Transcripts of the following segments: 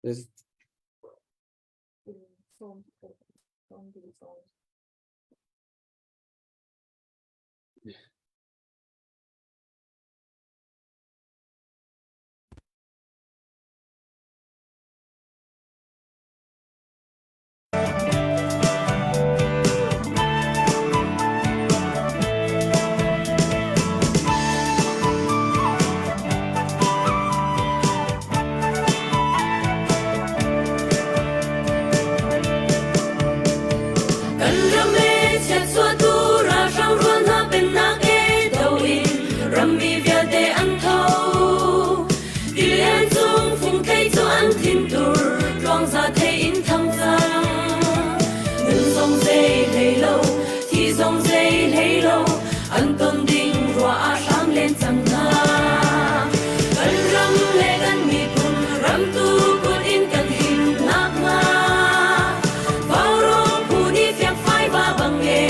This Kan ram e chiatchuahtu ralhrang rual hna pennak e do in rammi vialte an tho. Tilian cung fungthei cu an thintur tluangza thei in thang cang. Nun zong zei hlei lo, thi zong zei hlei lo, an ton ding rua ah hram len cang hna. Kan ram le kan miphun ramtu kut in kan him nakhnga. Vaurawng phu nih fiangfai va bang e,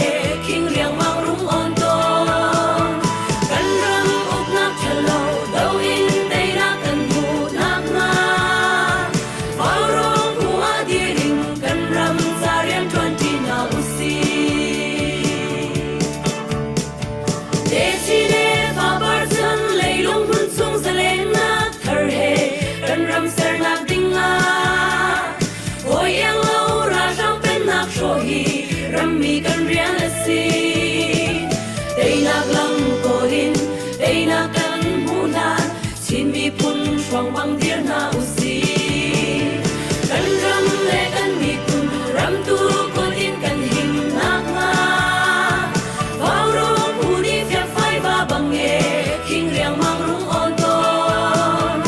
khing riangmang rung on tawn. Kan ram uknak ṭhalo do in teinak kan hmuh nakhnga. Vaurawng phu ah dir in kan ram ca rian ṭuanṭi hna usih. Techin le fapar chan leilung hmun chung zalennak thar he kan ram sernak ding ah hawi iang lo ralhrang pennak hrawh hi rammi kan rian a si. Teinak lam kawl in teinak kan hmuh hlan Chin miphun hruang bang dir hna usih. Kan ram le kan miphun ramtu kut in kan him nakhnga. Vaurawng phu nih fiangfai va bang e khing riangmang rung awn tawn.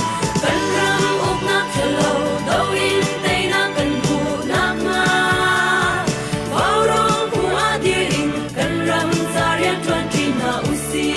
Kan ram uknak ṭhalo do in teinak kan hmuh nakhnga. Vaurawng phu ah dir in kan ram ca rian ṭuanṭi hna usih.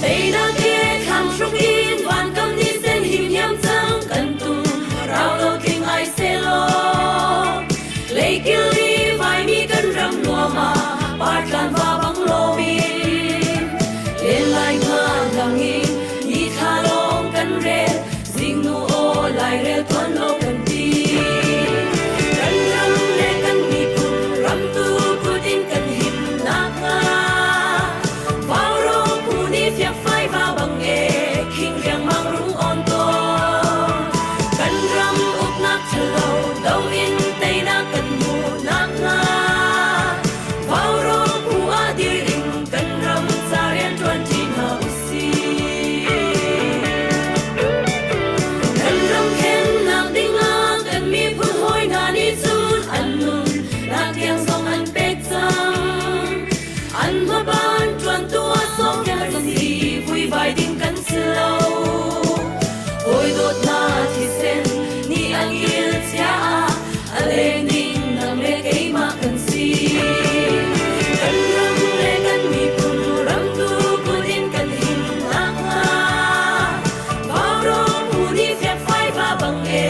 Teinak he thlam hruk in vankam ni sen himhiam cang kan tum rau lo tling ai selaw Leikil i vaimi kan ram nuam ah partlan va bang lomin len lai nga lang in ni thla lawng kan rel zingnu aw lairel tuan lo kan ti kan ram le kan miphun ramtu kut in kan him nakhnga Vaurawng phu nih fiakfai va bang e khing riangmang rung on tawn kan ram uknak ṭhalo do in teinak kan hmuh nakhnga Vaurawng phu ah dir in kan ram ca rian ṭuan ṭi hna usih. Kan ram khennak dingah kan miphun hawi hna nih cun an nun nak tiang zong an pek cang. An hmaban ṭuantu ah sawmkel kan si vuivai ding kan si lo. Hawi dawt hna thisen nih an il cia ah a leng ding nang le keimah kan si. Kan ram le kan miphun ramtu kut in kan him nakhnga Vaurawng phu nih fiakfai va bang e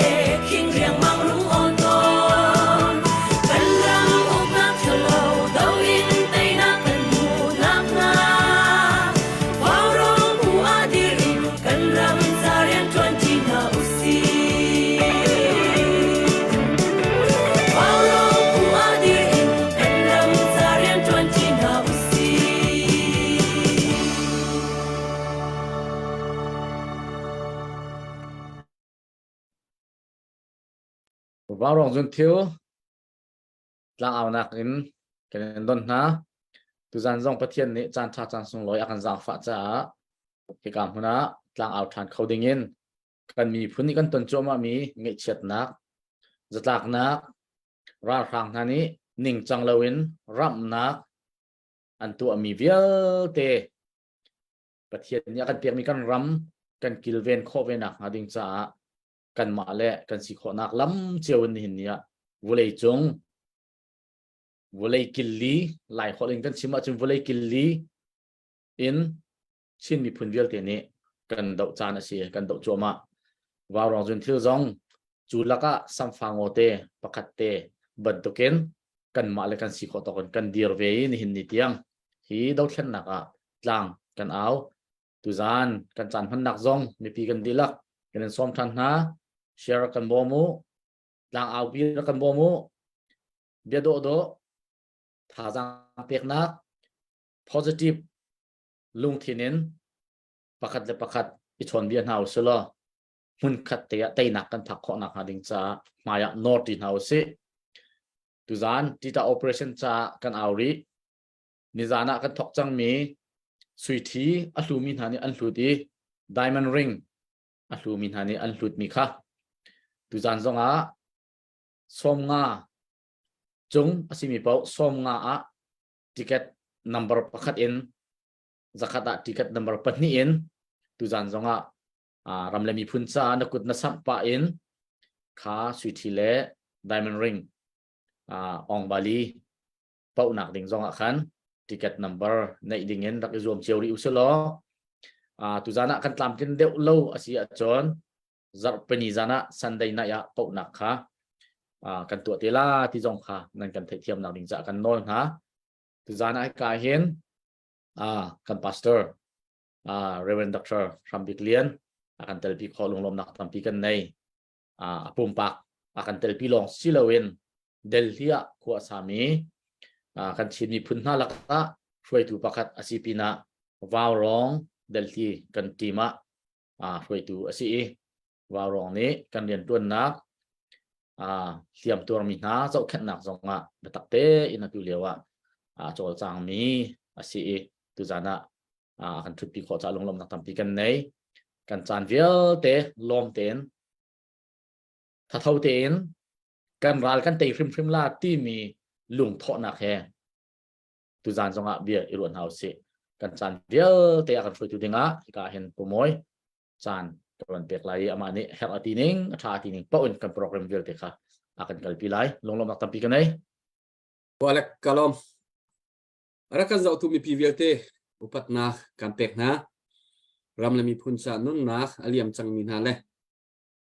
khing riangmang rung awn tawn. Kan ram uknak ṭhalo do in teinak kan hmuh nakhnga Vaurawng phu ah dir in kan ram ca rian ṭuanṭi hna usih. Vaurawng phu ah dir in kan ram ca rian ṭuanṭi hna usih. Vaurawng zun thil tlangaunak in kan in don hna. Tuzan zong Pathian nih caan ṭha caan sunglawi a kan zaangfah caah hika hmun ah tlangau ṭhan kho ding in kan miphun nih kan ton cuahmahmi ngaihchiatnak, zatlaknak, ralhrang hna nih ningcang loin ramhnak an tuahmi vialte Pathian nih a kan pekmi kan ram kan kilven khawh ve nakhnga ding caah kanmah le kan si khawhnak lam cio in nihin ni ah vulei cung vulei killi lai holh in kan chim ahcun vulei killi in. Chin miphun vialte nih kan doh caan a si, kan doh cuahmah. Vaurawng zun thil zong cu lakah samfa ngawte pakhat te bantukin kanmah le kan si khawh tawk in kan dir ve i nihin ni tiang hi dothlennak ah tlang kan au. Tuzaan kan caan hmannak zong mipi kan dihlak kan in sawm ṭhan hna. Share kan bawm u, tlang au pi kan bawm u. Bia dawh dawh thazaang peknak positive lungthin in pakhat le pakhat i chawnbia hna usih law hmunkhat te ah teinak kan phak khawh nakhnga ding caah hmai ah nawr ti hna usih. Tuzaan Tita operation caah kan au rih. Nizaan ah kan thok cangmi suithi a hlumi hna nih an hlut i diamond ring a hlumi hna nih an hlutmi kha tuzaan zongah 50 cung a simi paoh 50 ah ticket number 1 in 100 ah ticket number 2 in tuzaan zongah ram le miphun caah na kut na samh pah in kha suithi le diamond ring ong bali pauhnak ding zongah khan ticket number neih ding in rak i zuam cio rih usih law tuzaan ah kan tlamtlin deuh lo a si ahcun zarhpini zan ah Sunday night ah pauhnak kha kan tuah te la ti zong kha nan kan theihthiamnak ding caah kan nawl hna. Tuzaan ah hika hin kan pastor Reverend Dr. Hram Bik Lian a kan telpi khawh lunglawmnak tampi kan nei. A pumpak a kan telpi lawng si loin Delhi ah khua a sami kan Chin miphun hna lakah hruaitu pakhat a si pinah Vaurawng Delhi kan team ah hruaitu a si i Vaurawng nih kan rianṭuannak hliam tuarmi hna zohkhenhnak zongah biatak tein atu lio ah a cawlcangmi a si i tuzan ah kan ṭhutpi khawh caah lunglawmhnak tampi kan nei. Kan caan vialte lawm tein thatho tein kan ral kan tei hrimhrim la timi lungthawhnak he tuzan zongah bia i ruah hna usih. Kan caan vialte a kan hruaitu dingah hika hin pumawi caan ka van pek lai i amah nih herh a ti ning a ṭha a ti ning paoh in kan program vialte kha a kan kalpi lai. Lunglawmhnak tampi ka nei. Walek kalom. Rak kan zohtu mipi vialte upatnak kan pek hna. Ram le miphun ca nunnak a liam cangmi hna le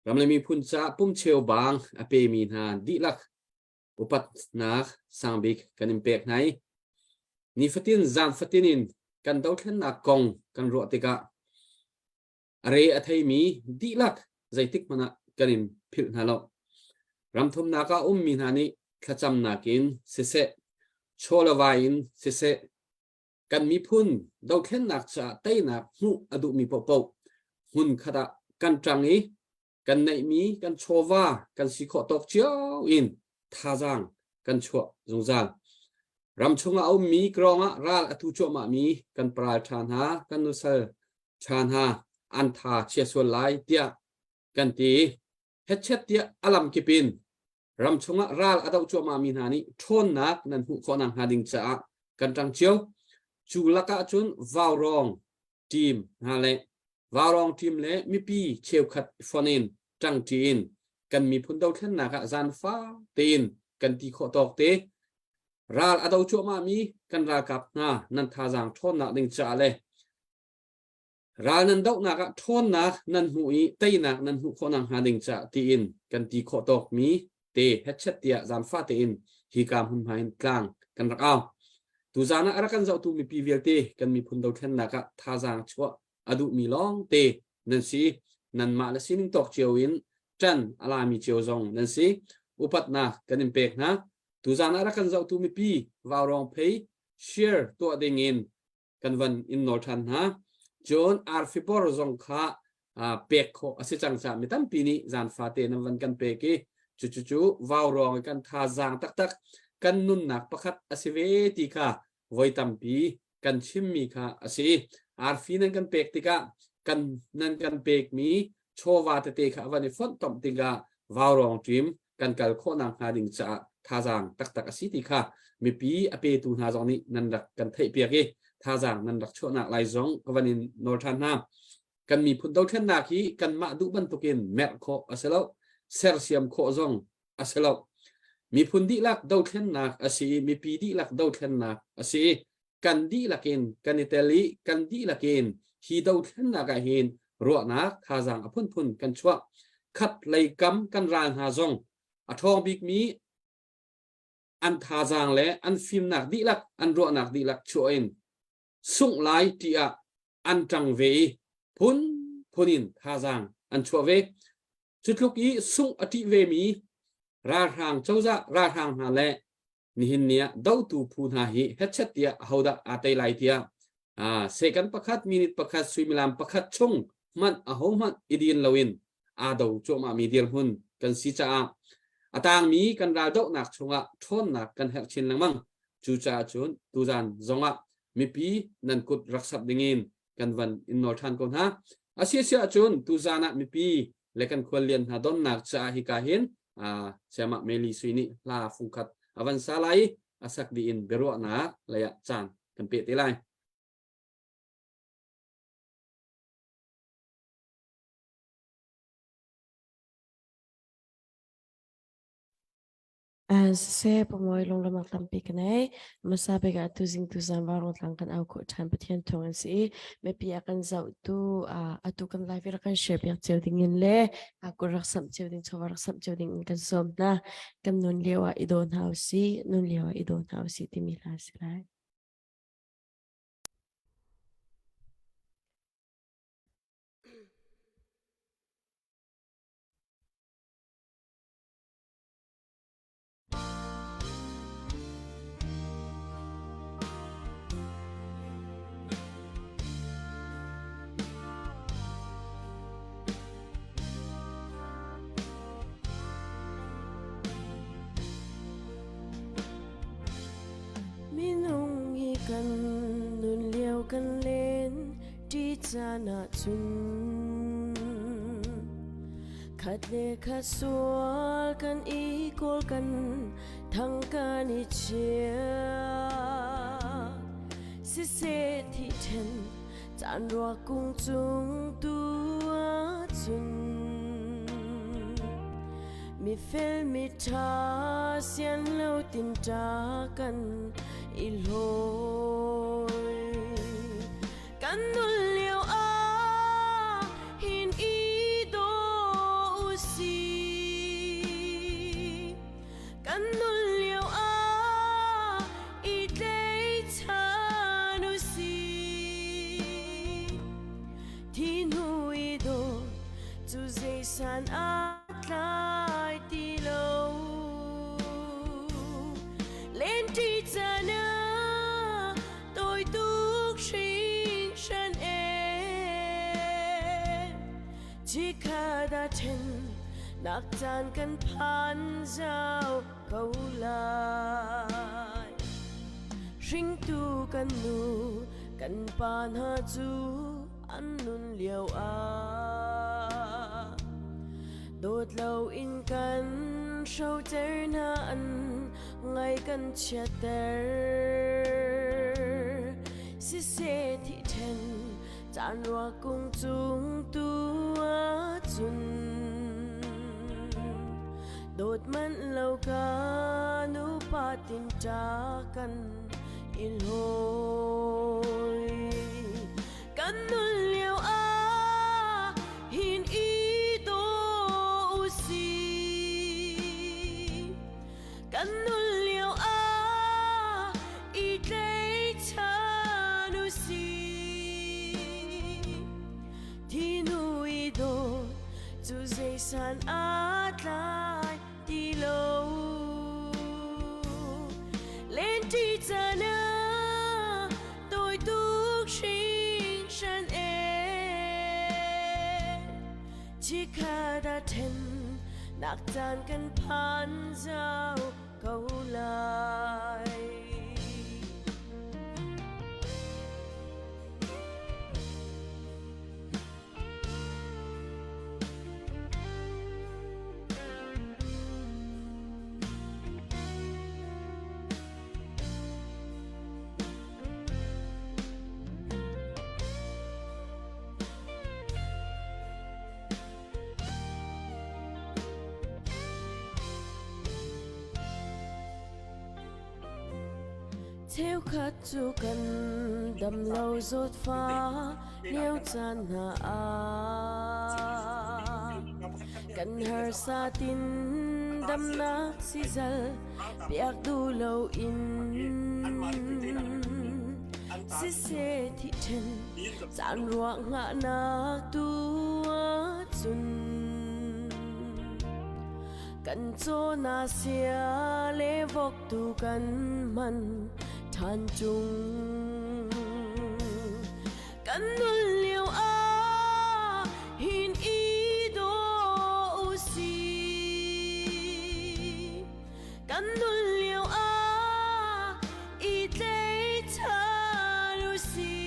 ram le miphun caah pumcheu bang a pemi hna dihlak upatnak sangbik kan in pek hna i nifatin zan fatin in kan dothlennak kong kan ruah tikah a re a theimi dihlak zeitik hmanh ah kan in philh hna lo. Ramthumnak ah ummi hna nih thlacamnak in siseh, chawlawai in siseh, kan miphun dothlennak caah teinak hmuh a duhmi paohpaoh hmun khat ah kan ṭang i kan neihmi kan chawva kan si khawh tawk cio in thazaang kan chuah zungzal. Ram chungah a ummi krawng ah ral a tu cuahmahmi kan paral ṭha hna, kan nusal ṭha hna an tha chia sual lai tiah kan ti. Hetchet tiah a lam kip in ram chungah ral a doh cuahmahmi hna nih ṭhawnnak nan hmuh khawh nakhnga ding caah kan ṭang cio. Cu lakah cun vaurawng team hna le vaurawng team le mipi cheukhat fonh in ṭangṭi in kan miphun dothlennak ah zaanfa tein kan ti khawh tawk te ral a do cuahmahmi kan ralkap hna nan thazaang ṭhawnnak ding caah le Ral nan dohnak ah ṭhawnnak nan hmuh i teinak nan hmuh khawh nakhnga ding caah tiin kan ti khawh tawkmi te hetchet tiah zaangfah tein hika hmunhma hin tlang kan rak au. Tuzaan ah a rak kan zohtu mipi vialte kan miphun dothlennak ah thazaang chuah a duhmi lawng te nan si. Nanmah le sining tawk cio in ṭan a lami cio zong nan si. Upatnak kan in pek hna. Tuzaan ah rak kan zohtu mipi vaurawng phei share tuah ding in kan van in nawl ṭhan hna. Cun arfibor zong kha pek khawh a si cang caah mi tampi nih zan fate nan van kan pek i cucucu vaurawng i kan thazaang taktak kan nunnak pakhat a si ve ti kha voi tampi kan chimmi kha a si. Arfi nan kan pek tikah kan nan kan pekmi chawva tete kha a van i fonhtomh tikah vaurawng ṭim kan kal khawhnak hnga ding caah thazaang taktak a si ti kha mipi a petu hna zong nih nan rak kan theihpiak i thazaang nan rak chuahnak lai zong ka van in nawl ṭhan hna. Kan miphun dothlennak hi kanmah duh bantukin merh khawh a si lo, sersiam khawh zong a si lo. Miphun dihlak dothlennak a si i mipi dihlak dothlennak a si i kan dihlak in kan i tel i kan dihlak in Hi dothlennak ah hin ruahnak thazaang a phunphun kan chuah. Khat lei kam kan ral hna zong a ṭhawng bikmi an thazaang le an fimnak dihlak, an ruahnak dihlak chuah in sungh lai ti ah an ṭang ve i phunphun in thazaang an chuah ve. Cu tluk i sungh a ṭih vemi ralhrang cozah ralhrang hna le nihin ni ah dotu phu hna hi hetchet tiah ahodah aa tei lai tiah second pakhat minute pakhat suimilam pakhat chung hmanh ahohmanh i din loin aa do cuahmahmi dirhmun kan si caah a tangmi kan raldohnak chungah ṭhawnnak kan herh chin lengmang. Cucaah cun tuzan zongah mipi nan kut rak sap dingin kan van in nawl ṭhan ko hna. A si a si ahcun tuzan ah mipi le kan khuallian hna donnak caah hika hin Sayamah Meli Sui nih hla fungkhat a van sa lai i a sak dih in biaruahnak lei ah caan kan peh te lai. Siseh pamuai lunglawmhnak tampi ka nei. Hmasa bik ah tuzing tuzan vaurawng tlang kan au khawh ṭhan Pathian thawng an si i mipi a kan zohtu atu kan live i rak kan share piak cio ding in le kut rak samh cio ding chawva rak samh cio ding in kan sawm hna. Kan nun lio ah i daw hna usih, nun lio ah i daw hna usih timi hla a si lai. Minung hi kan nun lio kan len ṭi caan ahcun Khat le khat sual kan i kawl kan thang kan i chia. Siseh thi ṭhen caan rua kung cung tu ahcun mi fel mi ṭha sian lo tin ṭa kan i hlawi. Kan nun lio ah hin i daw usih. Kan nun lio ah i tleichan usih. Thi hnu i dawt cu zei san a tlai ti lo. Len ṭi caan ah Tôi tuk hringhran e Chikhada ṭhen nak caan kan phan zau ko lai Hringtu kan nu kan pa hna cu an nun lio ah Dawt lo in kan hrocer hna an ngai kan chiatter siseh thi ṭhen caan rua kung cung tu ahcun dawt manh lo ka nupa tin ṭa kan i hlawi kan nun lio ah hin i daw usih Kan nun lio ah i tleichan usih. Thinu i dawt cu zeisan aa tlai ti lo. Lenti caan ah tawi tuk hringhran ee. Chikkhat ah ṭhen nak caan kan phan zau ko lai. Cheukhat cu kan dam lo zawtfa Lio caan hna ah kan harsa tin damnak sizal piak duh loin siseh thi ṭhen caan ruah hngahnak tu ahcun kan caw na sia le vok tu kan hman ṭhan ṭung. Kan nun lio ah hin i daw usih. Kan nun lio ah i tleichan usih.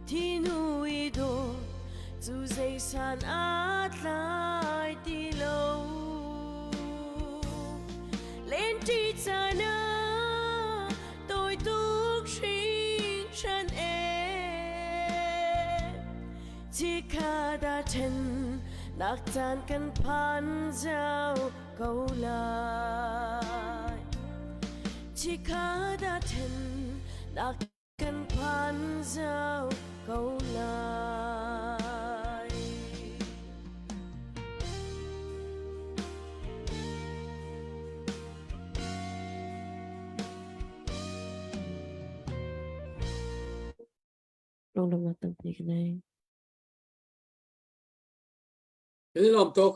Thinu i daw cu zeisan a tlai ti lo. Lenṭi caan ah tawi tuk hringhran ee. Chikkhat ah ṭhen nak caan kan phan zau ko lai. Chikkhat ah ṭhen nak kan phan zau ko lai. Lunglawmhnak tampi ka nei. Kan i lawm tuk.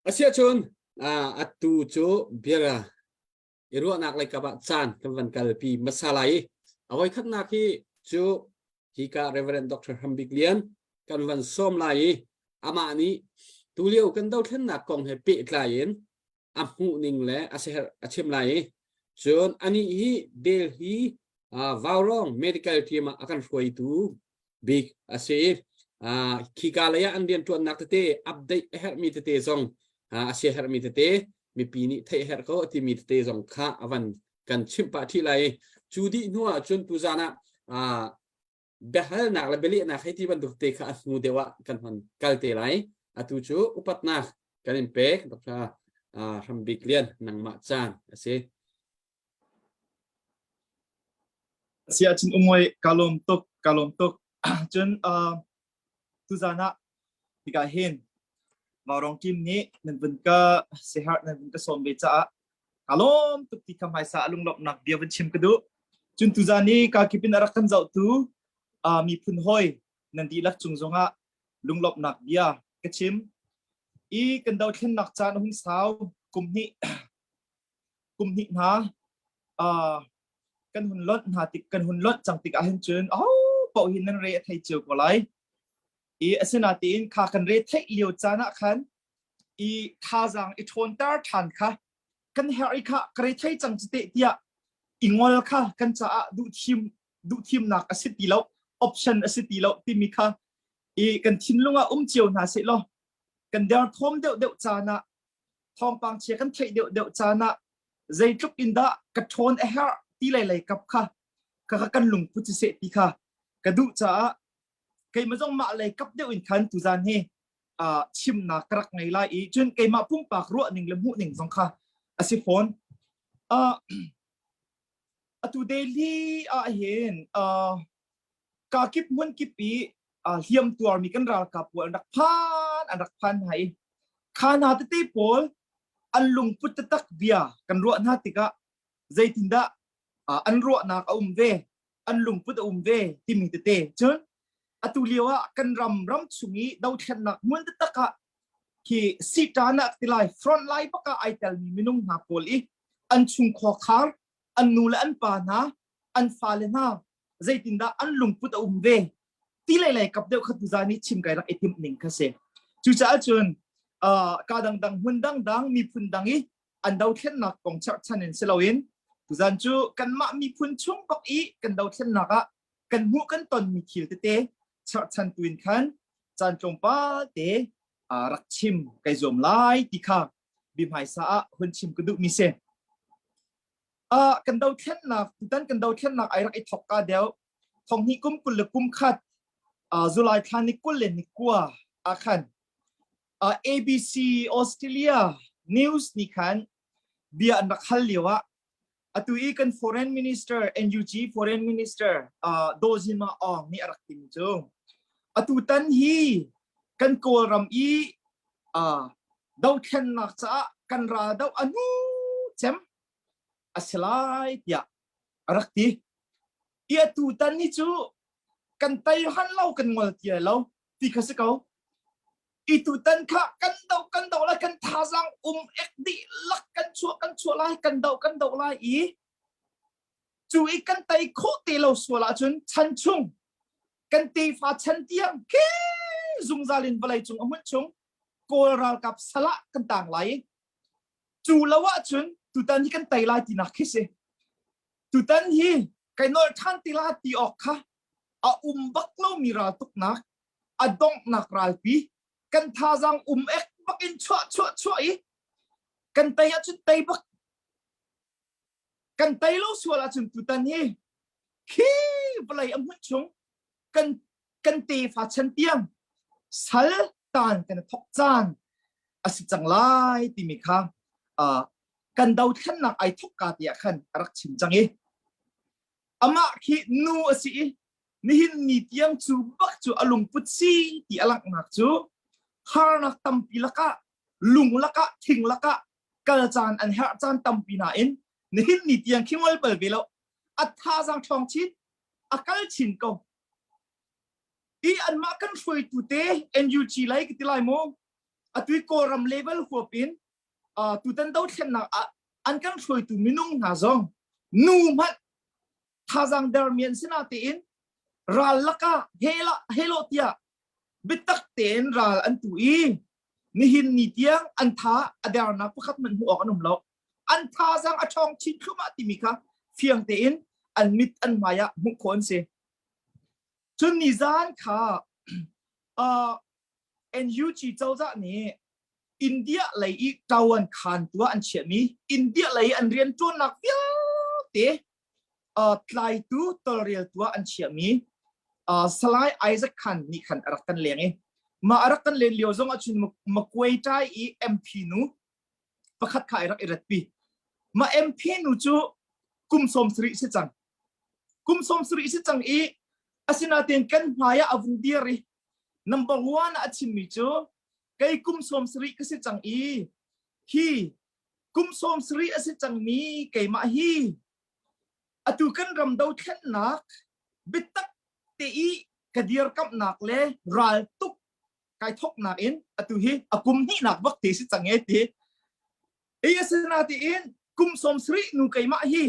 Asiahcun atu cu bia i ruahnak lei kap ah caan kan van kalpi hmasa lai i a voikhatnak hi cu hika Reverend Dr. Hambik Lian kan van sawm lai i amah nih tulio kan dothlennak kong he pehtlai in a hmuh ning le a seher a chim lai i cun anih hi Delhi Vaurong medical team ah a kan hruaitu bik a si i khika lei ah an rianṭuannak tete update a herhmi tete zong a sia herhmi tete mipi nih theih herh ko timi tete zong kha a van kan chimh pah ṭhi lai cu dih hnu ah cun tuzan ah biahalnak le bialehnak hei ti bantuk te kha a hnu deuh ah kan hon kal te lai atu cu upatnak kan in pek Dr. Hrambik Lian nangmah caan a si Siah cun umoi ka lawm tuk ka lawm tuk cun tuzan ah tikah hin Vaurong team nih nan vun ka seharh nan vun ka sawm ve caah ka lawm tuk ti kha hmaisa a lunglawmhnak bia vun chim ka duh. Cun tuzan i ka kip in a rak kan zohtu miphun hawi nan dihlak cung zongah lunglawmhnak bia ka chim. I kan dothlennak caan a hung sau kum hnih kum hnih hna kan hun lonh hna tik kan hun lonh cang tik ah hin cun aho paoh hi nan re a thei cio ko lai i asinatiin kha kan re theih lio caan ah khan i thazaang i ṭhawnter ṭhan kha kan herh i kha ka re thei cang cu teh tiah i ngol kha kan caah duhthim duhthimnak a si ti lo option a si ti lo timi kha i kan thinlung ah um cio hna seh law kan derthawm deuh deuh caan ah thawngpang chia kan theih deuh deuh caan ah zeitluk in dah ka ṭhawn a herh ti lei lei kap kha ka kan lungput si seh ti kha ka duh caah keimah zong mah lei kap deuh in khan tuzan hi chimnak ka rak ngei lai i cun keimah pumpak ruah ning le hmuh ning zong kha a si fawn. Atu Delhi ah hin ka kip hmun kip i hliam tuarmi kan ralkap pawl an rak phan an rak phan hna i kha hna tete pawl an lungput taktak bia kan ruah hna tikah zeitindah an ruahnak a um ve an lungput a um ve timi tete cun atu lio ah kan ram ram chung i dothlennak hmun taktak ah khi sitan ah tilai front line bak ah ai telmi minung hna pawl i an chung khuakhar an nu le an pa hna an fale hna zeitindah an lungput a um ve ti lei lei kap deuh kha tuzan i chim kai rak i timh ning kha si cucaah cun ka dangdang hmun dangdang miphun dang i an dothlennak kong cherhchan in si loin tuzan cu kanmah miphun chung bak i kan dothlennak ah kan hmuh kan tonmi thil tete cherhchan tuin khan caan tlawmpal te rak chim kai zuam lai ti kha bihmaisa ah hun chim ka duhmi si. Kan dothlennak tutan kan dothlennak ai rak i thok ka deuh thonghnih kum 20 le kum khat July thla ni 20 le ni kua ah khan ABC Australia News nih khan bia an rak hal lio ah. Atu i kan foreign minister NUG foreign minister uh, Do Zima Aung nih a rak timi cu atu tan hi kan Kawlram i uh, dothlennak caah kan ral do anu cem a si lai tiah a rak ti. I atu tan hi cu kan tei han lo kan ngol ti lo ti kha si ko. I tutan kha kan do kan do lai kan thazang um ek dih lak kan chuah kan chuah lai kan do kan do lai i cu i kan tei khawh te lo sual ahcun chan chung kan tefa chan tiang khi zungzal in vawlei cung a hmun chung kawl ralkap salah kan tang lai cu lo ahcun tutan hi kan tei lai tinak khi si tutan hi kai nol than ti la ti awk kha a um bak lomi raltuknak a donghnak ralpi kan thazang um ek bak in chuah chuah chuah i kan tei ahcun tei bak kan tei lo sual ahcun tutan hi khi vawlei a hmun chung kan kan tefa chan tiang sal tan kan thok caan a si cang lai timi kha uh, kan dothlennak ai thok ka tiah khan a rak chim cang i amah khi nu a si i nihin ni tiang cu bak cu a lungput si ti a langhnak cu harnak tampi lakah lung lakah thing lakah kal caan an herh caan tampi nain nihin ni tiang khi ngol bal ve lo a thazang ṭhawng chin a kal chin ko i anmah kan hruaitu te NUG lai ka ti lai mu atui Kawlram level huap in tutan dothlennak ah an kan hruaitu minung hna zong nu hmanh thazang dermi an si natein ral lakah hela helo tiah biatak tein ral an tu i nihin ni tiang an tha a dernak pakhat hmanh hmuh awk an um lo an thazang a ṭhawng chin thluahmah timi kha fiang tein an mit an hmai ah hmuh khawh an si cun nizan kha uh, NUG cozah nih India lei i ṭawan khaan tuah an chiahmi India lei an rianṭuannak vialte uh, tlaitu tawlreltu ah an chiahmi uh, Salai Isaac Khan nih khan a rak kan leng i mah a rak kan len lio zong ahcun Makuai Tai i MP nu pakhat kha ai rak i ratpi mah MP nu cu kum 70 si cang kum 70 si cang i asinain kan hmai ah a vung dir i number one a chimmi cu kei kum 70 ka si cang i hi kum 70 a si cangmi keimah hi atu kan ram dothlennak biatak te i ka dirkamhnak le ral tuk kai thoknak in atu hi a kum hnihnak bak te si cang e ti ei asina tiin kum 70 nu keimah hi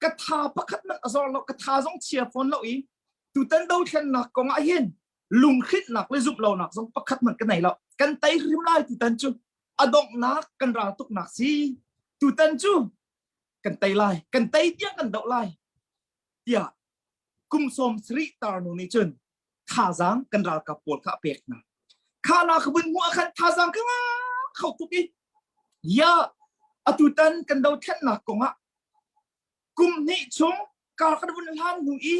ka tha pakhat man a zor lo ka tha zong chia fawn lo i tutan dothlennak kong ah hin lunghrinhnak le zumh lonak zong pakhat hmanh ka nei lo kan tei hrim lai tutan cu a donghnak kan ral tuknak si tutan cu kan tei lai kan tei tiang kan doh lai tiah kum 70 tar nu nih cun thazaang kan ralkap pawl kha a pek hna kha na ka vun hmuh ah khan thazaang ka ngah kho tuk i ya atutan kan dothlennak kongah kum hnih chung kar kan vun hlan hnu i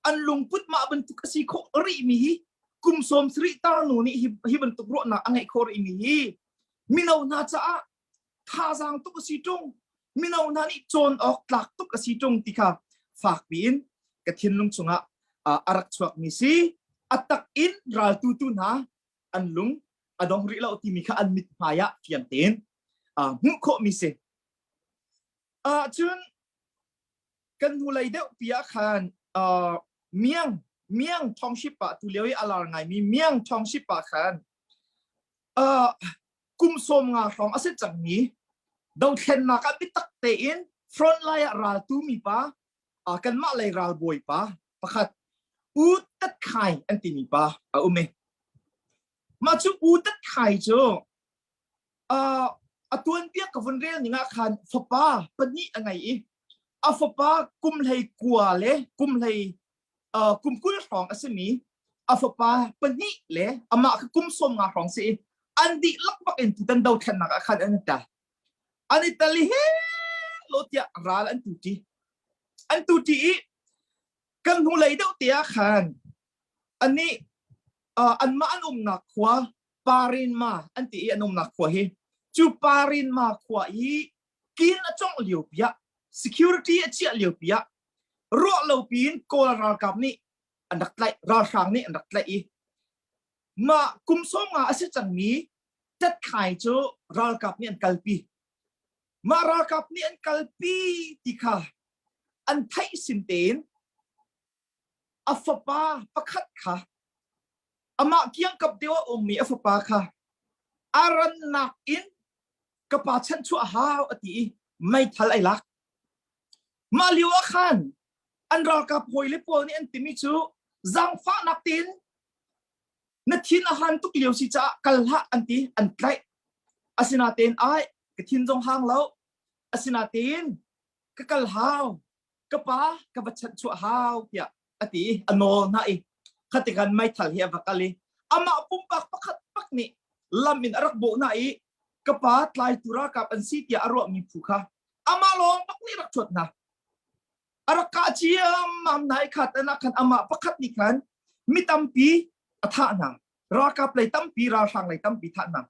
an lungput mah bantuk a si khawh rih mi hi kum 70 tar nu nih hi, hi bantuk ruahnak a ngeih khawh rih mi hi mino hna caah thazaang tuk a si ṭung mino hna nih cawn awk tlak tuk a si ṭung ti kha fak piin ka thinlung chungah a rak chuak mi si a tak in raltu tu hna an lung a dong rih lo timi kha an mit hmai ah fiang tein hmuh khawh mi si ah cun kan hnulei deuh pi ah khan uh, Miang Miang Township ah tu lio i a lar ngaimi Miang Township ah khan uh, kum 50 hrawng a si cangmi dothlennak ah biatak tein front line ah raltu mi pa uh, kanmah lei ralbawi pa pakhat U Tat Khai an timi pa a um i mah cu U Tat Khai cu uh, a tuanbia ka vun rel ning ah khan fapa pahnih a ngei i a fapa kum hlei kua le kum hlei uh, kum 20 hrawng a simi a fapa pahnih le amah kha kum 50 hrawng si i an dihlak bak in tutan dothlennak ah khan an i tel an i tel i he lo tiah ral an tu ṭi an tu ṭi i kan hnulei deuh te ah khan anih uh, anmah an umnak khua Parinma an ti i an umnak khua hi cu Parinma khua i kin a congh lio piah. Security a chiah lio pi ah ruah lo piin Kawl ralkap nih an rak tlaih, ralhrang nih an rak tlaih i mah kum 50 a si cangmi Tet Khai cu ralkap nih an kalpi. Mah ralkap nih an kalpi ti kha an theih sin tein a fapa pakhat kha amah kiangkap deuh a ummi a fapa kha a rannak in ka pa chanchuah hau a ti i meithal ai lak. Mah lio ah khan an ralkap hawi le pawl nih an timi cu zaangfahnak tein na thin a han tuk lio si caah kal hlah an ti an tlaih. Asinain ai ka thin zong hang lo. Asinain ka kal hau ka pa ka va chanchuah hau tiah a ti i a nawl hna i khatikan meithal hi a va kal i amah pumpak pakhat pak nih lam in a rak bawh hna i ka pa tlaitu ralkap an si tiah a ruahmi phu kha amah lawng bak nih rak thuat hna a rak kah ciammam hna i khat an ah khan amah pakhat nih khan mi tampi a thah hna ralkap lei tampi ralhrang lei tampi thah hna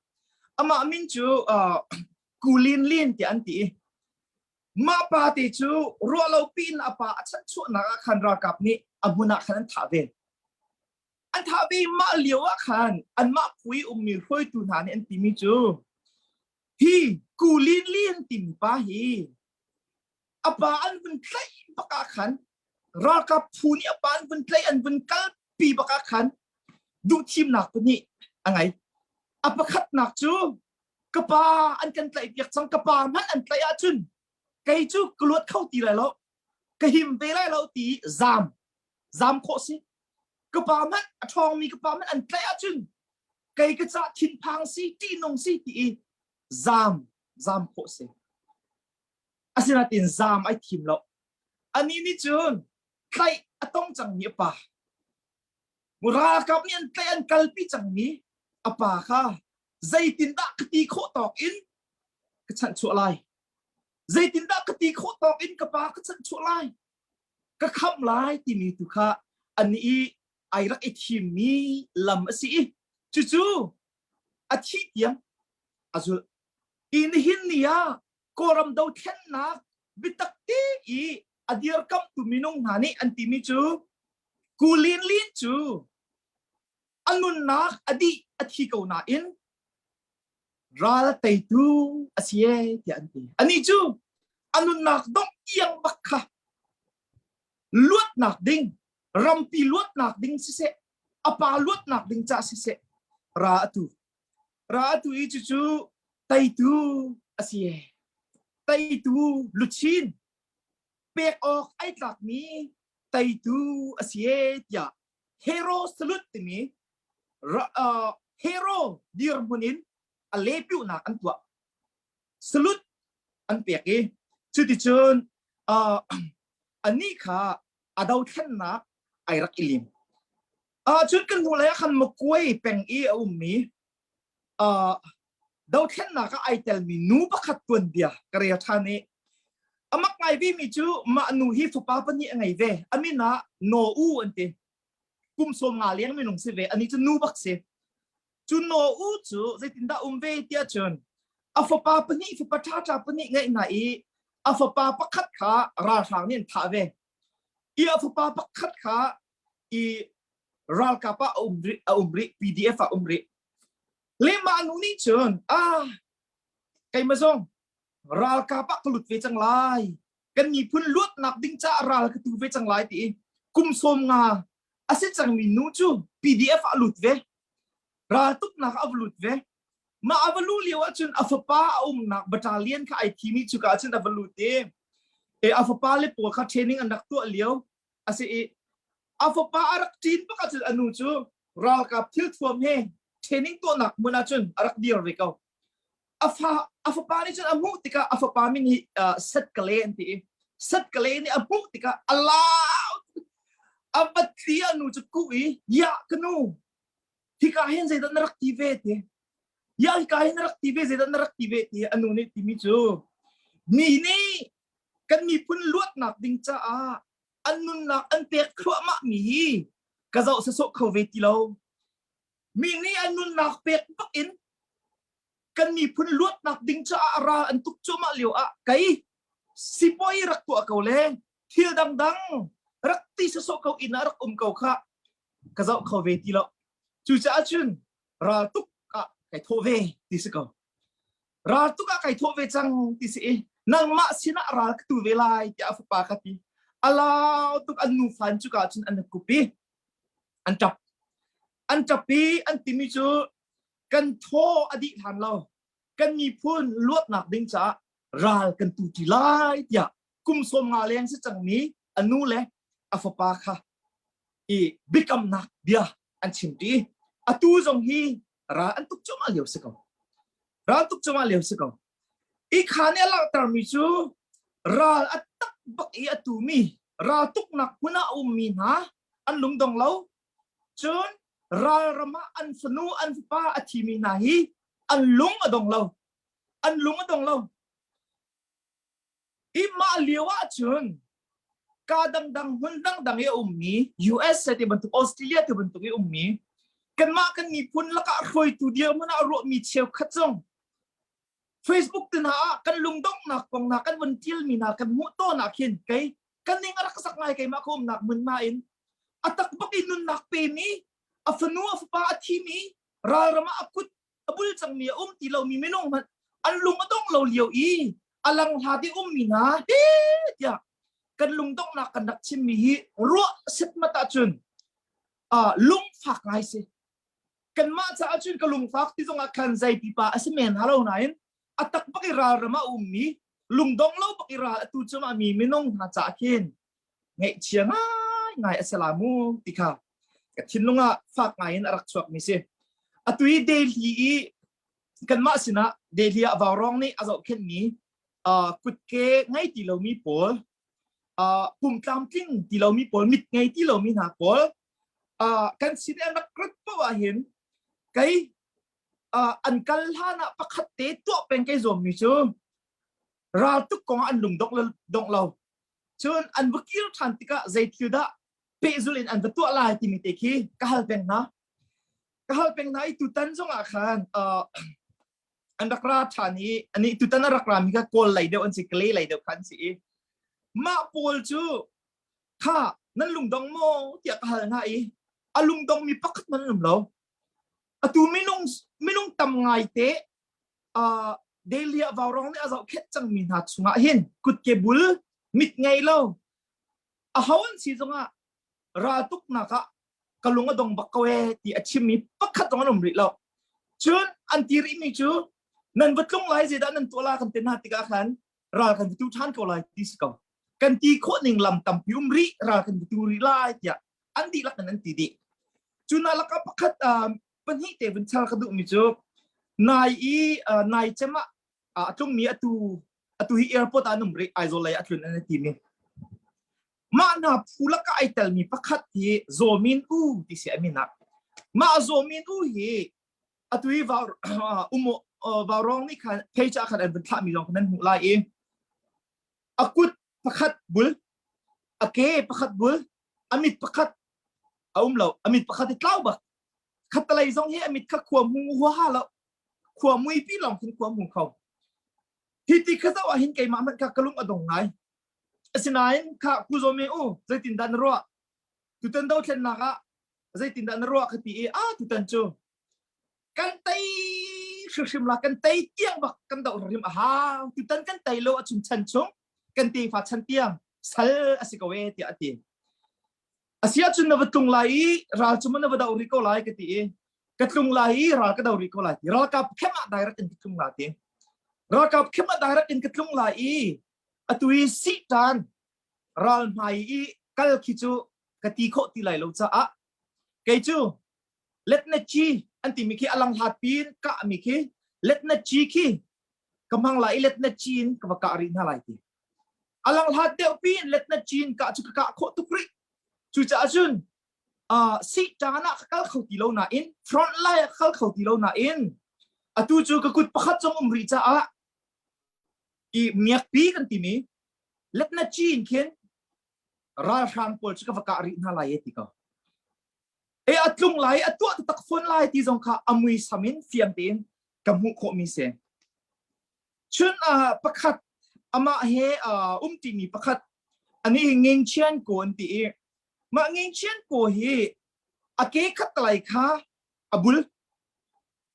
amah min cu uh, Kulin Lin tiah an ti i Mah pa te cu ruahlopi in a pa a chanhchuahnak ah khan ralkap nih a hmun ah khan an thah ve. An thah ve mah lio ah khan anmah phu i ummi hruaitu hna nih an timi cu hi Kulin Lin timi pa hi a pa an vun tlaih bak ah khan ralkap phu nih a pa an vun tlaih an vun kalpi bak ah khan duhthimnak pahnih a ngei. A pakhatnak cu ka pa an kan tlaih piak cang ka pa hmanh an tlaih ahcun kei cu ka luat kho ti lai lo ka him ve lai lo ti zam zam khawh si ka pa hmanh a ṭhawngmi ka pa hmanh an tlaih ahcun kei ka cah thinphang si ṭihnung si ti i zam zam khawh si asinain zam ai thim lo ani nih cun tlaih a tong cangmi a pa ralkap nih an tlaih an kalpi cangmi a pa kha zeitindah ka ti khawh tawk in ka chanhchuah lai zeitindah ka ti khawh tawk in ka pa ka chanhchuah lai ka khamh lai timi tu kha an i ai rak i thimmi lam a si i cucu a thih tiang a zulh i nihin ni ah Kawlram dothlennak biatak te i a dirkamtu minung hna nih an timi cu Kulin Lin cu a nunnak a dih a thi ko nain ral teitu a si e tiah an ti. Anih cu a nunnak dongh tiang bak kha luatnak ding rampi luatnak ding siseh a pa luatnak ding ca siseh ra atu ra atu i cucu teitu a si e teitu luchin pek awk ai tlakmi teitu a si e tiah hero salute timi uh, hero dirhmun in a lepiunak an tuah salute an pek i cuticun uh, anih kha a dothlennak ai rak i lim uh, cun kan hnulei ah khan Makuai peng i a ummi uh, dothlennak ah ai telmi nu pakhat tuanbia ka rel ṭhan i amak ngai ve mi cu mah nu hi fapa pahnih a ngei ve amin ah No U an ti kum 50 leng minung si ve ani cu nu bak si cu No U cu zeitindah um ve tiah cun a fapa pahnih fapa ṭha ṭha pahnih ngeih hna i a fapa pakhat kha ralhrang nih an thah ve i a fapa pakhat kha i ralkap ah a um rih a um rih PDF ah um rih le mah nu nih cun ah keimah zong ralkap ah ka lut ve cang lai kan miphun luatnak ding caah ral ka tu ve cang lai ti kum 50 a si cangmi nu cu PDF ah lut ve raltuknak ah a lut ve mah a va lu lio ahcun a fapa a umnak battalion kha ai thimi cuka ahcun a va lut i e a fapa le pawl kha training an rak tuah lio a si i a fapa a rak ṭin bak ahcun a nu cu ralkap thilthuam he training tuahnak hmun ahcun a rak dir ve ko a fa a fapa nih cun a hmuh tikah a fapa min hi uh, Satkale an ti i Satkale nih a hmuh tikah a lau a va tli a nu cu kuh i ya ka nu hika hin zeidah na rak ti ve ti ya hika hin na rak ti ve zeidah na rak ti ve ti a nu nih timi cu mi nih kan miphun luatnak ding caah an nunnak an pek thluahmah mi hi ka zoh sasawh kho ve ti lo mi nih an nunnak pek bak in kan miphun luatnak ding caah ral an tuk cuahmah lio ah kei Sipawi rak tuah ko le thil dangdang rak ti sawsawh ko inn ah rak um ko kha ka zoh kho ve ti lo. Cucaah cun ral tuk ah kai thawh ve ti si ko. Ral tuk ah kai thawh ve cang ti si i nangmah sinah ral ka tu ve lai tiah a fapa kha ti. Alau tuk an nu fan cuka cun an kup i an ṭap. An ṭap i an timi cu kan thaw a dih hlan lo kan miphun luatnak ding caah ral kan tu ṭi lai tiah kum 50 leng si cangmi a nu le a fapa kha i biakamnak bia an chim ṭi. Atu zong hi ral an tuk cuahmah lio si ko. Ral tuk cuahmah lio si ko. I kha nih a langhtermi cu ral a tak bak i a tumi ral tuknak hmun ah a ummi hna an lungdong lo. Cun ralram ah an fanu an fapa a thimi hna hi an lung a dong lo. An lung a dong lo. I mah lio ahcun ka dangdang hmun dangdang i a ummi US ti bantuk Australia ti bantuk i ummi kanmah kan miphun lakah hruaitu dirhmun ah ruahmi cheukhat zong Facebook te hna ah kan lungdonghnak kong hna kan vun tialmi hna kan hmuh tawn ah khin kei kan ning a rak sak ngai keimah ka umnak hmun ma in a tak bak i nunnak pemi a fanu a fapa a thimi ralram ah a kut a bul cangmi a um ti lomi minung hmanh an lung a dong lo lio i a lang hlat i ummi hna hi tiah kan lungdonghnak kan rak chimmi hi ruah setmat ahcun uh, lungfak ngai si kanmah caah cun ka lungfak ti zongah khan zei pipa a si men halo nain a tak bak i ralram a ummi lungdong lo bak i ral atu cuma mi minung hna caah khin ngaihchia ngai ngai a si la mu ti kha ka thinlung ah fak ngai in a rak chuak mi si atu i Delhi i kanmah sinah Delhi ah vaurong nih a zohkhenh mi uh, kutke ngei ti lomi pawl uh, pum tlamtling ti lomi pawl mit ngei ti lomi hna pawl uh, kan sin an rak rat poh ah hin kei uh, an kal hlan ah pakhat te tuah peng kei zuam mi cu ral tuk kong ah an lung dong dong lo Cun an va kir ṭhan tikah zei thil dah pehzulh in an va tuah lai timi te khi ka hal peng hna. Ka hal peng hna i tutan zongah khan uh, an rak ra ṭhan i ani tutan a rak rami kha kawl lei deuh an si Kalay lei deuh kha an si i mah pawl cu kha nan lungdong maw tiah ka hal hna i a lungdong mi pakhat man um lo. Atu minung minung tam ngai te uh, Delia vaurong nih a zohkhenh cangmi hna chungah hin kutke bul mit ngei lo a ho an si zongah raltuknak ah ka lung a dong bak ko ee ti a chimmi pakhat zong an um rih lo. Cun an ti rihmi cu nan va tlung lai zeidah nan tuah la kan ti hna tikah khan ral kan tu ṭhan ko lai ti si ko. Kan ti khawh ning lam tampi um rih ral kan tu rih lai tiah an dihlak in an ti dih. Cu na lakah pakhat pahnih te vun char ka duhmi cu nai i nai cem ah a tlungmi atu atu hi airport ah an um rih Aizawl lei a tlun an ti mi mah hna phu lakah ai telmi pakhat hi Zawmin U ti si a min ah mah Zawmin U hi atu hi vau um vaurong nih khan page ah khan an vun thlahmi lawng nan hmuh lai i a kut pakhat bul a ke pakhat bul a mit pakhat a um lo a mit pakhat i tlau bak khatalei zong hi a mit kha khua hmu huaha lo khua mui pi lawng khin khua hmu kho hi ti kha zoh ah hin keimah hmanh kha ka lung a dong ngai asinain kha ku zo me u zeitin dah na ruah tutan dothlennak ah zeitin dah na ruah ka ti i a tutan cu kan tei hrimhrim la kan tei tiang bak kan doh hrim a hau tutan kan tei lo achun chan chung kan tefa chan tiang sal a si ko e tiah a ti Asi ahcun na va tlung lai i ral cu na va do rih ko lai ka ti i ka tlung lai i ral ka do rih ko lai ti ralkap khem ah direct in ka tlung la ti ralkap khem ah direct in ka tlung lai i atu i sihtan ral hmai i kal khi cu ka ti khawh ti lai lo caah kei cu letna chi an timi khi alang hlat pin kah mi khi letna chi khi ka hmang lai i letna chi in ka va kah rih hna lai ti alang hlat deuh pi in letna chin kah cu ka kah khawh tuk rih cucaah cun uh, sihṭan ah ka kal kho ti lo nain front line ah ka kal kho ti lo nain atu cu ka kut pakhat zong um rih caah i miakpi kan timi letna chin khin ralhrang pawl cu ka va kah rih hna lai e ti ko e a tlung lai a tuah tak fawn lai ti zong kha a muisam in fiang tein ka hmuh khawh mi si Cun uh, pakhat Amah he uh, um timi pakhat ani nging chian ko an ti i mah nging chian ko hi a ke khat lai kha a bul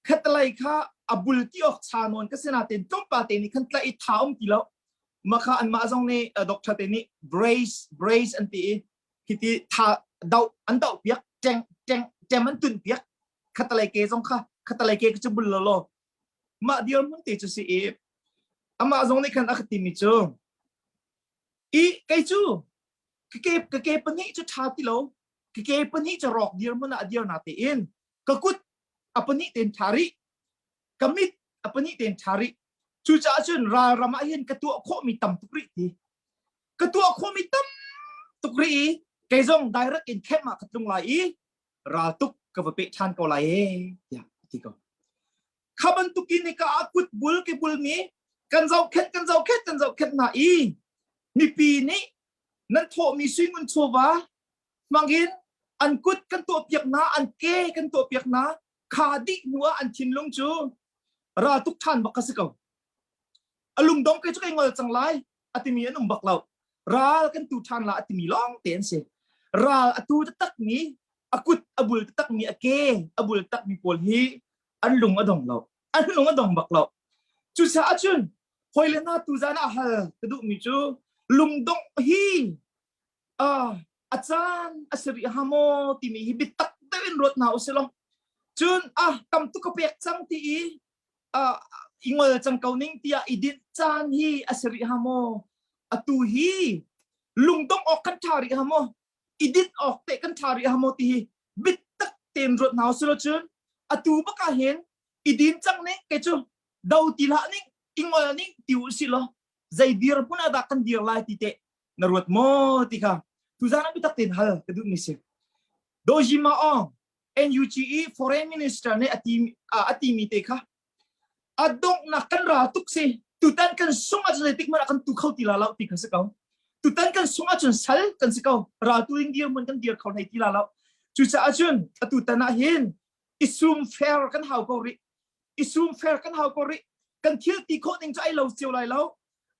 khatlei kha a bul ti awk cha nawn ka sina ten tlawmpal te nih khan tla i tha um ti lo makha anmah zong nih doctor te nih brace brace an ti i hiti tha dau an dau piak teng teng tem an tun piak khatalei ke zong kha khatalei ke chu bul lo lo mah dir mun te chu si i amah zong nih khan a ti mi cu i kei cu ka ke ka ke pahnih cu tha ti lo ka ke pahnih cu rawk dir mun ah dir na te in ka kut a pahnih ten ṭha rih ka mit a pahnih ten ṭha rih cucaah cun ralram ah hin ka tuah khawhmi tam tuk rih ti ka tuah khawhmi tam tuk rih i kei zong direct in camp ah ka tlung lai i ral tuk ka va peh ṭhan ko lai e tiah a ti ko kha bantukin ka a kut bul ke bul mi kan zohkhenh kan zohkhenh kan zohkhenh hna i mipi nih nan thawhmi suingun chawva hmangin an kut kan tuahpiak hna an ke kan tuahpiak hna kha dih hnu ah an thinlung cu ral tuk ṭhan bak ka si ko a lungdong ke cu kai ngol cang lai a timi an um bak lo ral kan tu ṭhan la a timi lawng te an si ral a tu taktak mi a kut a bul taktak mi a ke a bul tak mi pawl hi an lung a dong lo an lung a dong bak lo cucaah cun hoi le na tu zan ah hal ka duh mi cu lungdongh hi a caan a si rih ha maw timi hi biatak deuh in ruat hna usih law cun ah tam tuk ka pek cang ti i i ngol cang ko ning tiah i dinh caan hi a si rih ha maw atu hi lungdong awk kan ṭha rih ha maw i dinh awk te kan ṭha rih ha maw ti hi biatak tein ruat hna usih law cun atu bak ah hin i din cang ning kei cu do ti hlah ning i ngol ning ti usih law zei dirhmun ah dah kan dir lai ti teh na ruat maw ti kha tuzan ah biatak tein hal ka duhmi si Dojima Aung NUG i foreign minister nih a ti a timi te kha a donghnak kan ral tuk si tutan kan sung ahcun zeitik hmanh ah kan tu kho ti la lo ti kha si ko tutan kan sung ahcun sal kan si ko ral tu in dir mun kan dir kho hlei ti la lo cucaah cun atu tan ah hin i sum fair kan hau ko rih i sum fair kan hau ko rih kan thil ti khawh ning cu ai lo cio lai lo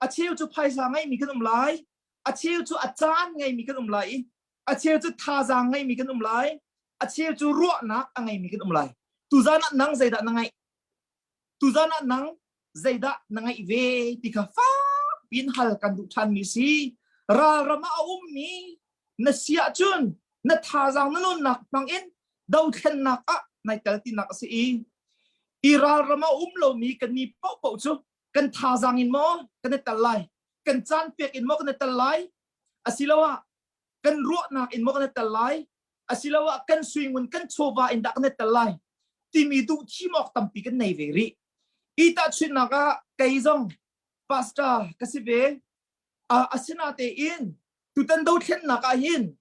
a cheu cu phaisa ngeimi kan um lai a cheu cu a caan ngeimi kan um lai i a cheu cu thazaang ngeimi kan um lai a cheu cu ruahnak a ngeimi kan um lai tuzan ah nang zeidah na ngeih tuzan ah nang zeidah na ngeih ve ti kha fak piin hal kan duh ṭhan mi si ralram ah a ummi na si ahcun na thazaang na nunnak hmang in dothlennak ah nai tel tinak a si i i ralram ah um lomi kan mi paohpaoh cu kan thazaang in maw kan i tel lai kan caan pek in maw kan i tel lai asiloah kan ruahnak in maw kan i tel lai asiloah kan suingun kan chawva in dah kan i tel lai timi duh thim awk tampi kan nei ve rih i tahchunhnak ah kei zong pastor ka si ve asinatein tutan dothlennak ah hin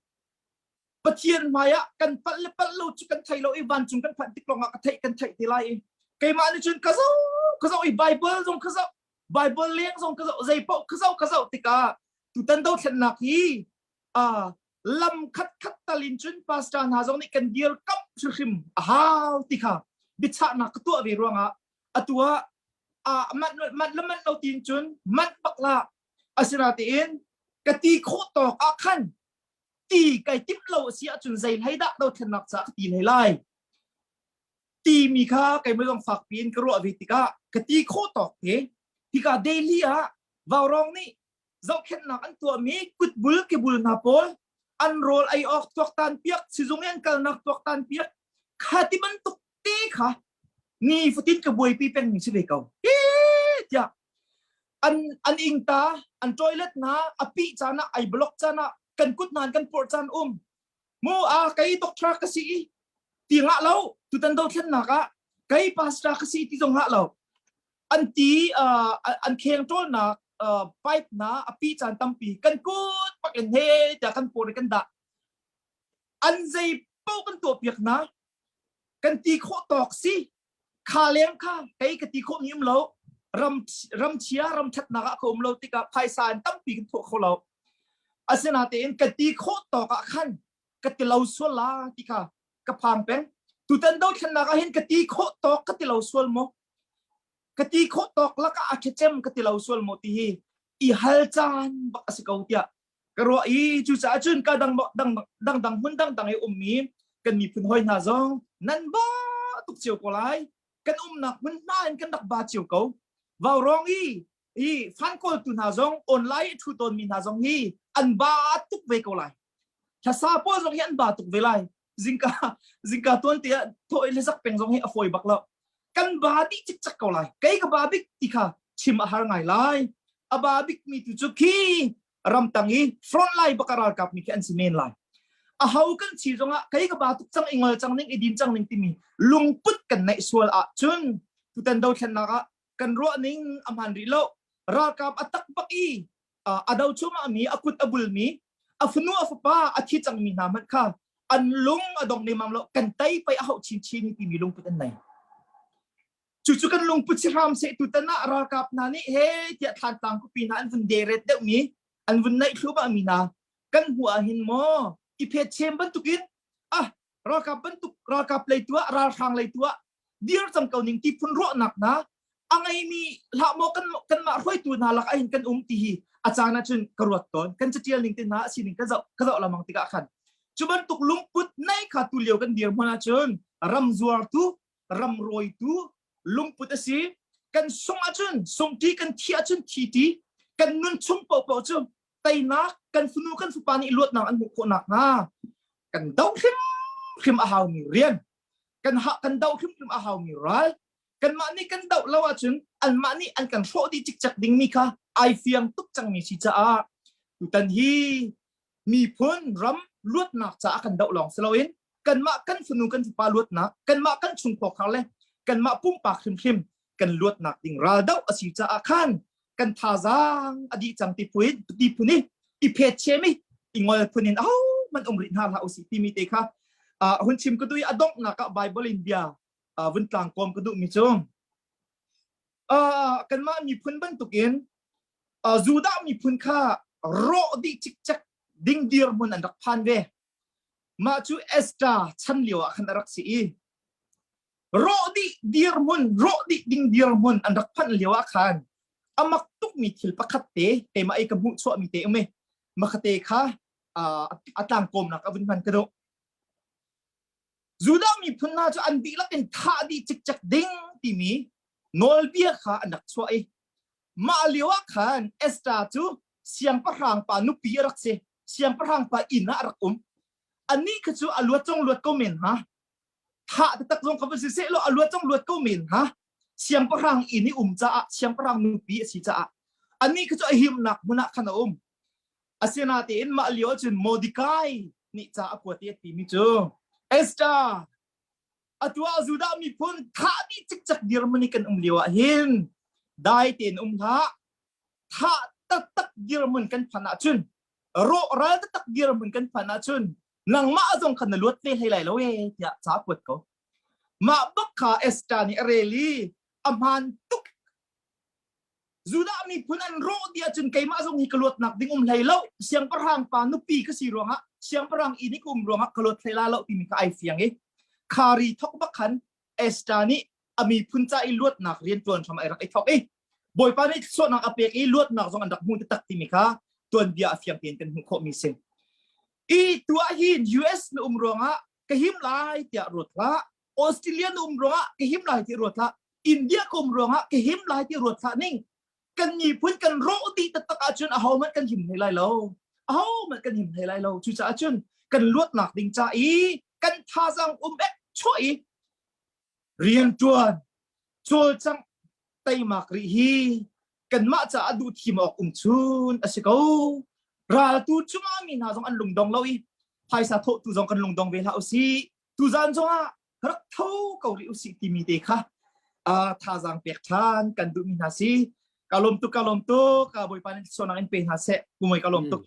Pathian hmai ah kan palh le palh lo cu kan thei lo i vancung kan phanh tik lawngah ka theih kan theih te lai i keimah nih cun ka zoh ka zoh i Bible zong ka zoh Bible leng zong ka zoh zei paoh ka zoh ka zoh tikah tutan dothlennak hi lam khat khat tal in cun pastor hna zong nih kan dir kamh hrimhrim a hau ti kha biachahnak ka tuah ve ruangah atu ah manh manh le manh lo tiin cun manh bak la asinatein ka ti khawh tawk ah khan ti kai timh lo a si ahcun zei hlei dah dothlennak caah ka ti hlei lai timi kha keimah zong fak piin ka ruah ve tikah ka ti khawh tawk te hika daily ah vaurawng nih zohkhenhnak an tuahmi kutbul kebul hna pawl an rawl ei awk tuaktan piak sizung i an kalnak tuaktan piak kha ti bantuk te kha ni fatin ka buaipi peng mi si ve ko hi tiah an an ingta an toilet na a pi caan ah ai block caan ah kan kut nan kan pawr caan um mu a kei doctor ka si i ti ngah lo tutan do thlennak ah kei pastor ka si ti zong ngah lo an ti an kheng ṭawlnak pipe na a pi caan tampi kan kut pak in he tiah kan pawr kan dah an zei paoh kan tuah piak na kan ti khawh tawk si kha leng kha kei ka ti khawh mi um lo ram ram chia ram thatnak ah ka um lo tikah phaisa in tampi kan thawh kho lo asinatein ka ti khawh tawk ah khan ka ti lo sual la ti kha ka phang peng tutan dothlennak ah hin ka ti khawh tawk ka ti lo sual maw ka ti khawh tawk lakah a ṭhacem ka ti lo sual maw ti hi. i hal caan bak a si ko tiah ka ruah i cucaah cun ka dang dang dang dang hmun dang dang i ummi kan miphun hoi hna zong nan ba tuk cio ko lai kan umnak hmun hna in kan rak ba cio ko vau rong i i fan kawltu hna zong online i thu tawnmi hna zong hi an ba tuk ve ko lai hlasa pawl zong hi an ba tuk ve lai zingka zingka tuan te ah thaw i hlsak peng zong hi a fawi bak lo kan ba dih cikcek ko lai kei ka ba bik ti kha chim a har ngai lai a ba bik mi tu cu khi ramtang i front line baka ralkap mi khi an si men lai a ho kan chi zongah kei ka ba tuk cang i ngol cang ning i din cang ning timi lungput kan neih sual ah cun tutan dothlennak ah kan ruah ning a hman rih lo ralkap a tak bak i a do chungah mi a kut a bul mi a fanu a fapa a thi cang mi hna hmanh kha an lung a dong nemam lo kan tei pai a hauh chin chin timi lungput an nei cucu kan lungput si hram se tutan ah ralkap hna nih he tiah thlantlang khuapi hna an vun deret deuh mi an vun naih thluahmah mi hna kan hmuh ah hin maw i phet chem bantukin ah ralkap bantuk ralkap lei tuah ralhrang lei tuah dir cang ko ning ti phun ruahnak hna a ngeimi hlah maw kan kanmah hruaitu hna lak ah hin kan um ti hi a caan ah cun ka ruat tawn kan catial ning te hna a sining ka zoh ka zoh lamang tikah khan cu bantuk lungput nei kha tu lio kan dir hmun ah cun ram zuartu ram rawitu lungput a si kan sung ahcun sungti kan thi ahcun thi ti kan nun chung paohpaoh cu teinak kan fanu kan fapa nih luatnak an hmuh khawh nakhnga kan do hrimhrim a haumi rian kan ha kan do hrimhrim a haumi ral kanmah nih kan doh lo ahcun anmah nih an kan hrawh dih cikcek dingmi kha ai fiang tuk cangmi si caah tutan hi miphun ram luatnak caah kan doh lawng si loin kanmah kan fanu kan fapa luatnak kanmah kan chungkhar le kanmah pumpak hrimhrim kan luatnak ding ral doh a si caah khan kan thazaang a dih cang ti phuin ti phun i i phet chem i i ngol phun in aho man um rih hna hlah usih timi te kha hun chim ka duh i a donghnak ah Bible in bia vun tlang kawm ka duh mi cu kanmah miphun bantukin Judah miphun kha rawh dih cikcek ding dirhmun an rak phan ve Mah cu Esther chan lio ah khan a rak si i rawh dih dirhmun rawh dih ding dirhmun an rak phanh lio ah khan a mak tukmi thil pakhat te keimah i ka hmuh chuahmi te um i makhate kha a tlangkawmnak a vun hman ka duh. Judah miphun hna cu an dihlak in thah dih cikcek ding timi nawlbia kha an rak chuah i mah lio ah khan Esther cu siangpahrang pa nupi a rak si. Siangpahrang pa inn ah a rak um. Anih kha cu a luat cong luat ko men ha. Thah taktak zong kha va si seh law a luat cong luat ko men ha. Siangpahrang inn i um caah siangpahrang nupi a si caah anih kha cu a himnak hmun ah khan a um. Asinain mah lio ahcun Mordecai nih ca a kuat i a timi cu Esther atu ah Judah miphun thah dih cikcek dirhmun i kan um lio ah hin dai tein um hlah thah taktak dirhmun kan phanh ahcun rawhral taktak dirhmun kan phanh ahcun nangmah zong khan na luat ve hlei lai lo e tiah ca kuat ko mah bak kha Esther nih a rel i a hmaan tuk Judah miphun an rawh ti ahcun keimah zong hi ka luatnak ding um hlei lo siangpahrang pa nupi ka si ruangah siangpahrang inn i ka um ruangah ka luat hlei la lo timi kha ai fiang i khari thok bak khan Esther nih a miphun ca i luatnak rian tuan hram ai rak i thok i Bawipa nih suahnak a pek i luatnak zong an rak hmu taktak timi kha tuanbia a fiang tein kan hmuh khawhmi si. I tuah hin US na um ruangah ka him lai tiah ruat hlah. Australia na um ruangah ka him lai tiah ruat hlah. India ka um ruangah ka him lai tiah ruat hlah ning. Kan miphun kan rawh dih taktak ahcun ahohmanh kan him hlei lai lo. Ahohmanh kan him hlei lai lo. Cucaah cun kan luatnak ding ca i kan thazaang um ek chuah i rianṭuan cawlcangh teimak rih hi kanmah caah duh thim awk um chun a si ko raltu cungah mi hna zong an lungdong lo i phaisa thawhtu zong kan lungdong ve hlah usih tuzan zongah rak tho ko rih usih timi te kha thazaang pek ṭhan kan duhmi hna si ka lawm tuk ka lawm tuk ka bawipa nih suanak in pe hna seh kumoi ka lawm tuk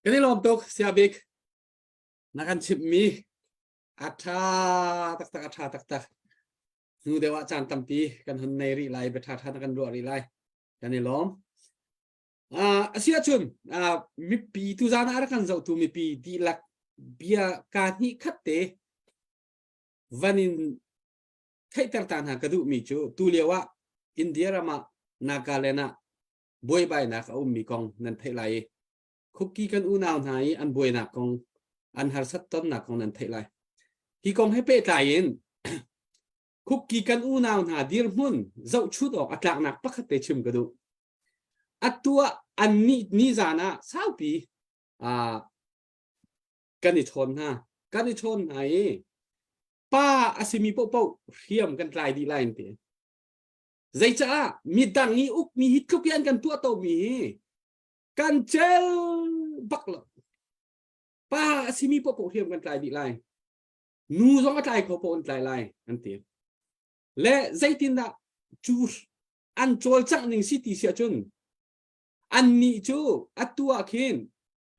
Kan i lawm tuk Siabik na kan chimhmi A ṭha taktak, a ṭha taktak. Hnu deuh ah caan tampi kan hun nei rih lai, bia ṭhaṭha na kan ruah rih lai. Kan i lawm. Uh, a si ahcun uh, mipi tuzaan ah a rak kan zohtu mipi dihlak bia ka hnih khat te van in theihter ta hna ka duhmi cu tu lio ah India ram ah Nagaland ah buaibainak a ummi kong nan theih lai i Khuki kan unau hna i an buainak kong an harsat tonnak kong nan theih lai. Hi kong he pehtlai in Khuki kan unau hna dirhmun zohchut awk a tlaknak pakhat te chim ka duh. Atu ah an ni nizan ah saupi kan i chawn hna. Kan i chawn hna i pa a simi paohpaoh hriam kan tlai dih lai an ti. Zeicaah midang i ukmi hi tluk i an kan tuah tomi hi kan cel bak lo. Pa a simi paohpaoh hriam kan tlai dih lai. Nu zong a tlai kho paoh an tlai lai an ti. Le zeitindah cu an cawlcangh ning si ti si ahcun annih cu atu ah khin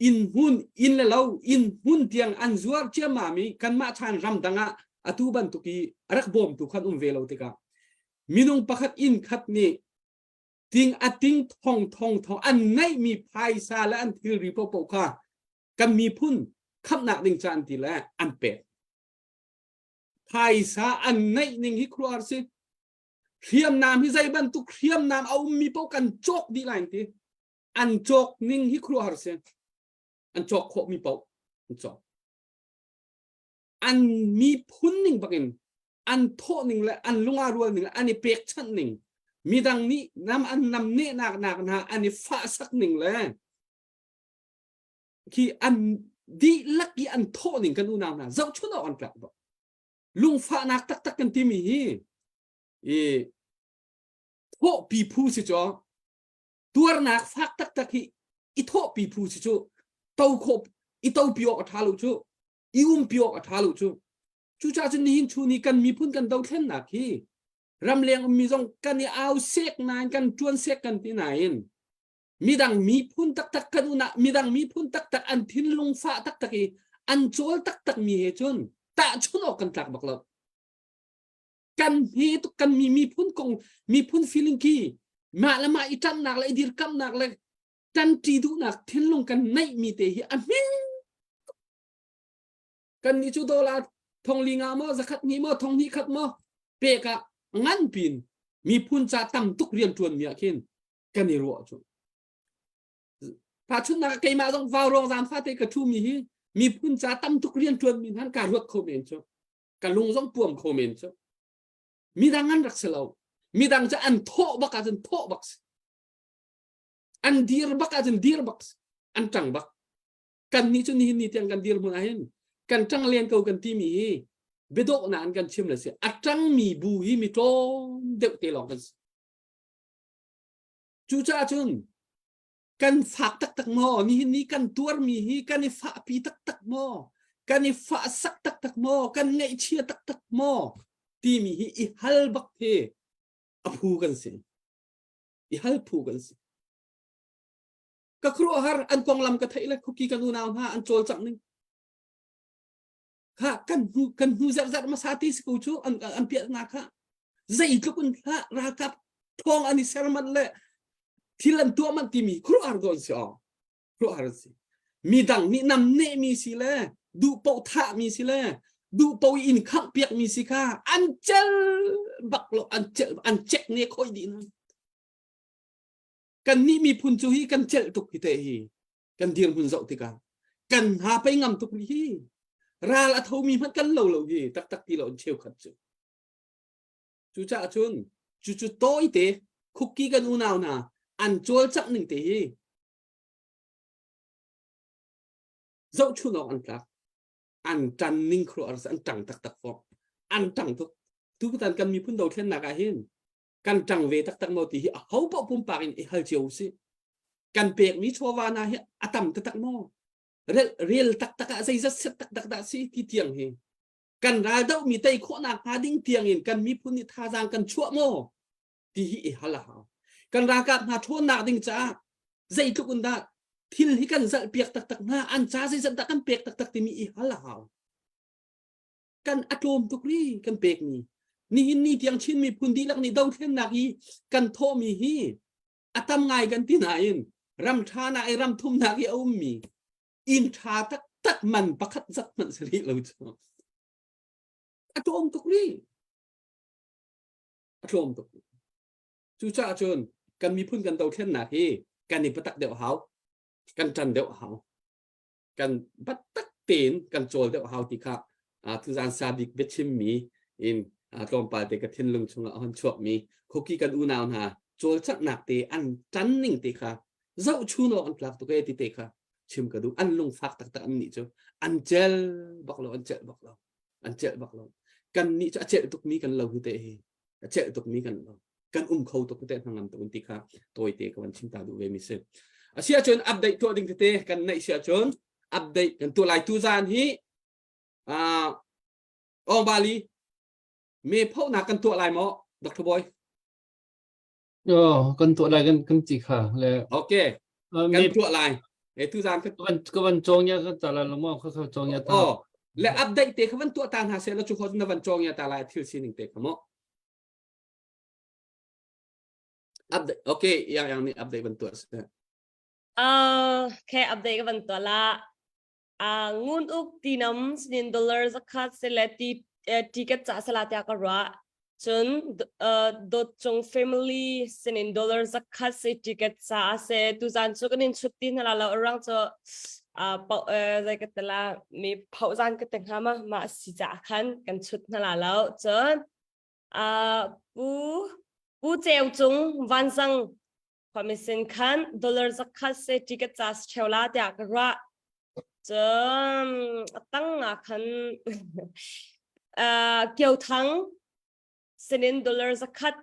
inn hmun inn le lo inn hmun tiang an zuar ciammam i kanmah chan ramdang ah atu bantuk i a rak bawmtu khan um ve lo tikah minung pakhat inn khat nih ting a ting thong thong thong an ngeihmi phaisa le an thilri paohpaoh kha kan miphun khamhnak ding ca an ti le an pek phaisa an ngeih ning hi khuaruahhar si hriamnam hi zei bantuk hriamnam a ummi paoh kan cawk dih lai ti an cawk ning hi khuaruahhar si an cawk khawhmi paoh an cawk an miphun ning bakin an thawh ning le an lunga rual ning le an i pekchanh ning midang nih nam an nam nehnak nak hna an i fahsak ning le khi an dihlak i an thawh ning kan unau hna zohchun awk an tlak bak lungfahnak taktak kan timi hi i thawhpi phu si cu tuarnak fak taktak hi i thawhpi phu si cu to khawh i topi awk a ṭha lo cu i umpi awk a ṭha lo cu cucaah cun nihin chu ni kan miphun kan dothlennak hi ramleng ummi zong kan i au sek nain kan ṭuan sek kan ti nain midang miphun taktak kan unah midang miphun taktak an thinlung fah taktak i an cawl taktak mi he cun tahchun awk kan tlak bak lo kan he tuk kan mi miphun kong miphun feeling khi mah le mah i ṭanhnak le i dirkamnak le ṭanṭi duhnak thinlung kan neih mi te hi a hme kan nih cu dollar thong li nga maw zakhat hnih maw thong hnih khat maw pek ah ngan pin miphun ca tam tuk rian ṭuan mi ah khin kan i ruah cu tahchunhnak ah keimah zong vau ruang zan fate ka thu mi hi miphun ca tam tuk rian ṭuan mi hnan ka ruat kho men cu ka lung zong puam kho men cu midang an rak si lo midang cu an thawh bak ahcun thawh bak si an dir bak ahcun dir bak si an ṭang bak kan nih cu nihin ni tiang kan dir hmun ahhin kan ṭang len ko kan timi hi biadawh na an kan chim le si a ṭangmi bu hi mi tlawm deuh te lawng kan si Cucaah cun kan fak taktak maw? Nihin ni kan tuarmi hi kan i fahpi taktak maw? Kan i fahsak taktak maw? Kan ngaihchia taktak maw? Timi hi i hal bak hi a phu kan si. I hal phu kan si. Ka khuaruahhar an konglam ka theih le khuki kan unau hna an cawlcangh ning. Kha kan hnu kan hnu zerhzerh hmasa ti si ko cu an an piahnak kha zeitluk in hlah ralkap thawng an i ser manh le thil an tuah manh timi khuaruahhar ko an si aw khuaruahhar an si midang nih nam nehmi si le duh paoh thahmi si le duh paoh in khangh piakmi si kha an cel bak lo an cel an cek ne khoi dih na kan nih miphun cu hi kan celh tuk hi te hi kan dirhmun zoh tikah kan hna pei ngam tuk rih hi ral a thomi hmanh kan lo lo hi taktak ti lo in cheukhat cu cucaah cun cucu tawite khukki kan unau hna an cawlcangh ning te hi zohchun awk an tlak an ṭan ning khuaruahhar an ṭang taktak fawh an ṭang tuk tutan kan miphun dothlennak ah hin kan ṭang ve taktak maw ti hi a ho paoh pumpak in i hal cio usih kan pekmi chawva hna hi a tam taktak maw rel rel taktak ah zeizat set taktak dah si ti tiang hi kan ral dohmi tei khawhnak hnga ding tiang in kan miphun nih thazaang kan chuah maw ti hi i hal a hau kan ralkap hna ṭhawnnak ding caah zeitluk in dah thil hi kan zalh piak taktak hna an ca zeizat dah kan pek taktak timi i hal a hau kan a tlawm tuk ri kan pekmi nihin ni tiang Chin miphun dihlak nih dothlennak hi kan thawhmi hi a tam ngai kan ti nain ram ṭha nak i ram thumnak i a ummi inn ṭha taktak man pakhat zat hmanh si rih lo cu a tlawm tuk rih a tlawm tuk cucaah cun. kan miphun kan dothlennak hi kan i patak deuh hau kan ṭan deuh hau kan biatak tein kan cawl deuh hau ti kha tuzan sa bik biachimmi in tlawmpal te ka thinlung chungah a hon chuakmi khuki kan unau hna cawlcanghnak te an ṭan ning te kha zohchun awk an tlak tuk e ti te kha chim ka duh. An lungfak taktak an nih cu an cel bak lo, an celh bak lo, an celh bak lo. Kan nih cu a celh tukmi kan lo hi te hi a celh tukmi kan lo, kan um kho tuk te hnangam tuk ti kha tawite ka van chim ta duh ve mi si. A si ahcun update tuah ding tete kan neih si ahcun update kan tuah lai. Tuzan hi Ong Bali me phonak kan tuah lai maw, Dr. Boy? Oh, kan tuah lai kan kan ti kha le. Okay. Kan tuah lai. E tu zan ka van ka van chong ya ka ta la lo mo kha kha chong ya ta. Oh, le update te kha van tuah ta hna se la chu kho na van chong ya ta lai thil sining te kha mo. Update. Okay, yang yang ni update van tuah se. Okay, update ka van tuah la. Ngun uk tinam sinin dollar zakhat sele ti ticket ca sala tia ka ra. Cun dot cung family sinin dollar zakhat se ticket ca se tu zan chu kan in chut ti hna lo arang chu pau zai ka tala mi phau zan ka te hnga ma ma si ca khan kan chut hna lo. Cun Pu Pu Ceu Cung Vanzang khuami sin khan dollar zakhat se ticket ca cheu la tiah ka ruah. Cun a tang ah khan Kio Thang sinin dollar zakhat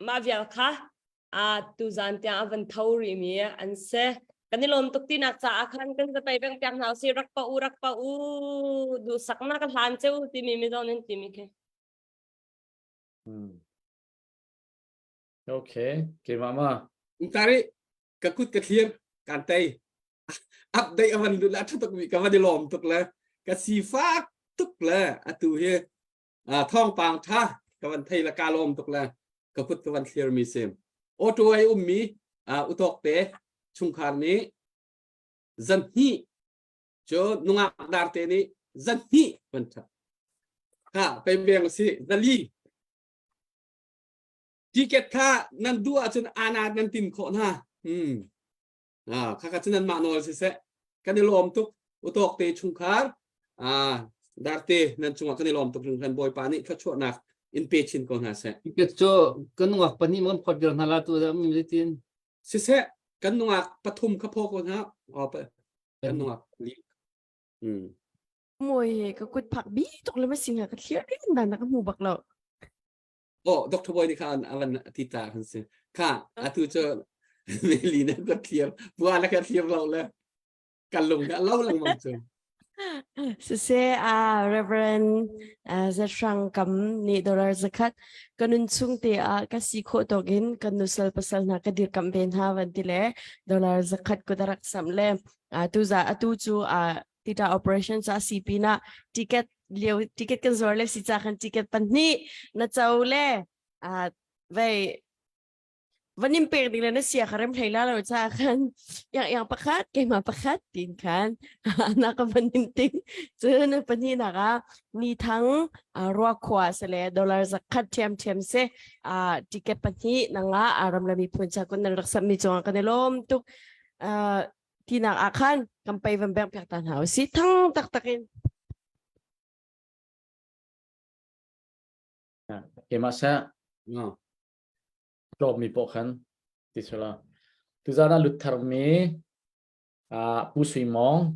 mah vial kha tuzan tiang a van tho rihmi an si. Kan i lawm tuk tinak caah khan kan zapei beng piak hna usih. Rak pa u, rak pa u, duhsaknak ka hlan ceu timi mizaw nan timi khi. Okay, keimah ma. Tari ka kut ka thlir kan tei. Update avan lut la tha tuk mi ka van i lawm tuk le ka sifak tuk le atu hi thawngpang tha ka van thei la ka lawm tuk le ka kut ka van thlir mi sim. Auto ai ummi utok te chungkhar nih zan hnih cu nungak dar te nih zan hnih van tha ha pei beng si zali ticket kha nan duh ahcun ana nan tin khawh hna. Kha kha cu nan mah nawl siseh. Kan i lawm tuk utawk te chungkhar darte nan cungah kan i lawm tuk hringhran. Bawipa nih thluachuahnak in pe chin ko hna seh. Ticket cu kan nungak pahnih mon phot vial hna la tu da mi tin. Siseh, kan nungak pathum kha phaw ko hna. Kan nungak li. Moi he ka kut phak bi tuk le ma singa ka thlir rin dan na ka hmu bak lo. Oh, Dr. Boy nih kha avan ti ta kan si. Kha atu cu meli na ka thlir bua la ka thlir lo le kan lung dah lo lengmang cu. Siseh a Reverend Zehrang Kam nih dollar zakhat ka nun chung te ah ka si khawh tawk in kan nusal pasal hna ka dirkamh ve hna van ti le dollar zakhat kut a rak samh le tu za atu cu tita operation ca si pinah ticket lio ticket kan zuar le si ca kan ticket pahnih na co le vei van in pek ding le na sia kha rem hlei la lo cha khan yang yang pakhat keimah pakhat tin khan na ka van in ting cun pahnih nak ah ni thang rua khua se le dollar zakhat thiam thiam se ticket pahnih nanga aram le miphun cha kun nan rak sam mi chuang kan i lawm tuk tinak ah khan kan pei van beng piak ta hna usi thang tak tak in. Keimah seh. No. Tlawmmi paoh khan ti sila. Tuzan ah lut tharmi Pu Sui Mawng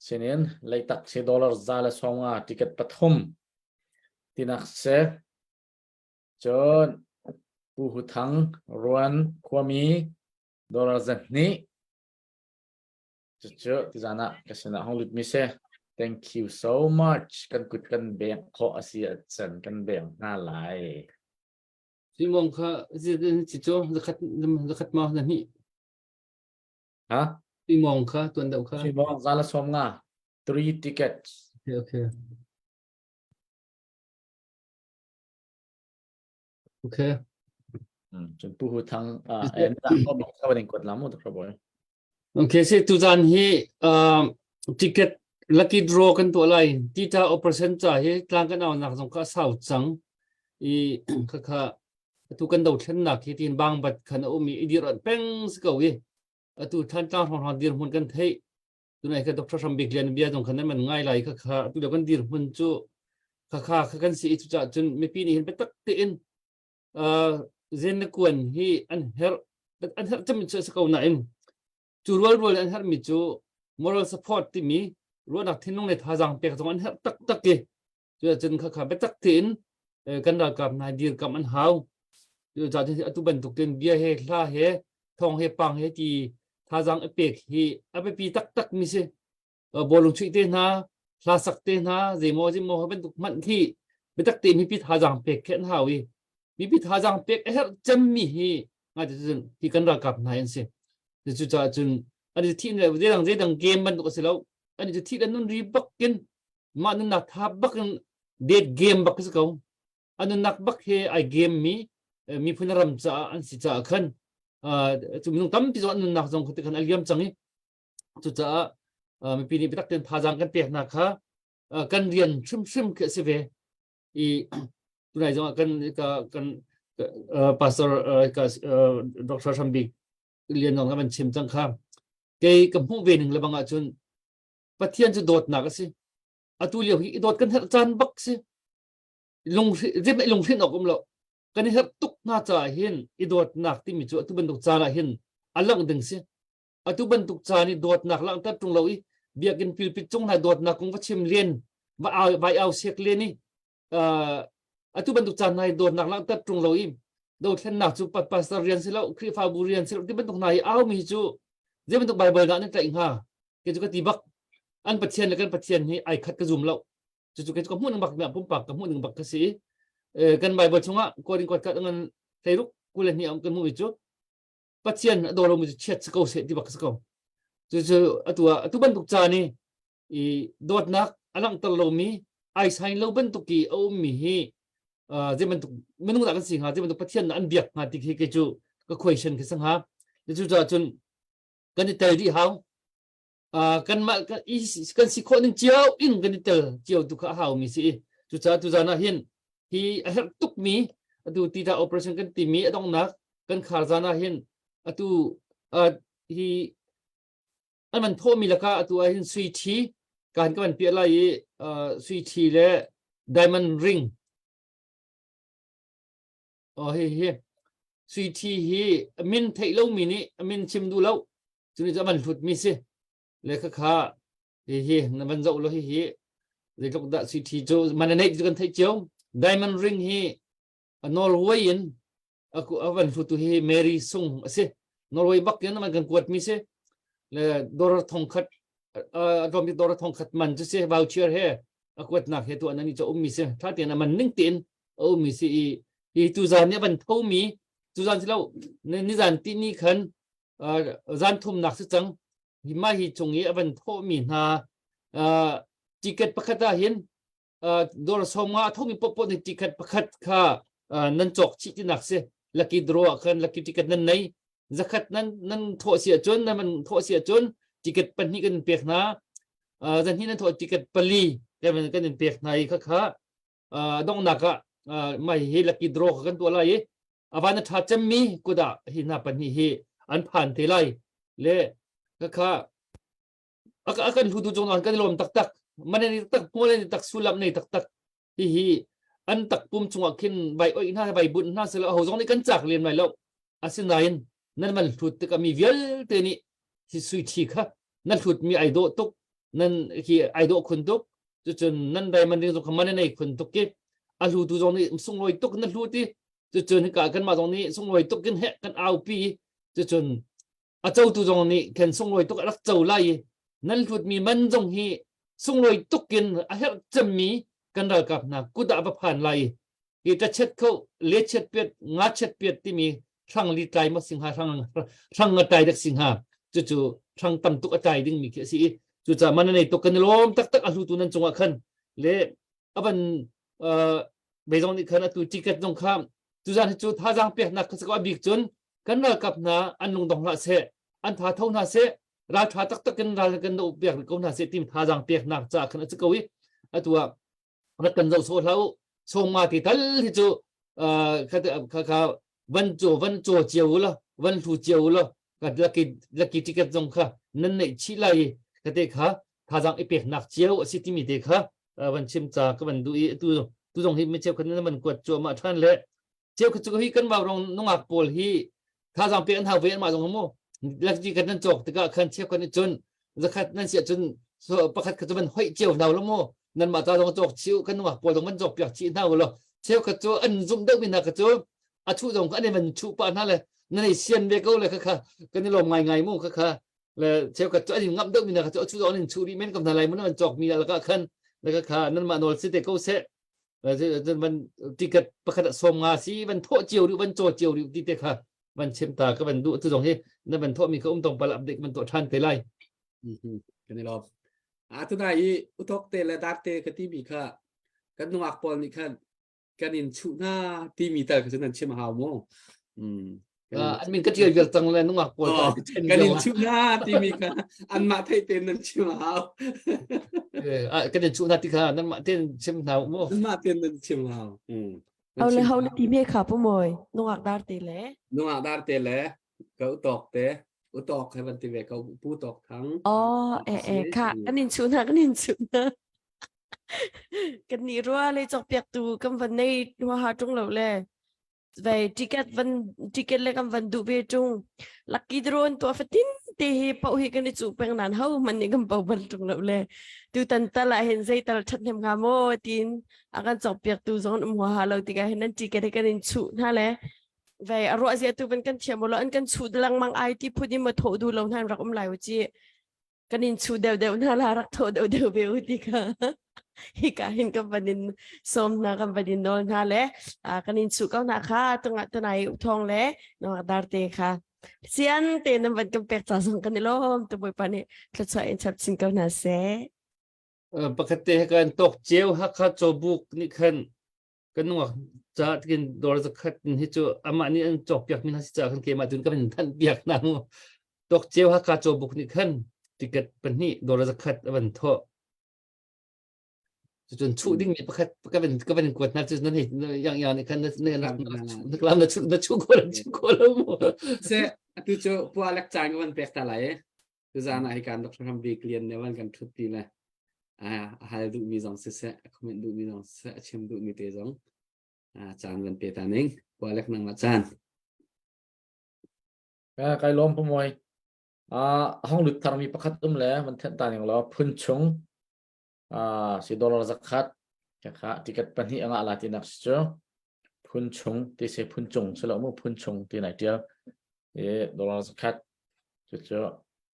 sinin leitak se dollar za le 50 ticket pathum tinak se. Cun Pu Hu Thang Ruan khuami dollar 200 cucu tuzan ah ka sinah hong lut mi si. Thank you so much. Kan kut kan beng khawh a si ahcun kan beng hna lai. Simong kha ci cu zakhat zakhat ma na hnih. Ha? Simong kha tuan deuh kha. Simong zala 50. Three tickets. Okay, okay. Okay. Cun Pu Hu Thang en da ko ding kot la mu to boy. Okay, si tuzan hi ticket lucky draw kan tuah lai. Tita operation ca hi tlang kan au nak zong kha sau cang. I kha kha. Atu kan dothlennak hi tin bangbat khan a um i i dir peng si ko i atu Thantlang hrawnghrang dirhmun kan theih. Tunai kha Dr. Hrambik Lian bia zong khan nan man ngai lai kha kha atu lio kan dirhmun cu kha kha kha kan si i cucaah cun mipi nih hin biatak tein zen le kuan hi an herh an herh cem cu a si ko nain cu rualrual an herhmi cu moral support timi ruahnak thinlung le thazaang pek zong an herh taktak i cucun khakha biatak tein kan ralkap hna dirkamh an hau. Cucaah atu bantuk tein bia he hla he thawng he pang he ti thazaang i pek hi a biapi taktak mi si. Bawlung chuih te hna, hla sak te hna, zeimaw zeimaw bantuk hmanh khi biatak tein mipi thazaang pek khi an hau i mipi thazaang pek a herh cemmi hi ngai hi kan ralkap hna an si. Cucaah cun an i thih le zeidang zeidang game bantuk a si lo. An i thih le nun ri bak in mah nunnak tha bak in date game bak si ko a nunnak bak he ai game mi miphun ram caah an si caah khan cu minung tampi zong an nunnak zong kha khan a liam cang i cucaah mipi nih biatak tein thazaang kan pek hna kha kan rian hrimhrim khi a si ve i tunai zong ah kan kan pastor ka Dr. Hrambi lian zong kan chim cang kha kei ka hmuh ve ning le bang ahcun Pathian cu dawtnak a si. Atu lio hi i dawt kan herh caan bak si. Lung lunghrinh awk um lo. Kan i herh tuk hna caah hin i dawtnak timi cu atu bantuk caan ah hin a langh ding si. Atu bantuk caan i dawtnak langhter ṭung lo i biakinn pilpit cung hna dawtnak kong va chim len va au vai au sek len i atu bantuk caan hna i dawtnak langhter ṭung lo i dothlennak cu pastor rian si lo Khrihfabu rian si lo ti bantuk hna hi au mi cu zei bantuk Bible dah nan tlaih hnga kei cu ka ti bak an pathian le kan pathian hi ai khat ka zum lo cucu kei cu ka hmuh ning bak pumpak ka hmuh ning bak ka si kan bible chungah korin kuat kat ngan hleiruk kul hnih am kan hmuh mi cu pathian a daw lomi cu chiat si ko seh ti bak si ko cucu atu ah atu bantuk ca ni i dawtnak a langhter lomi ai sain lo bantuk i a ummi hi zei bantuk minung dah kan si hnga zei bantuk pathian dah an biak hnga ti khi kei cu ka question khi sang hnga cu caah cun kan i tel dih hau kanmah kan si khawh ning cio in kan i tel cio tu kha a hau mi si i cucaah tuzan ah hin hi a herh tuk mi atu tita operation kan timi a donghnak kan khar zan ah hin atu hi an man thawh mi lakah atu ah hin sui thi kan kan piah lai i sui thi le diamond ring Oh hi hi sui thi hi a min theih lomi nih a min chim duh lo cu nih cu a van hlut mi si le kha kha hi hi na van zoh lo hi hi zeitluk dah sui thi cu man a neih cu kan theih cio diamond ring hi a Norway in a a van hlutu hi Mary Sung a si Norway bak in man kan kuat mi si le dollar thongkhat a tlawm bik dollar thongkhat man cu si voucher he a kuatnak he tu an ani cu ummi si tha tein a man ning tein a ummi si i hi tuzan nih a van thomi tuzan si lo nizan ti ni khan zan thumnak si cang hi mah hi chung i a van thawhmi hna ticket pakhat ah hin dawr sawm nga a thomi popo nih ticket pakhat kha nan cawk chih tinak si lucky draw ah khan lucky ticket nan nei zakhat nan nan thawh si ahcun nan man thawh si ahcun ticket pahnih kan pek hna zan hnih nan thawh ticket pali kan in pek hna i kha kha donghnak ah mah hi lucky draw kha kan tuah lai i avan a ṭha cemmi kut ah hi hna pahnih hi an phan te lai le khakha a kan hlutu cung kan i lawm taktak man ni tak hmual ni tak sullam nei taktak hi hi an takpum chungah khin vai oi hna vai bunh hna selo ho zong nih kan cak lem lai lo asinain nan man hlut tikah mi vialte nih hi sui thi kha na hlut mi ai dawh tuk nan hi ai dawh khun tuk cucun nan diamond ring zong kha man nei khun tuk ki a hlutu zong nih sunglawi tuk na hlut i cucun hika kanmah zong nih sunglawi tuk in heh kan aupi cucun a cotu zong nih khan sunglawi tuk a rak co lai i nan hlutmi man zong hi sunglawi tuk in a herh cemmi kan ralkap hna kut ah va phan lai i hi ṭachet kho le chet piat nga chet piat timi hrang li tlai ma singha hrang hrang nga tlai dek singha cucu hrang tam tuk a tlai ding mi khi a si i cucaah man nei tuk kan i lawm taktak a hlutu nan cungah khan le avan beizong nih khan atu ticket zong kha tuzan hi cu thazaang peknak kha a bik cun kan ralkap hna an lungdong hlah seh an tha tho hna seh ral tha taktak in ral kan do pek ko hna seh tim thazaang peknak ca khan a si ko i atu ah rak kan zoh sawh hlah u sawma ti tal hi cu. Kha kha van caw van caw cio la van hlu cio la ka lucky lucky ticket zong kha nan neih chih lai i ka te kha thazang i peknak cio a si timi te kha van chim ca ka van duh i tu tu zong hi mi cheu khan nan van kuat cuahmah ṭhan le cheu kha cu hi kan mau rong nungak pawl hi thazang pek an hau ve an mah zong mu lucky kan nan cawk tikah khan cheu khan cun zakhat nan siah cun so pakhat kha cu van hoih cio hna lo mu nan mah ta zong cawk chiu kan nungak pawl zong van cawk piak chih hna lo cheu kha cu an zumh deuh mi hna kha cu a chuh zong an i van chuh pah hna le nan ei sian ve ko le kha kha kan i lawm ngai ngai mu kha kha le cheukhat cu an in ngamh deuh mi hna kha cu a chuh zong an in chuh rih men ko hna lai mu nan van cawk mi lakah khan le kha kha nan mah nawl si te ko seh van ticket pakhat ah sawm nga si van thawh cio rih van caw cio rih ti te kha van chim ta ka van duh tu zong hi na van thawh mi kha um tong pal update van tuah than te lai. Kan i lawm. A tunai i uthok te le dar te ka ti mi kha kan nungak pawl nih khan kan in chuh hna timi tal kha cu nan chim a hau mu. An min ka tial vial cang le nungak pawl kan in chuh hna timi kha anmah theih tein nan chim a hau. Kan in chuh hna ti kha nanmah tein chim hna mu. Nanmah tein nan chim a hau. Hau le hau na ti me kha pu moi nungak dar te le. Nungak dar te le ka utawk te utawk he van ti ve ko pu tawk thang. Oh e e kha kan in chuh hna kan in chuh hna. Kan nih rua le cawkpiaktu kan van nei huaha ṭung lo le vei ticket van ticket le kan van duh ve ṭung. Lucky draw an tuah fatin te hi paoh hi kan i cuh peng nan ho man nih kan po bal ṭung lo le tutan tal ah hin zeital ṭhathnem hnga maw tiin a kan cawkpiaktu zong an um huaha lo tikah hin nan ticket hi kan in chuh hna le vei a ruah zia tu van kan thiam lo an kan chuh lengmang ai ti phun in ma thawh duh lo hna an rak um lai u ci. Kan in chuh deuhdeuh hna la rak thawh deuhdeuh ve u ti kha hika hin kan van in sawm hna kan van in nawl hna le kan in chuh ko hna kha tungah tunai thawng le nongak dar te kha sian te nan van kan pek ca zong kan i lawm tu Bawipa nih thluachuah in chap chin ko hna seh. Pakhat te kan tok ceu Hakha cawbuk nih khan kan nungak ca kin dawr zakhat hi cu amah nih an cawk piak mi hna si caah khan keimah tun ka van thanh piak hna mu tok ceu Hakha cawbuk nih khan ticket pahnih dawr zakhat a van thawh cucun chuh ding mi pakhat ka van ka van kuat hna cu nan hei yang yang nih khan na na na klam na chuh na chuh ko na chuh ko lo mu se atu cu pua lek caan ka van pek ta lai Tuzaan ah hikan Dr. Ram Bik Lian ne van kan thut ti le a hal duhmi zong siseh, a comment duhmi zong siseh, a chim duhmi te zong caan van pe ta ning. Kualek nangmah caan. Kai lawm pamoy. Hong lut tharmi pakhat um le van thenh ta ning law phun chung si dollar zakhat kha ticket pahnih anga la ti nak si cu phun chung ti se phun chung si lo mu phun chung ti nai tial e dollar zakhat Cucu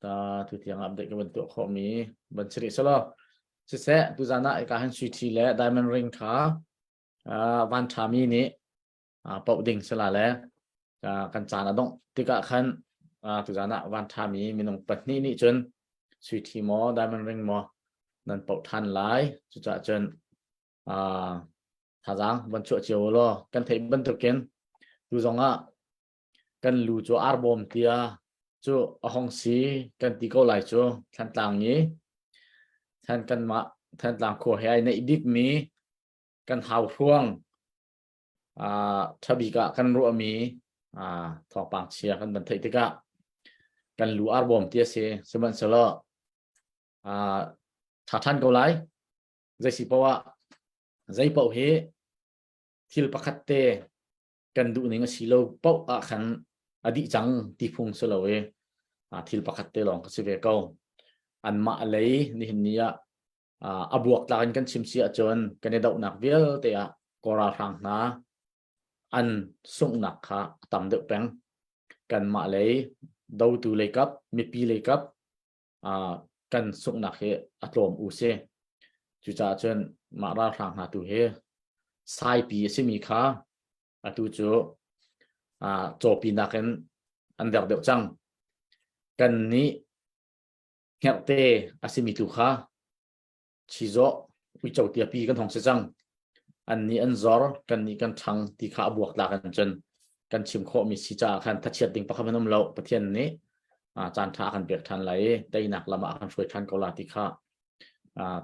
ta tu tiang update ka van tuah khawhmi van si rih selaw siseh tuzan ah ika hin sui thi le diamond ring kha van ṭhami nih poh ding sila le kan caan a dongh tikah khan tuzan ah van ṭhami minung pahnih nih cun sui thi maw diamond ring maw nan poh ṭhan lai cucaah cun thazaang van chuah cio law kan theih bantukin tu zong ah Kan lu cu arbawm tia cu a hong si kan ti ko lai cu Thantlang i Than kanmah Thantlang khua he ai neih bikmi kan hauhruang ṭhabik ah kan ruahmi thawngpang chia kan van theih tikah kan lu arbawm ti a si. Sihmanhsehlaw ṭha ṭhan ko lai. Zei si paoh ah zei paoh hi thil pakhat te kan duhning a si lo paoh ah khan a dih cang ti phung si lo i thil pakhat te lawng ka si ve ko. Anmah lei nihin ni ah a buaktlak in kan chim si ahcun kan i dohnak vialte ah Kawl ralhrang hna an sunghnak kha a tam deuh peng. Kanmah lei dotu lei kap, mipi lei kap kan sunghnak hi a tlawm u si. Cucaah cun mah ralhrang hna tu hi saipi a simi kha atu cu cawpi nakin an der deuh cang. Kan nih hngerhte a simi tu kha chizawh uico tiapi kan hong si cang. An nih an zor, kan nih kan ṭhang ti kha a buaktlak in cun kan chim khawhmi si caah khan thachiat ding pakhat an um lo. Pathian nih caan ṭha a kan pek ṭhan lai i teinak lam ah a kan hruai ṭhan ko la ti kha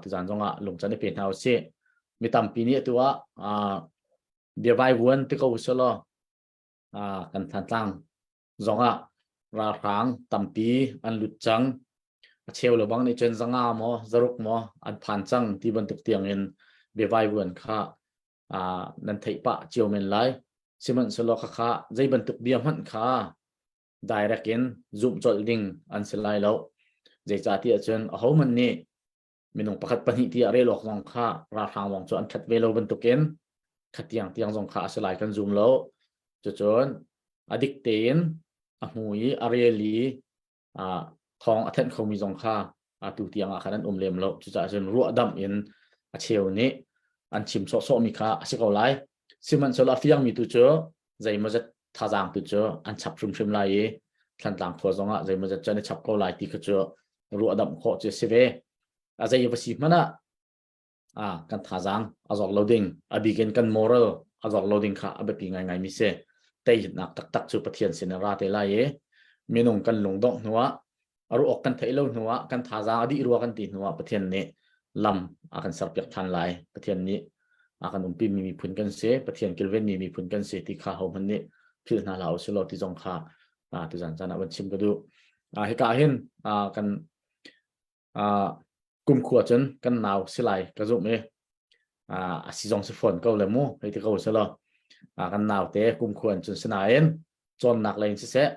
tuzaan zongah lungcan i pe hna usih. Mi tampi nih atu ah. Biavaivuan ti ko selaw kan Thantlang zongah ralhrang tampi an lut cang. A cheu le bang nih cun zanga maw zaruk maw an phan cang ti bantuk tiang in biavaivuan kha nan theih pah cio men lai. Sihmanhsehlaw khakha zei bantuk bia hmanh kha direct in zumh colh ding an si lai lo. Zeicahtiah cun ahohmanh nih minung pakhat pahnih tiah rel awk zong kha ralhrang zong cu an that ve lo bantukin khatiang tiang zong kha a si lai kan zum lo. Cucun a dik tein a hmu i a rel i thawng a thenh khomi zong kha atu tiang ah khan an um lem lo. Cucaah cun ruahdamh in a cheu nih an chim sawhsawhmi kha a si ko lai. Sihmanhsehlaw a fiangmi tu cu zeimawzat thazaang tu cu an chap hrimhrim lai i Thlantlang khua zongah zeimawzat cu an i chap ko lai ti kha cu ruahdamh khawh cu a si ve. A zei va si hmanh ah ah kan thazaang a zor lo ding, a bik in kan moral a zor lo ding kha a biapi ngaingai mi si. Teinak taktak cu Pathian sin in ra te lai i minung kan lungdongh hnuah a ruah awk kan theih lo hnuah kan thazaang a dih rua kan ti hnuah Pathian nih lam a kan serpiak than lai. Pathian nih a kan umpi mi miphun kan si, Pathian kilven mi miphun kan si ti kha hohmanh nih philh hna hlah usih law ti zong kha tuzan caan ah van chim ka duh. Hika ah hin kan kumkhua cun kan nau si lai ka zumh i a si zong si fawn ko le mu hei ti ko sih law kan nau te kumkhua in cun sinain cawnnak lei in siseh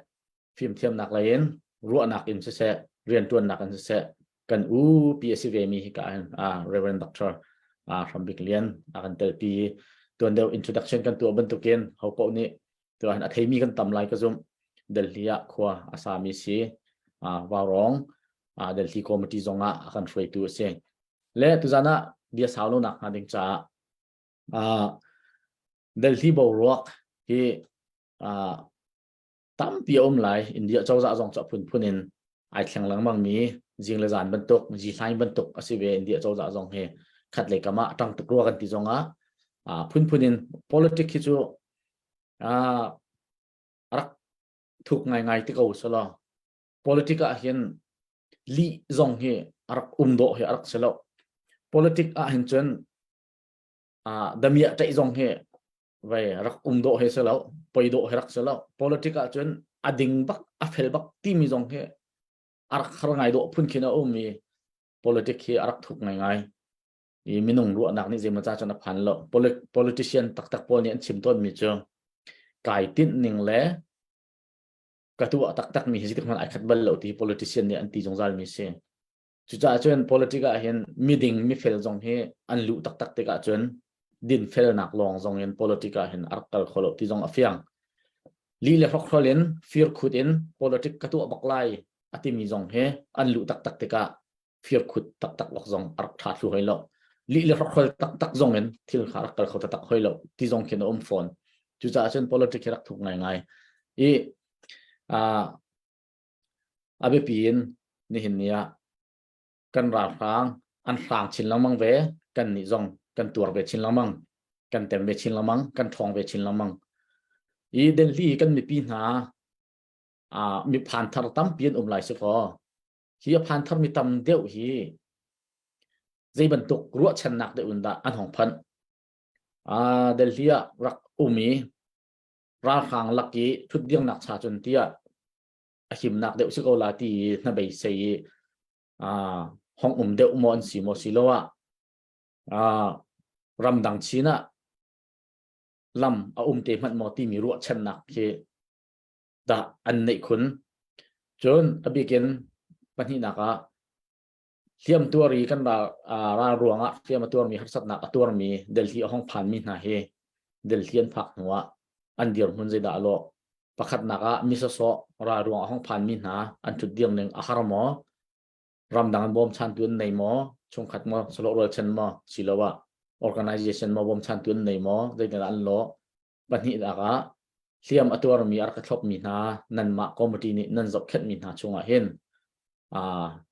fimthiamnak lei in ruahnak in siseh riantuannak in siseh kan u pi a si ve mi hika hin Reverend Dr. Hrambik Lian a kan telpi tuan deuh introduction kan tuah bantukin ho paoh nih tuah a theimi kan tam lai ka zumh Delhi ah khua a sami si Vaurawng Delhi committee zong ah a kan hruaitu a si le tuzan ah bia sau lo nak hnga ding caah Delhi boruak hi tampi a um lai India cozah zong cu a phunphun in ai thleng lengmang mi zing le zan bantuk zihlain bantuk a si ve India cozah zong hi khat lei kam ah ṭang tuk rua kan ti zong ah phunphun in politic hi cu rak thuk ngaingai ti ko selaw politic ah hin lih zong hi a rak um dawh hi a rak si lo politic ah hin cun damiah ṭaih zong hi vai rak um dawh he si lo poi dawh he rak si lo politic ah cun a ding bak a fel bak timi zong hi a rak har ngai dawh phun khin a um i politic hi a rak thuk ngaingai i minung ruahnak nih zeimaw ca cun a phan lo politician taktak pawl nih an chim tawn mi cu kai tinh ning le ka tuah taktak mi hi zeitik hmanh ai khat bal lo ti politician nih an ti zungzal mi si Cucaah cun politic ah hin miding mifel zong hi an luh taktak tikah cun dinfelnak lawng zong in politic ah hin a rak kal kho lo ti zong a fiang. Lih le hrokhrol in firkhut in politic ka tuah bak lai a timi zong hi an luh taktak tikah firkhut taktak bak zong a rak ṭha thlu hoi lo. Lih le hrokhrol taktak zong in thil kha a rak kal kho taktak hoi lo ti zong khin a um fawn. Cucaah cun politic hi rak thuk ngaingai. I uh, A biapi in nihin ni ah kan ralhrang an hrang chin lengmang ve, kannih zong kan tuar ve chin lengmang, kan tem ve chin lengmang, kan ṭhawng ve chin lengmang. I Delhi kan mipi hna uh, mi phan thar tampi an um lai si kaw, hi a phan thar mi tam deuh hi zei bantuk ruahchannak deuh in dah an hong phanh. Uh, Delhi ah rak um i ralhrang lak i ṭhutdirnak cha cun tiah a himnak deuh si ko la ti i hnabeisei i hong um deuh maw an si maw si lo ah ramdang chin ah lam a um te hmanh maw timi ruahchannak khi dah an neih khun cun a bikin pahnihnak ah hliam tuar i kan ral ral ruangah hliam a tuarmi harsatnak a tuarmi Delhi a hong phanmi hna hi Delhi an phak hnuah an dirhmun zeidah a lawh pakhatnak ah mi sawsawh ral ruang a hong phanmi hna an ṭhut dir ning a har maw ramdang an bawmchantu an nei maw chungkhat maw sawlawh rualchan maw siloah organization maw bawmchantu an nei maw zeitindah an lawh pahnihnak ah hliam a tuarmi a rak thlopmi hna nanmah committee nih nan zohkhenhmi hna chungah hin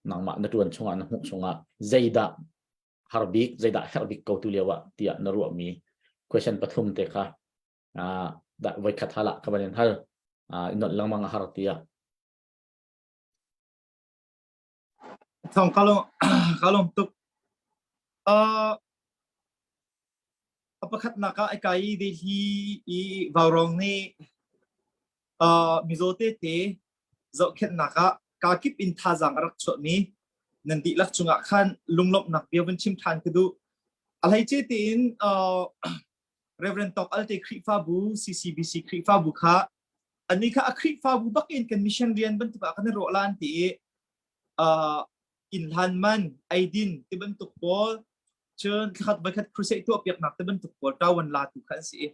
nangmah na ṭuan chungah na hmuh chungah zeidah har bik zeidah herh bik ko tu lio ah tiah na ruahmi question pathum te kha dah voikhat hal ah ka van in hal i nolh lengmang a har tiah Thong kalom kalom tuk. Uh, a. Pakhatnak ah kai Delhi i Vaurong nih mizaw tete zohkhenhnak ah kakip in thazaang a rak chuahmi nan dihlak cungah khan lunglawmhnak bia vun chim ṭhan ka duh. A hleice tein Reverend Tok Alte Khrihfabu CCBC Khrihfabu kha annih kha a Khrihfabu bakin kan mission rian bantuk ah kan i rawh lan ti i inn hlan man eidin ti bantuk pawl cun thlakhat voikhat crusade tuah piaknak ti bantuk pawl ṭawan la tu kha an si i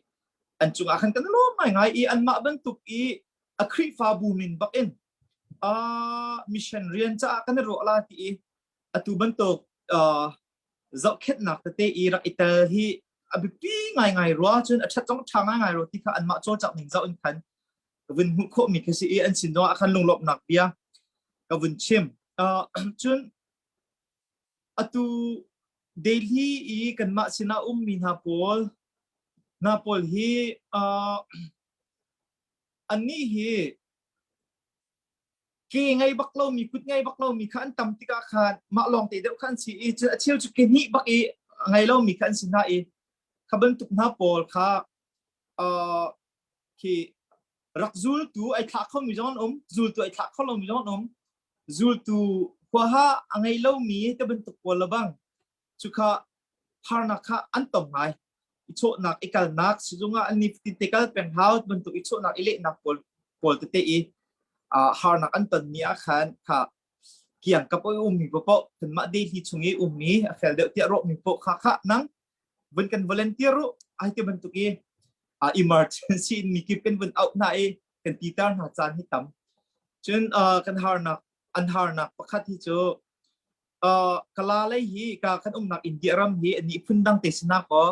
an cungah khan kan lawm ngaingai i anmah bantuk i a Khrihfabu min bakin mission rian caah kan i ruah la ti i atu bantuk zohkhenhnak tete i rak i tel hi a biapi ngaingai rua cun a ṭhat zong ṭha ngaingai rua ti kha anmah cawlcangh ning zoh in khan ka vun hmuh khawhmi khi si i an sin zongah khan lunglawmhnak bia ka vun chim. Cun atu Delhi i kanmah sinah ummi hna pawl hna pawl hi annih hi ke ngei bak lomi kut ngei bak lomi kha an tam tikah khan mah lawng te deuh kha an si i a cheu cu ke hnih bak i ngei lomi kha an si hna i kha bantuk hna pawl kha khi rak zultu ai thlah khomi zong an um zultu ai thlah kho lomi zong an um zultu huaha a ngei lomi te bantuk pawl le bang cukha harnak kha an tong ngai i chawhnak i kalnak sizung ah an nifatin te kal peng hau bantuk i chawhnak i lehnak pawl pawl tete i harnak an ton mi ah khan kha kiang kap oi ummi paoh kanmah Delhi chung i ummi a fel deuh tiah rawhmi paoh kha kha nang vun kan volunteer u ai ti bantuk i emergency in mi kip kan vun auh hna i kan titar hna caan hi tam cun kan harnak an harnak pakhat hi cu kala lei hi ka kan umnak India ram hi ani phun dang te sina ko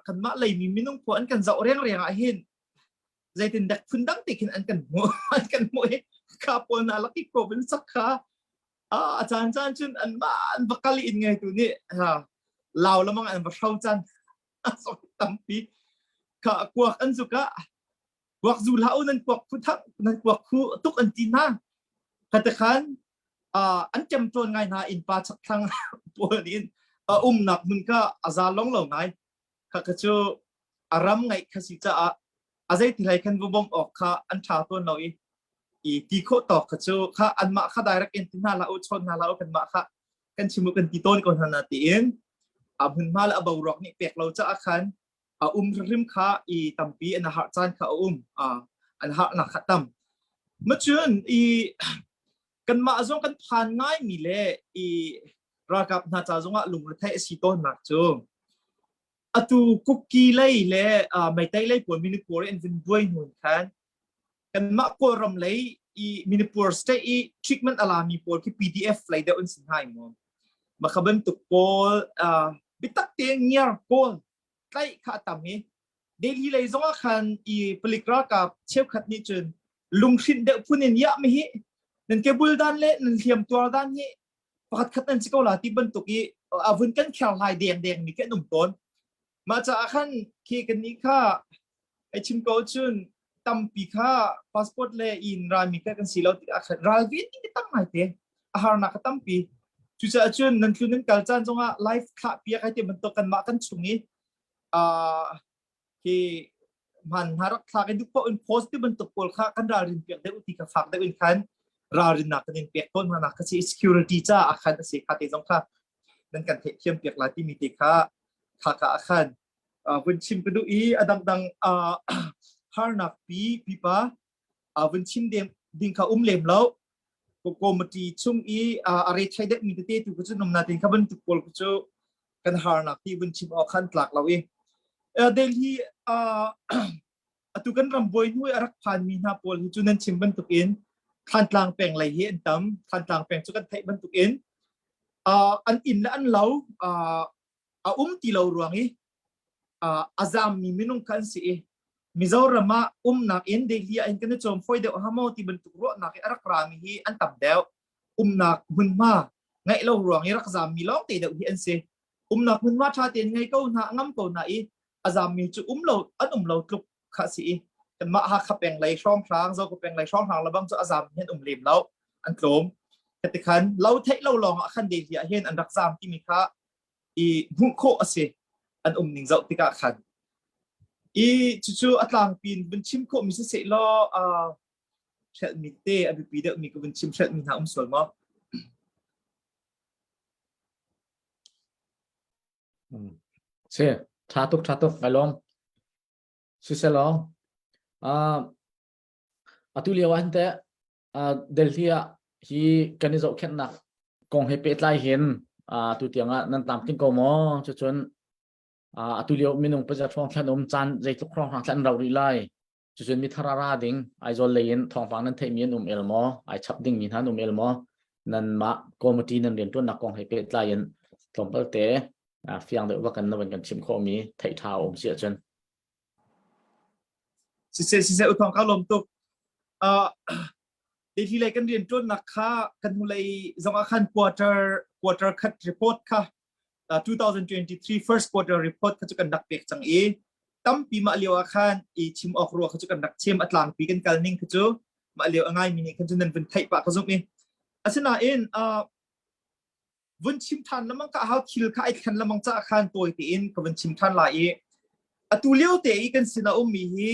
kanmah lei mi minung phu an kan zoh reng reng ah hin zeitin dek phun dang te khin an kan hmu an kan hmu i kha pawl na laki ko bin sak kha a caan caan cun an ma an va kal in ngai tu nih lau lamang an va hro caan tampi kha kuak an zuka kuak zu hlah u nan kuak phu thak nan kuak khu tuk an ti hna khate khan an ṭemṭawn ngai hna innpa chakthlang pawl nih a umnak hmun kha a za long lo ngai kha kha cu a ram ngaih kha si caah a zeiti hlei khan va bawmh awk kha an ṭha tawn lo i i ti khawh tawk kha cu kha anmah kha direct in ti hna hlah u chawn hna hlah u kanmah kha kan chim u kan ti tawn ko hna na tiin a hmunhma le a boruak nih pek lo caah khan a um hrim kha i tampi an har caan kha a um an harnak kha tam macun i kanmah zong kan phan ngai mi le i ralkap hna ca zongah lungretheih a si tawnnak cu atu kuki lei le meitei lei pawl Manipur in vun buai hnun khan kanmah Kawlram lei i Manipur state i treatment alami pawl khi PDF lei deuh an si hna i maw makha bantuk pawl bitak tein ngiar kawl tlaih kha a tam i Delhi lei zongah khan i palik ralkap cheukhat nih cun lunghrinh deuh phun in yah mi hi nan kebul dan le nan hliam tuar dan hi pakhat khat nan si ko la ti bantuk i a vun kan kher hlai deng deng mi kan um tawn mah caah khan khi kan nih kha ai chim ko cun tampi kha passport le in ralmi kha kan si lo tikah khan ralvin ti tam ngai te a harnak ka tampi cucaah cun nan tlun nan kal caan zongah life thlah piak ai ti bantuk kanmah kan chung i hi man hna rak thlak i duh paoh in post ti bantuk pawl kha kan ralrin piak deuh ti kha fak deuh in khan ralrinnak kan in pek tawn hna nak kha si security ca ah khan a si kha te zong kha nan kan theihthiam piak lai timi te kha kha ka ah khan vun chim ka duh i a dangdang harnak pi pipa vun chim ding ding kha um lem lo committee chung i a re thai deuh mi tete tu ku cu nom na tin kha bantuk pawl ku cu kan harnak ti vun chim awk khan tlak lo i Delhi atu kan ram buai hnu a rak phan mi hna pawl hi cu nan chim bantuk in Thantlang peng lei hi an tam Thantlang peng cu kan theih bantuk in an inn le an lo a um ti lo ruang i a zammi minung kha an si i Mizoram ah umnak in Delhi ah in kan i cawm fawi deuh ha maw ti bantuk ruahnak i a rak rami hi an tam deuh. Umnak hmunhma ngeih lo ruang i rak zammi lawng te deuh hi an si. Umnak hmunhma ṭha tein ngei ko hna ngam ko hna i a zammi cu um lo an um lo tluk kha si i kanmah Hakha peng lei hrawnghrang Zoka peng lei hrawnghrang lebang cu a zammi an um lem lo an tlawm. Khatikhan lo theih lo lawng ah khan Delhi ah hin an rak zam timi kha i hmuh khawh a si. An um ning zoh tikah khan. I cucu a tlangpi in vun chim khawhmi siseh law uh, hrelhmi te a biapi deuhmi ka vun chim hrelhmi hna um sual maw? Si, tha tuk tha tuk kai lawm. Siselaw, uh, atu lio ah hin teh uh, Delhi ah hi kan i zohkhenhnak kong he pehtlai hin uh, tu tiang ah nan tlamtling ko maw? Cucun uh, atu lio minung pazat hrawng thlan um caan zeitluk hrawng hrawng thlan rau rih lai. Cucun mi thar a ra ding Aizawl lei in thawngpang nan theihmi an um el maw? Ai chap dingmi hna an um el maw? Nanmah committee nan rianṭuannak kong he pehtlai in tlawmpal te uh, fiang deuh bak in na van kan chim khawhmi theih ṭha a um si ahcun. Siseh siseh uthong ka lawm tuk. Uh, Delhi lei kan rianṭuannak kha kan hnulei zong ah khan quarter quarter khat report kha uh, 2023 first quarter report kha cu kan rak pek cang i tampi mah lio ah khan i chim awk rua kha cu kan rak chim a tlangpi kan kal ning kha cu mah lio a ngai mi nih khan cu nan vun theih pah ka zumh i asinain uh, vun chim than lamang ka hau thil kha ai thlen lamang ca khan tawi tein ka vun chim than lai i atu lio te i kan sin a ummi hi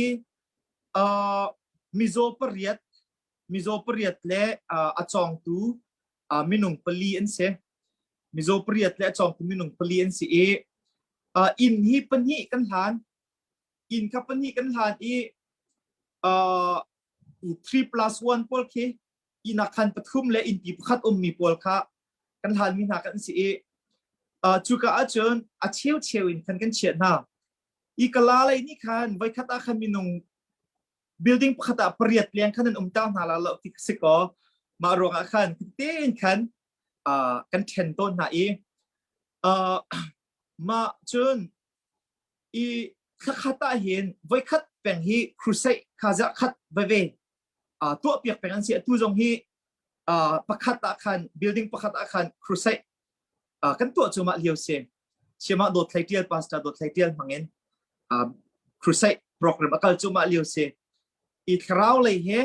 uh, mizaw pariat mizaw pariat le uh, a cawngtu uh, minung pali an si mizaw pariat le a cawngtu minung pali an si i uh, inn hi pahnih kan hlan inn kha pahnih kan hlan i uh, 3 plus 1 pawl khi inn ah khan pathum le innpi pakhat ummi pawl kha kan hlanmi hna kan si i uh, cuka ahcun a cheu cheu in khan kan chiah hna i kala lei nih khan voikhat ah khan minung building pakhat ah pariat leng khan an um ta hna la lo ti si ko mah ruangah khan tein khan uh, kan ṭhen tawn hna i uh, mah cun i thlakhat ah hin voikhat peng hi crusade kha zarh khat veve uh, tuah piak peng an si atu zong hi uh, pakhat ah khan building pakhat ah khan crusade uh, kan tuah cu mah lio si siama dawt thlai tial pastor dawt thlai tial hmangin uh, crusade program akal cu mah lio si i thlarau lei he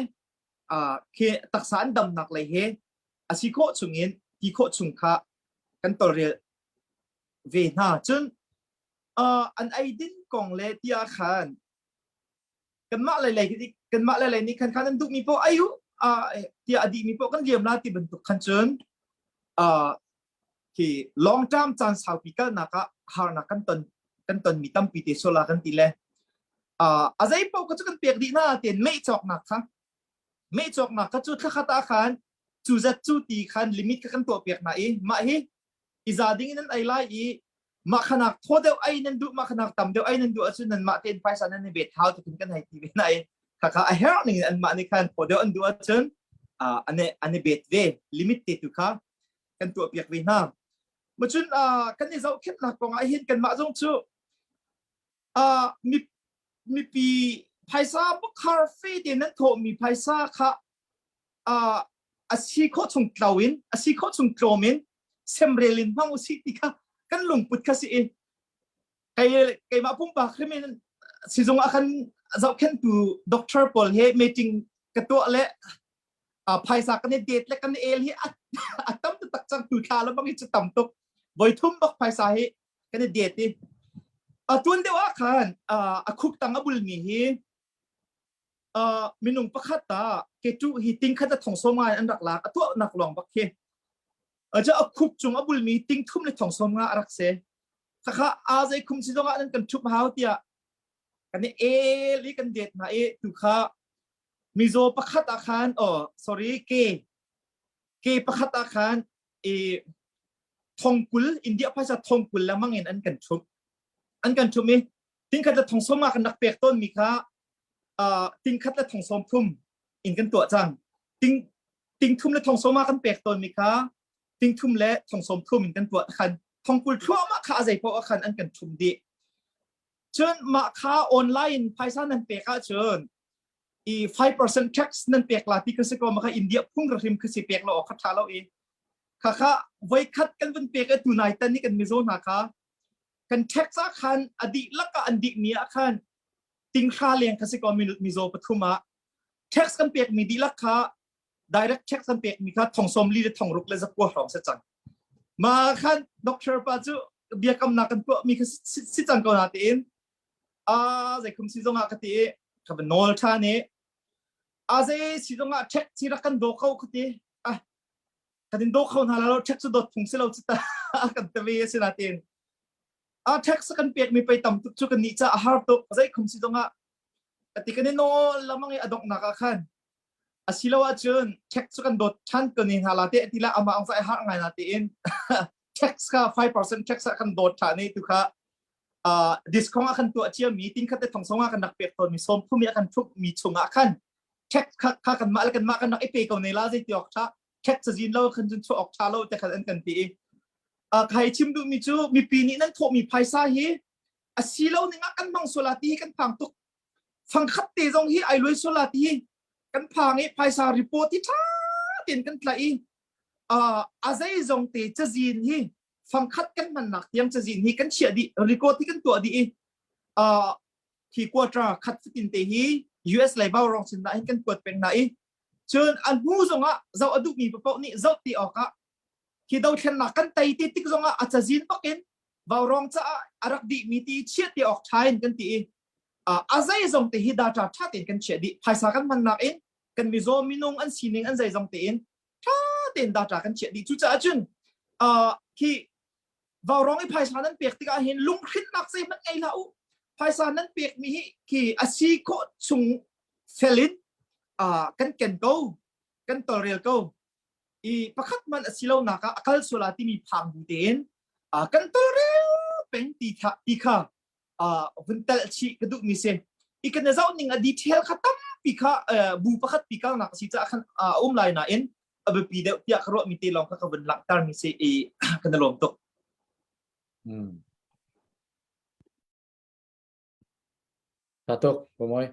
uh, khi taksa an damnak lei he asi khawh chungin ti khawh chung kha kan tolrel ve hna cun uh, an eidin kong le tia khan kanmah lei lei kanmah lei lei nih khan khan an duhmi poh ai u tiah a dihmi poh kan liam la ti bantuk khan cun khi long term caan saupi kalnak ah harnak kan ton kan tonmi tampi te sola kan ti le a zei poh ka cu kan pek dih na ten mei cawknak kha mei cawknak kha cu thlakhat ah khan cu zat cu ti khan limit kha kan tuah piak na i mah hi i za ding in an ei lai i mah khanak thaw deuh ei nan duh mah khanak tam deuh ei nan duh ahcun nan mah tein phaisa nan i bet hau ti kan hei ti ve na i khakha a herh ning in an mah nih khan thaw deuh an duh ahcun an an i bet ve limit te tu kha kan tuah piak ve hna macun kan i zohkhenhnak kong ah hin kanmah zong cu mipi phaisa bukhar fe te nan thawhmi phaisa kha a si khawh chung tlo in a si khawh chung tlawm in semrel in hmang usih ti kha kan lungput kha si i kei keimah pumpak hrim in sizung ah khan zohkhenhtu doctor pawl he meeting ka tuah le phaisa kan i det le kan i el hi a tam tak cang tu thla le bang hi cu tam tuk voi thum bak phaisa hi kan i det i a tuan deuh ah khan a khuk tang a bulmi hi uh, minung pakhat ta ketu hi ting khat a thong som nga an rak lak a tuah nak long bak khi aja a khup chung a bulmi ting thum le thong som nga a rak se khakha a zei khum si zong ah nan kan thup hau tiah kan i el i kan det na i tu kha mizo pakhat ah khan oh sorry ke ke pakhat ah khan i thongkul India phaisa thongkul lamang in an kan thup an kan thup i tingkhat le thong som nga kan rak pek tawn mi kha uh, tingkhat le thong som thum in kan tuah cang ting ting thum le thong som ah kan pek tawn mi kha ting thum le thong som thum in kan tuah khan thongkul thluahmah kha a zei paoh khan an kan thum dih cun mah kha online phaisa nan pek ahcun i 5% tax nan pek la ti kha si ko ma kha India phung ra hrim kha si pek lo kha tha lo i kha kha voi khat kan vun pek e tu nai tan ni kan mizo hna kha kan tax ah khan a dihlak ah an dih mi ah khan tinghra leng kha si ko minute mizo pathum ah tax kan pek mi dihlak kha direct tax kan pek mi kha thong som li le thong ruk le zakua hrawng se cang ma khan doctor pa cu. biakamnak kan tuah mi kha si cang ko na tiin a zei khum si zong ah ka ti i ka va nawl ṭhan i a zei si zong ah check ci rak kan daw ko ka ti ah kan in daw kho hna la lo check cu dawt phung si lo cu ta kan ti ve a si na tiin a tax kan pek mi pei tam tuk cu kan nih ca a har tuk zei khum si zong ah ati kan i nawl lamang i a donghnak ah khan asilo ahcun tax cu kan dawt than ko ni hna la te ti la ama ang sai har ngai na tiin tax kha 5% tax ah kan dawt than i tu kha discount ah kan tuah cia mi ting khat te thong song ah kan rak pek tawn mi som phumi ah kan thup mi chung ah khan tax kha kha kan mah le kan mah kan rak i pe ko ne la zei ti ok tha tax cazin lo khan cun chuah ok tha lo te khan an kan ti i khai chim duh mi cu mipi nih nan thawh mi phaisa hi a si lo ning ah kan hmang sual ti hi kan phang tuk fangkhat te zong hi ai luai sual ti hi kan phang i phaisa report hi tha tein kan tla i a zei zong te cazin hi fangkhat kan hmannak tiang cazin hi kan chiah dih record hi kan tuah dih i khi quarter khat fatin te hi US lei bau rong sin hin kan kuat peng na i cun a hnu zongah zoh a duhmi paoh nih zoh ti awkah hi dothlennak kan tei ti tik zongah a cazin bakin vaurawng caah a rak dihmi ti chiah ti awk ṭha in kan ti i a zeizong te hi data ṭha tein kan chiah dih phaisa kan hmannak in kan mizaw minung an sining an zeizong tein ṭha tein data kan chiah dih cucaah cun khi vaurawng i phaisa nan pek tikah hin lunghrinnak zeihmanh ngei hlah u phaisa nan pekmi hi khi a si khawh chung fel in kan ken ko kan tolrel ko i pakhat man a si lo nak ah a kal sual ah timi phang bu tein kan tolrel peng ti tha ti kha vun telh chih ka duh mi si i kan zoh ning a detail kha tampi kha bu pakhat pi kalnak a si caah khan a um lai nain a biapi deuh tiah ka ruah mi te lawng kha ka vun langhter mi si i kan i lawm tuk. Tha tuk, Pomoi.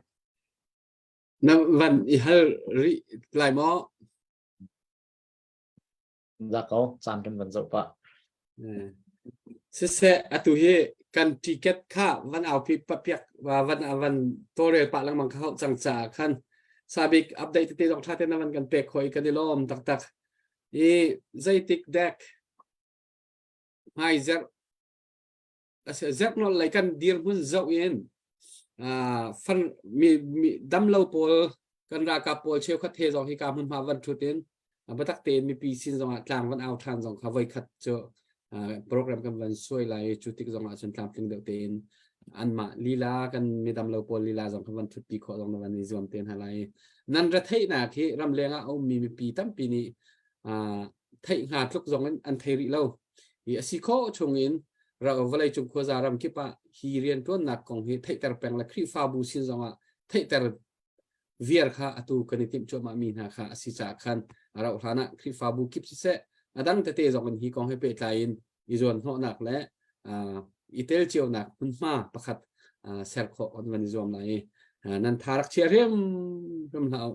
Na van i hal rih lai maw? Za ko, caan kan van zoh pah. Siseh, atu hi kan ticket kha van au pi piak van van tawlrel pah lengmang kha hauh cang caah khan sabik update tete zong tha te na van kan pek khoi kan i lawm taktak. I zeitik dek hmai zerh zerh lei kan dirhmun zoh in fan mi mi damlo pawl kan ralkap pawl cheukhat he zong hi ka hmunhma van thut in biatak tein mipi sin zong ah tlang van au than zong kha voi khat cu program kan van suai lai cu tik zong ah cun tlamtling deuh tein anmah lila kan midam lo pawl lila zong kha van thutpi khawh zong na van i zuam te hna lai nan ra theihnak hi ramleng ah a ummi mipi tampi nih theih hnga tluk zong in an thei rih lo hi a si khawh chung in vawlei cung khuaza ram kip ah hi riantuannak kong hi theihter peng le Khrihfabu sin zong ah theihter viar kha atu kan i timh cuahmah mi hna kha a si caah khan a rauh hlan ah Khrihfabu kip siseh a dang tete zong in hi kong he pehtlai in i zuan hnawhnak le i tel cionak hmunhma pakhat ser khawh kan van i zuam lai i nan tha rak chia hrim hrim hlah u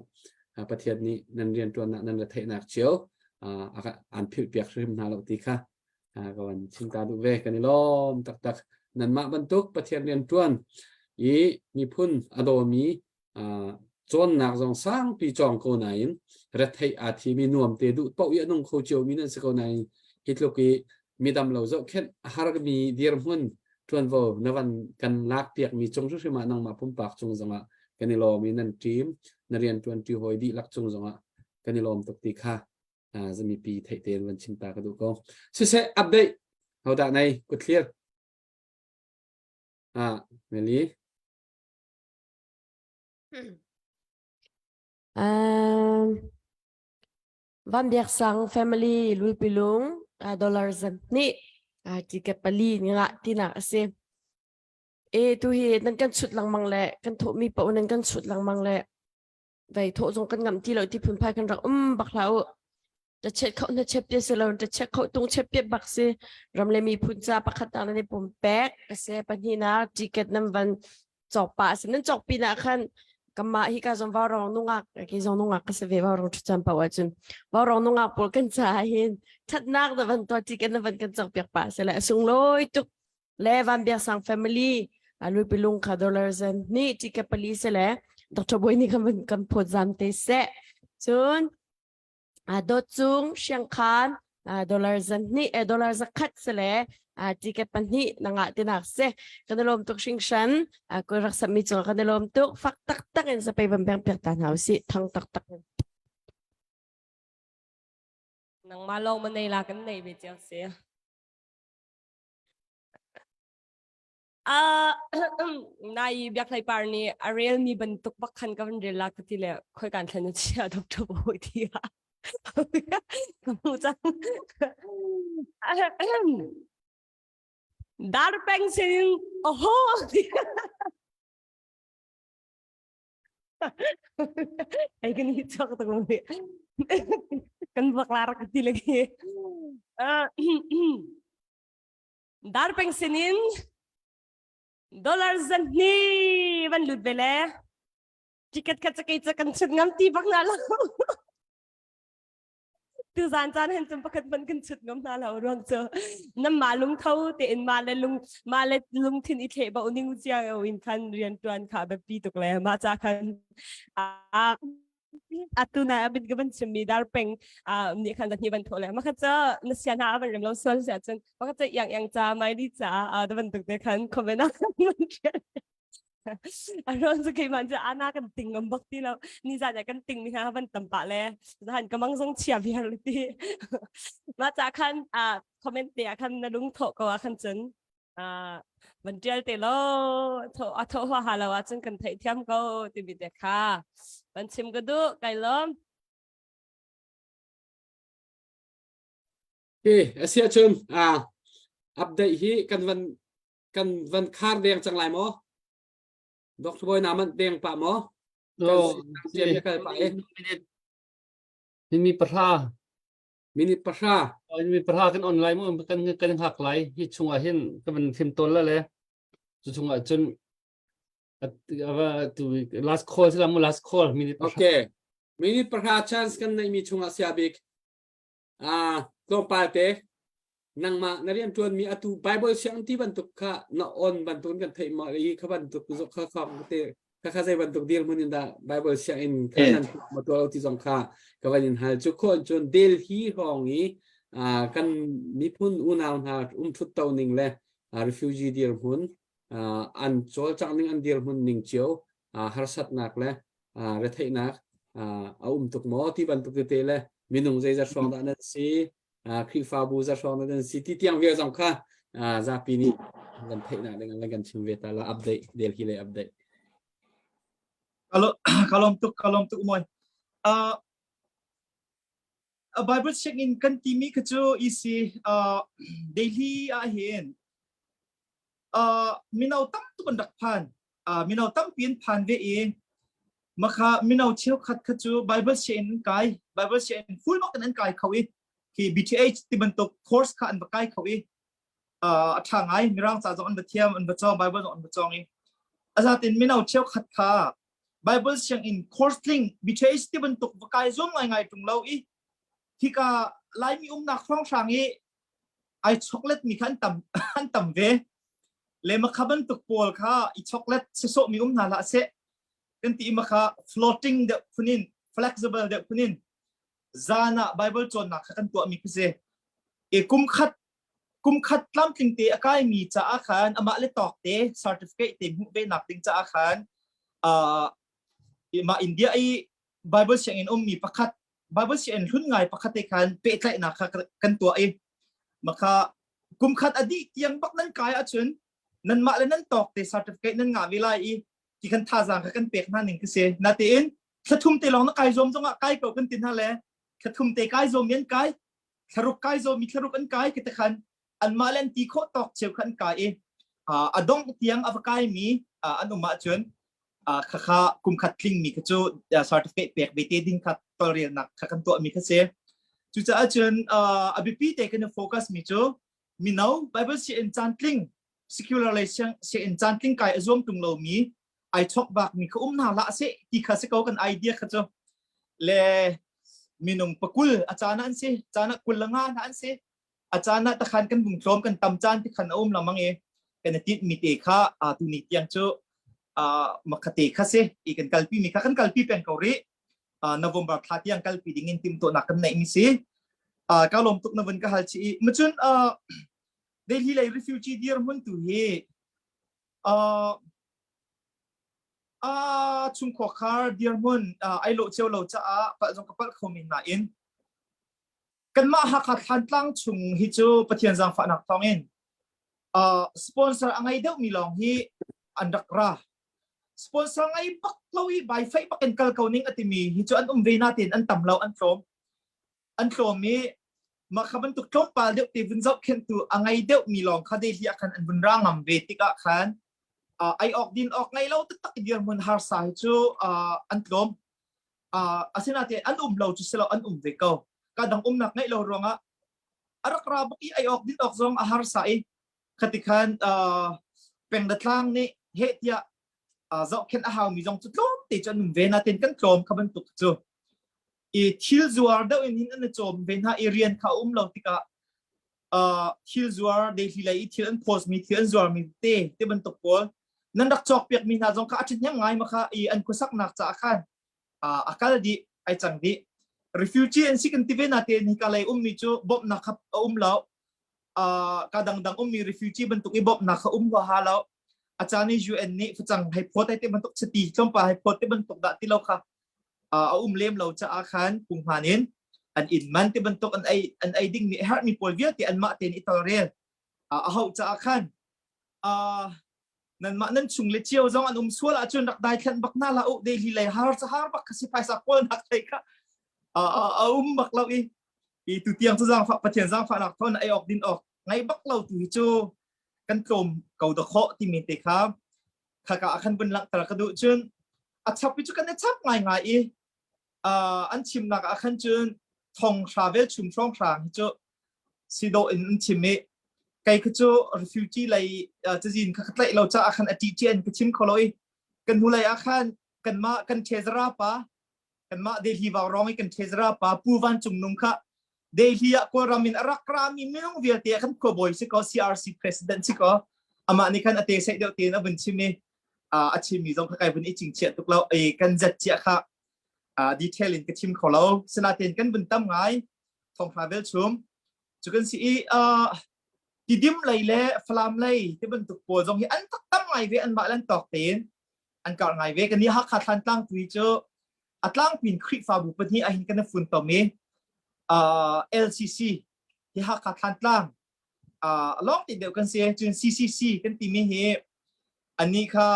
Pathian nih nan rianṭuannak nan ra theihnak cio an philh piak hrim hna lo ti kha ka van chim ta duh ve kan i lawm taktak nanmah bantuk Pathian rianṭuan i miphun a dawmi cawnnak zong sangpi cawng ko nain retheih aa thimi nuam te duh paoh i a nung kho ciomi nan si ko nain hi tluk i midam lo zohkhenh a harmi dirhmun ṭuanvo na van kan lak piakmi cung hrimhrim ah nangmah pumpak cung zongah kan i lawm i nan team na rianṭuan ṭi hawi dihlak cung zongah kan i lawm tuk ti kha zamipi theih tein van chim ta ka duh ko. Siseh update hodah nei kutthlir ah Meli Um, Van Biak Sang family Lulpilung uh, dollar zan nih uh, ticket pali nga tinak a si. E tu hi nan kan chut lengmang le kan thawh mi paoh nan kan chut lengmang le vei thawh zong kan ngam ti lo ti phunphai kan rak um bak hlah u. Ta chet kho na chep te si lo ta chet kho tung chep piat bak si ram le miphun ca pakhat nak nan i pum pek a si pahnih ticket nan van cawk pa a si nan cawk pin ah khan kamah hi ka zong vaurong nungak ki zong nungak ka si ve vaurong ṭhucam paoh ahcun vaurong nungak pawl kan caah hin ṭhatnak na van tuah ticket na van kan cawk piak pa si le a sunglawi tuk le Van Biak Sang family Luipilung kha dollar zen nih ticket pali si le Dr. Boi nih kan kan phawt zam te seh cun Dawt Cung Siangkhan dollar zan hnih dollar zakhat si le Ticket pahnih na ngah tinak si. Kan i lawm tuk hringhran. Kul rak sami cung kan i lawm tuk. Fak taktak in zapei van beng piak ta hna usih. Thang taktak in. Nangmah lawng ma nei la kan nei ve cio si. Ah, nai biak hlei par nih a rel mi bantuk bak khan ka van rel la ka ti le khoi kan thlen chia doctor bo ti a ka mu cang. Dar peng sin oho Ai kan hi chuak tak mi. Kan bak lar ka ti lagi. Dar peng sinin dollar zan ni van lut ve le. Ticket kha chakei cha kan chut ngam ti bak na lo. Tu zan caan hen cun pakhat hmanh kan chut ngam hna lo ruang cu nam ma lungtho tein ma le lung ma le lungthin i thleh bo ning cia in khan rian tuan kha biapi tuk le ma cha khan a atu na abin ka van chimmi dar peng a nih khan ni van tho le ma kha cha na sia na van rem lo sual sia cun ma kha cha yang yang cha mai li cha a da van tuk te khan comment a A ruang cu keimah cu ana kan ting ngam bak ti lo. Ni zan ah kan ting mi hna van tam pah le zahan ka mang zong chia viar le ti. Mah ca khan ah comment te ah khan na lung thawh ko ah khan cun ah van tial te lo tho a tho hua ha lo ah cun kan theih thiam ko timi te kha van chim ka duh kai lawm. Okay, asia cun ah update hi kan van kan van khar deng cang lai maw? Dr. Boy na man deng pa maw? No, Kan kal pa e. minute. Mi pahra. Minute pahra. Mi pahra kan on lai mu kan kan hak lai hi chungah hin ka van thim tol la le cu chungah cun ava tu last call sila mu last call minute pahra. Okay. Minute pahra chance kan nei mi chungah sia bik. Ah, tlawmpal te nangmah na rian ṭuanmi atu Bible siang ti bantuk kha na on bantuk in kan theih ma i kha bantuk zo kha kha te kha kha zei bantuk dirhmun in dah Bible sianginn kha nan ma tuah lo ti zong kha ka van in hal cu khon cun Delhi hrawng i kan miphun unau hna um thut to ning le refugee dirhmun an cawlcangh ning an dirhmun ning cio harsatnak le retheihnak a um tuk maw ti bantuk tete le minung zeizat hrawng dah nan si Khrihfabu za hrawng dah nan si ti tiang vial zong kha zapi nih kan theihnak ding an kan chim ve ta la update Delhi lei update Kalom tuk kalom tuk moi a Bible sianginn kan timi kha cu isi uh, Delhi ah hin uh, mino tam tuk an rak phan uh, mino tampi an phan ve i makha mino cheukhat kha cu Bible sianginn an kai Bible sianginn full bak in an kai kho i khi BTH ti bantuk course kha an va kai kho i uh, a tha ngai mirang ca zong an va thiam an va cawng Bible zong an va cawng i azatin mino cheukhat kha Bible sianginn course tling BTH ti bantuk va kai zuam ngai ngai tung lo i hika Laimi umnak hrawnghrang i ai chocolate mi kha an tam an tam ve le makha bantuk pawl kha i chocolate sisawh mi um hna hlah seh kan ti makha floating deuh phunin flexible deuh phunin zan ah Bible cawnnak kha kan tuah mi khi si e kum khat kum khat tlamtling te a kai mi caah khan amah le tawk te certificate te hmuh ve nak ding caah khan uh, mah India i Bible sianginn ummi pakhat Bible sianginn hlun ngai pakhat te khan pehtlaihnak kha kan tuah i makha kum khat a dih tiang bak nan kai ahcun nanmah le nan tawk te certificate nan ngah ve lai i ti kan thazaang kha kan pek hna ning khi si natein thlathum te lawng na kai zuam zongah kai ko kan ti hna le thlathum te kai zuam mi an kai thlaruk kai zuam mi thlaruk an kai ki te khan anmah le an ti khawh tawk cheu kha an kai i a dongh tiang a va kai mi an um ahcun khakha kum khat tling mi kha cu certificate pek ve te ding kha tolrelnak kha kan tuah mi kha si cucaah cun a biapi te kan focus mi cu mino bible sianginn caan tling secular lei sianginn caan tling kai a zuam tung lo mi ai chok bak mi kha um hna hlah seh ti kha si ko kan idea kha cu le minung pakul a caan an si caan ah kul la nga hna an si a caan ah takhan kan bung tlawm kan tam caan ti khan a um lamang i kan i tinh mi te kha a tu ni tiang cu makhate kha si i kan kalpi mi kha kan kalpi peng ko rih November thla tiang kalpi ding in timtuahnak kan neih mi si ka lawm tuk na vun ka hal chi i macun. Delhi lei refugee dirhmun tu hi uh, a chungkhuakhar dirhmun ai lawh cio lo caah palh zong ka palh kho men nain kanmah Hakha Thlantlang chung hi cu Pathian zaangfahnak thawngin uh, sponsor a ngei deuhmi lawng hi an rak ra. Sponsor ngei bak lo i bai fei bak in kal ko ning a timi hi cu an um ve natin an tam lo an tlawm. An tlawm i mah kha bantuk tlawmpal deuh te vun zohkhenhtu a ngei deuhmi lawng kha Delhi ah khan an vun ra ngam ve tikah khan uh, ei awk din awk ngei lo taktak dirhmun harsa hi cu uh, an tlawm. Uh, asinain an um lo cu si lo an um ve ko. Ka dang umnak ngeih lo ruangah a rak ra bak i ei awk din awk zong a harsa i khati khan uh, peng le tlang nih heh tiah uh, zohkhenh a haumi zong cu tlawm te cu an um ve natin kan tlawm kha bantuk cu i thil zuar deuh in hin an i cawm ve hna i rian kha um lo tikah uh, thil zuar Delhi lei i thil an post mi thil an zuar mi te te bantuk pawl nan rak cawk piak mi hna zong kha a ṭhahnem ngai ma kha i an khuasaknak caah khan a kal dih ai cang dih refugee an si kan ti ve na te ni ka lei ummi cu bawmhnak kha a um lo ka dangdang ummi refugee bantuk i bawmhnak kha um huaha lo a caan i UN nih facang hei phawt ai te bantuk chiti tlawmpal hei phawt te bantuk dah ti lo kha a um lem lo caah khan punghman in an inn man te bantuk an ei an ei dingmi herhmi pawl vialte anmah tein i tolrel a hauh caah khan nanmah nan chung le cio zong an um sual ahcun rak daithlanh bak hna hlah u Delhi lei har ca har bak kha si phaisa kawl nak thei kha a um bak lo i i tu tiang cu zaangfah Pathian zaangfahnak thawn ei awk din awk ngai bak lo tu hi cu kan tlawm ko da khawh timi te kha khaka ah khan vun langhter ka duh cun a chap i cu kan i chap ngai ngai i an chimnak ah khan cun thong hra vel chum hrawng hrang hi cu si dawh in an chim i kei kha cu refugee lei cazin kha ka tlaih lo caah khan a ṭih an ka chim kho lo i kan hnulei ah khan kanmah kan ṭhezara pa kanmah Delhi vaurawng i kan ṭhezara pa Pu Van Cung Nung kha Delhi ah Kawlram in a rak rami minung vialte ah khan khuabawi si ko CRC president si ko amah nih khan a te seih deuh tein a vun chim i a chimmi zong kha kai vun i cingchiah tuk lo i kan zet chiah kha detail in ka chim kho lo sinain kan vun tam ngai thonghra vel chum cu kan si i tidim lei le falam lei ti bantuk pawl zong hi an tak tam ngai ve an mah lan tawk tein an kar ngai ve kan ni Hakha Thlantlang tui cu a tlangpin Khrihfabu pahnih ahin kan fun tom i LCC hi Hakha Thlantlang long ti deuh kan si cun CCC kan timi hi ani kha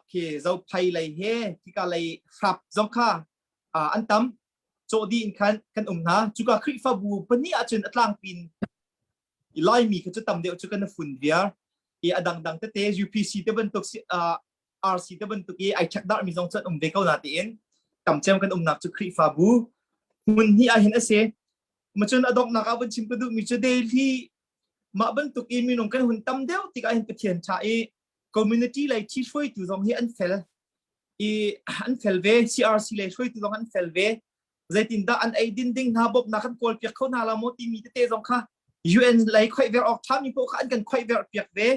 khi zophai lei he khika lei hrap zong kha an tam cawh dih in khan kan um hna cuka Khrihfabu pahnih ahcun a tlangpin Laimi kha cu tam deuh cu kan fun viar i a dangdang tete UPC te bantuk RC te bantuk i ai check dar mi zong cu an um ve ko na tiin tam cem kan umnak cu Khrihfabu hmun hnih ah hin a si macun a donghnak ah vun chim ka duh mi cu Delhi mah bantuk i minung kan hun tam deuh tikah hin Pathian tha i community lei thi hruaitu zong hi an fel i an fel ve CRC lei hruaitu zong an fel ve zeitindah an ei din ding hna bawmhnak kan kawl piak kho hna la maw timi tete zong kha UN lei khoih ver awk ṭhami paoh kha an kan khoih ver piak ve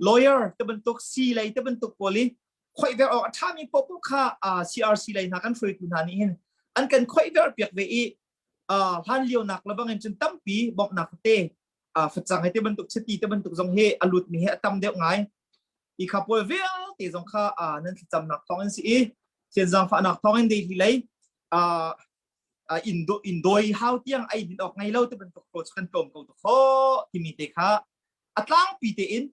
lawyer te bantuk C lei te bantuk pawl i khoih ver awk a ṭhami paoh kha CRC lei hna kan hruaitu hna nih hin an kan khoih ver piak ve i hlan lio nak le bangin cun tampi bawmhnak te facang he te bantuk chiti te bantuk zong hi a lut mi he a tam deuh ngai i kha pawl vialte zong kha nan thlacamnak thawng in si i thian zaangfahnak thawng in Delhi lei in in doi hau tiang ei din awk ngei lo te bantuk ko kan tlawm ko to kho timi te kha a tlangpi te in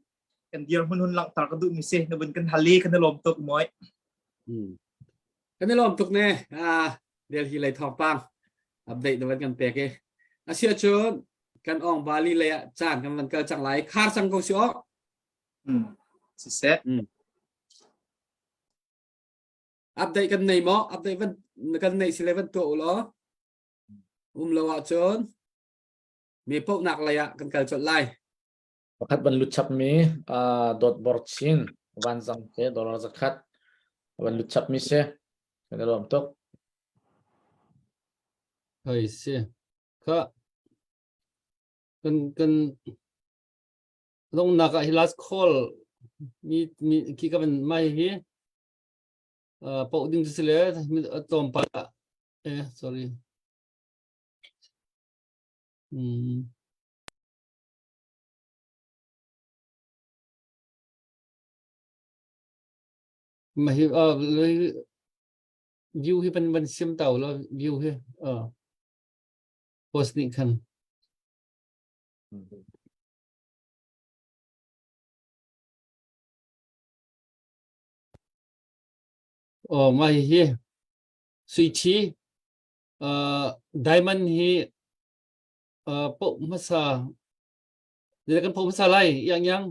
kan dir hun hun langhter ka duh mi si na bun kan hali kan lawm tuk moi Kan i lawm tuk ne. Ah, Delhi lei thawngpang update na van kan pek i. Asia cun kan ong Bali lei ah caan kan van kal cang lai. Khar cang ko si awk. Siseh. Update kan nei maw? Update van kan nei si le van tuah u law. Um lo ahcun me pohnak lei ah kan kal colh lai. Pakhat van lut chapmi dawt bor chin vanzang te dollar zakhat van lut chapmi si kan i lawm tuk. Hei si. Kha kan kan longnak ah hi last call mi mi khi ka van mai hi poh ding cu si le tlawmpal ah eh sorry. Mm. Ma hi view hi van van siam tau lo view hi post nih khan. Oh ma hi hi sui chi diamond hi poh hmasa Zei kan pho hmasa lai yang yang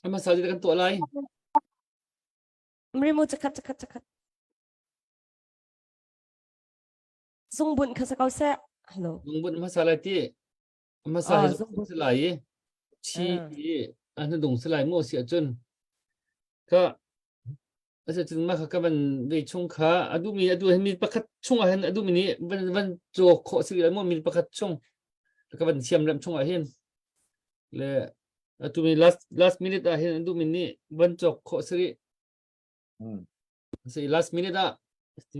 hmasa zei kan tuah lai Mrimu chakhat chakhat chakhat Zungbun kha sa ko seh hello Zungbun hmasa lai ti hmasa hi zungbun si lai i chi i an dung si lai mu si ahcun ka Asicun mah kha ka van vei chung kha a duhmi a duh mi pakhat chung ah hin a duhmi nih van van cawk khawh si lo maw mi pakhat chung ka van siam rem chung ah hin le atu mi last last minute ah hin a duhmi nih van cawk khawh si rih si last minute ah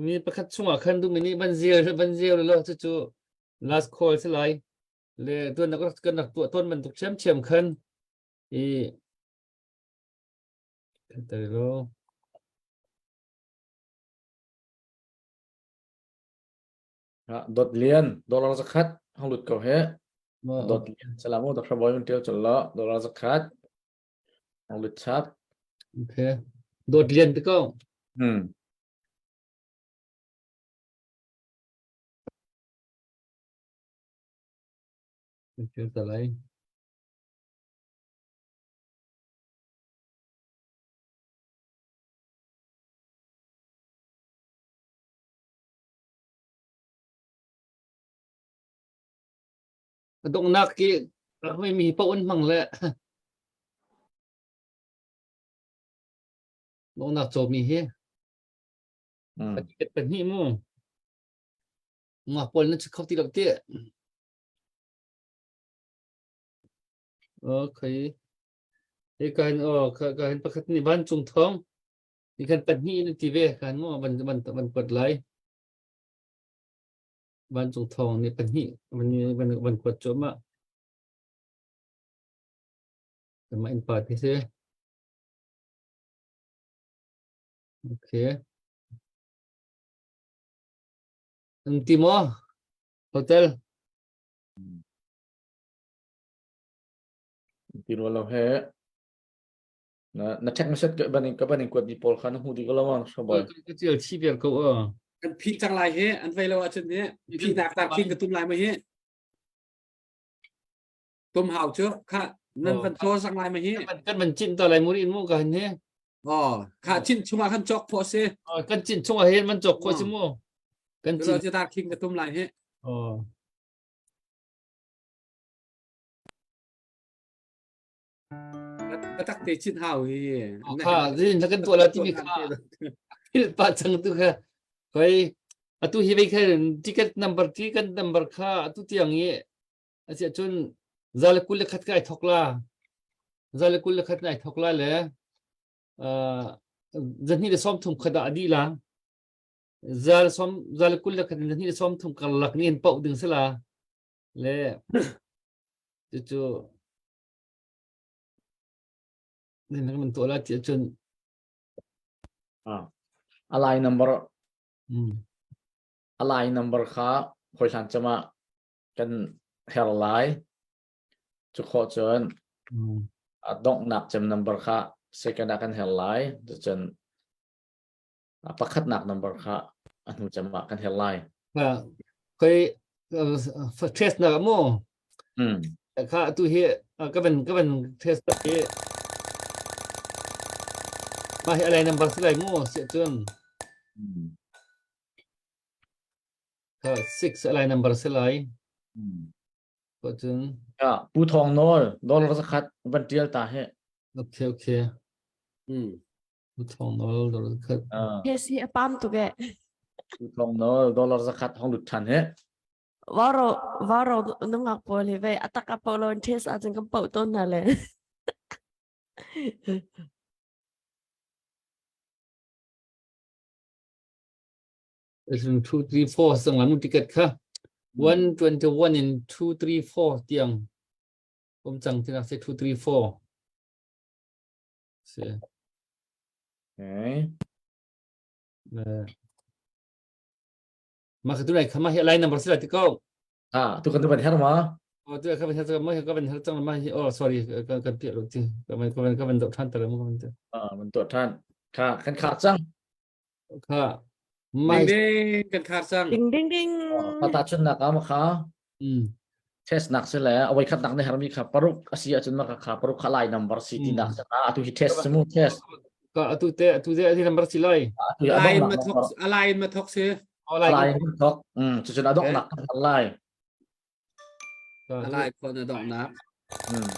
mi pakhat chung ah khan duhmi nih van zel van zel lo cucu last call si lai le tuan nak kan rak tuah tawn bantuk ṭhiamṭhiam khan i Terilo. Dot lian dollar zakhat hang lut ko he. Dot lian salamu Dr. Boy mun tial chol lo dollar zakhat hang lut chap. Okay. Dot lian te ko. Hmm. Okay, talai. A donghnak ki mi paoh an hmang le donghnak cawmi hi a pahnih mu nga pawl na kho ti lo ti okay Hi ka hin aw ka ka hin pakhat nih vancung thawng ni khan pahnih in ti ve kan mu van van van kuat lai. Vancung thawng nih pahnih van van van kuat cuahmah. Mah in pa ti si. Okay. An ti maw? Hotel. Ti rua lo he. Na na check message ka banin ka banin kuat mi pawl kha na hmu di ko lo ma boy. Ka tial chi vial ko a. Kan phih cang lai he an vei lo ahcun he phih nak tar khing ka tum lai ma hi. Tum hau cu kha nan van caw sang lai ma hi. Kan van cin ta lai muri in mu ka hin he. Oh, kha cin chungah khan cawk khawh si. Kan cin chungah hin man cawk khawh si mu. Kan cin. Cu tar khing ka tum lai he. Oh. Ka tak te chin hau hi. Kha zin kan tuah la timi kha phil pa chang tu kha koi atu hi vei kha ticket number ticket number kha atu tiang i asia chun zale kul le khat kai thok la zale kul le khat nai thok la le zani le som thum khada adi la zal som zal kul le khat zani le som thum karlak ni in pau ding sala Le cucu nan kan tuah lai ti ahcun Ah. A lai number a lai number kha hoi hlan cama kan her lai cu khawh cun a donghnak cem number kha second ah kan her lai cun a pakhatnak number kha a hnu cem ah kan her lai. Koi test na mu. Kha tu hi ka van ka van test hi ma hi alai number si lai mu si cun. Kha 6 alai number si lai. Ko cun. Pu Thong Nawl dollar zakhat van tial ta he. Okay okay. Thong nawl dollar khat. Hesi a pam tuk e. Thong nawl dollar zakhat hong lut than he. Varo varo nungak pawl hi ve atak a polo in test ah cun kan poh tawn hna le. It's 2 3 4 sang lam ticket kha 121 in 2 3 4 tiang um chang tinak se 2 3 4 se. Okay. Mah ka tu lai kha mah hi line number si lai ti ko. Ah, tu kan tu ban her ma. Oh, tu ka ban her ma ka ban her cang ma hi oh sorry kan kan piah lo ti. Ka ban ka ban ka ban do than ta lo ma kan. Ah, man to than. Kha kan khar cang. Kha. Mai ding ding kan khar cang. Ding ding ding. Pata chun nak ama kha. Mm. Test nak se le awai khat nak ne hermi kha paruk asi achun ma kha paruk kha lai number si ti nak sa atu hi test semu test. Ka atu te atu te ati number si lai. Atu Alai ma thok alai ma thok si. Alai ma thok. Mm cu cun adok nak kan lai. Alai phone adok nak. Mm.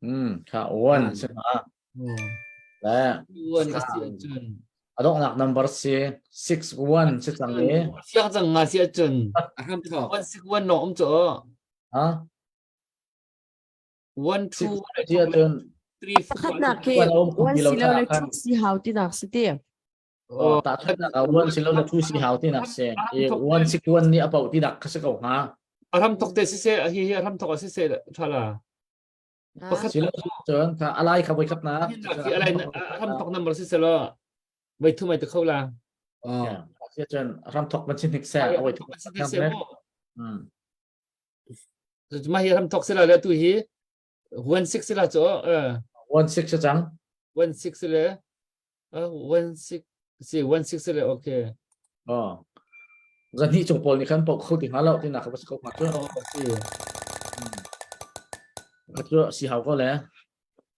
Mm kha one si ma. Le. One a si cun. Adok nak number si 6 1 si cang le. Siang cang nga si cun. Aham thok. 1 6 1 no um cho. Ha? 1 2 Si cun. 3 Pakhatnak khi one si lo le two si hau ti nak si ti. Oh, tahchunhnak ah one si lo le two si hau ti nak si. I one si one nih a poh ti nak kha si ko hnga. A ram tok te si se hi hi a ram tok a si se tha la. Pakhat Si lo cun kha alai kha voi khat nak. Hi alai a ram tok number si se lo. Voi thu mai te kho la. Oh. Si cun ram thok man sin hnik se a voi thu man sin hnik se mo. Mah hi ram thok si la le tu hi 16 si la cho. 16 si cang. 16 si le 16 si 16 le okay. Oh. Zan hi chung pawl nih khan pok kho ti hnga lo ti nak ka bas ko hnga cu. Oh, si. Ka cu si hau ko le.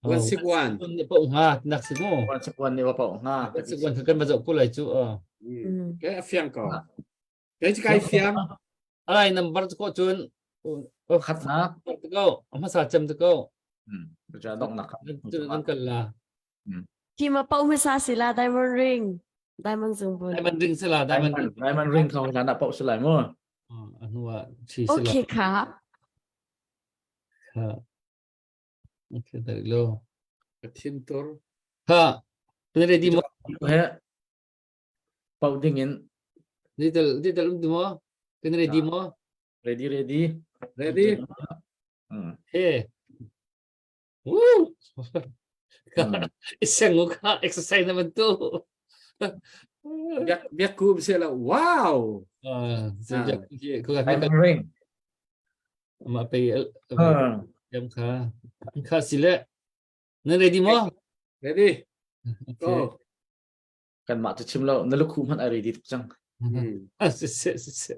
161. Ni pok hnga nak si mu. 161 ni wa pok hnga. 161 kan ba zoh ko lai cu. Ke a fiang ko. Kei cu kai fiang. Alai number cu ko cun khat nak. Ko hmasa cem te ko. Ja dok nak. Nan kal la. Khi ma pau hmasa si la diamond ring. Diamond zungbun. Diamond ring si la diamond ring. Diamond ring kho hlan ah pau si lai mu. Anu ah chi si la. Okay kha. Kha. Okay dari lo. Thin tur. Kha. Ready mo. He. Pau ding in. Digital digital um maw? Kan ready maw? Ready ready. Ready. He. Woo! Isang ka exercise naman to. Biak biak ku bisa lah. Wow. Ah, sejak ko Diamond ring. Ma pe yam kha. Kha sile. Na ready mo? Ready. Go. Kanmah cu chim lo na lukhu hmanh ai ready tuk cang. Si si si si.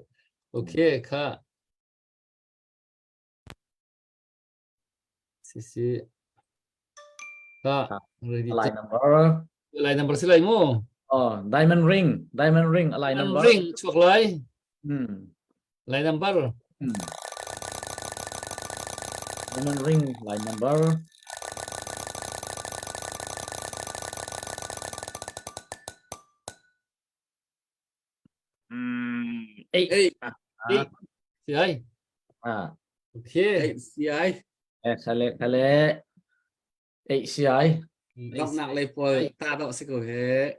Okay kha. Si si. Kha ready. Alai number. Alai number si lai mu. Oh, diamond ring, diamond ring alai number. Ring chuak lai. Hmm. Lai number. Hmm. Diamond ring line number. Hmm. Eight. Eight. Ah. Eight. Si ai. Ah. Okay. Eight si ai. Eh, khale khale. Eight si ai. Donghnak lei pawl ta dawh si ko he.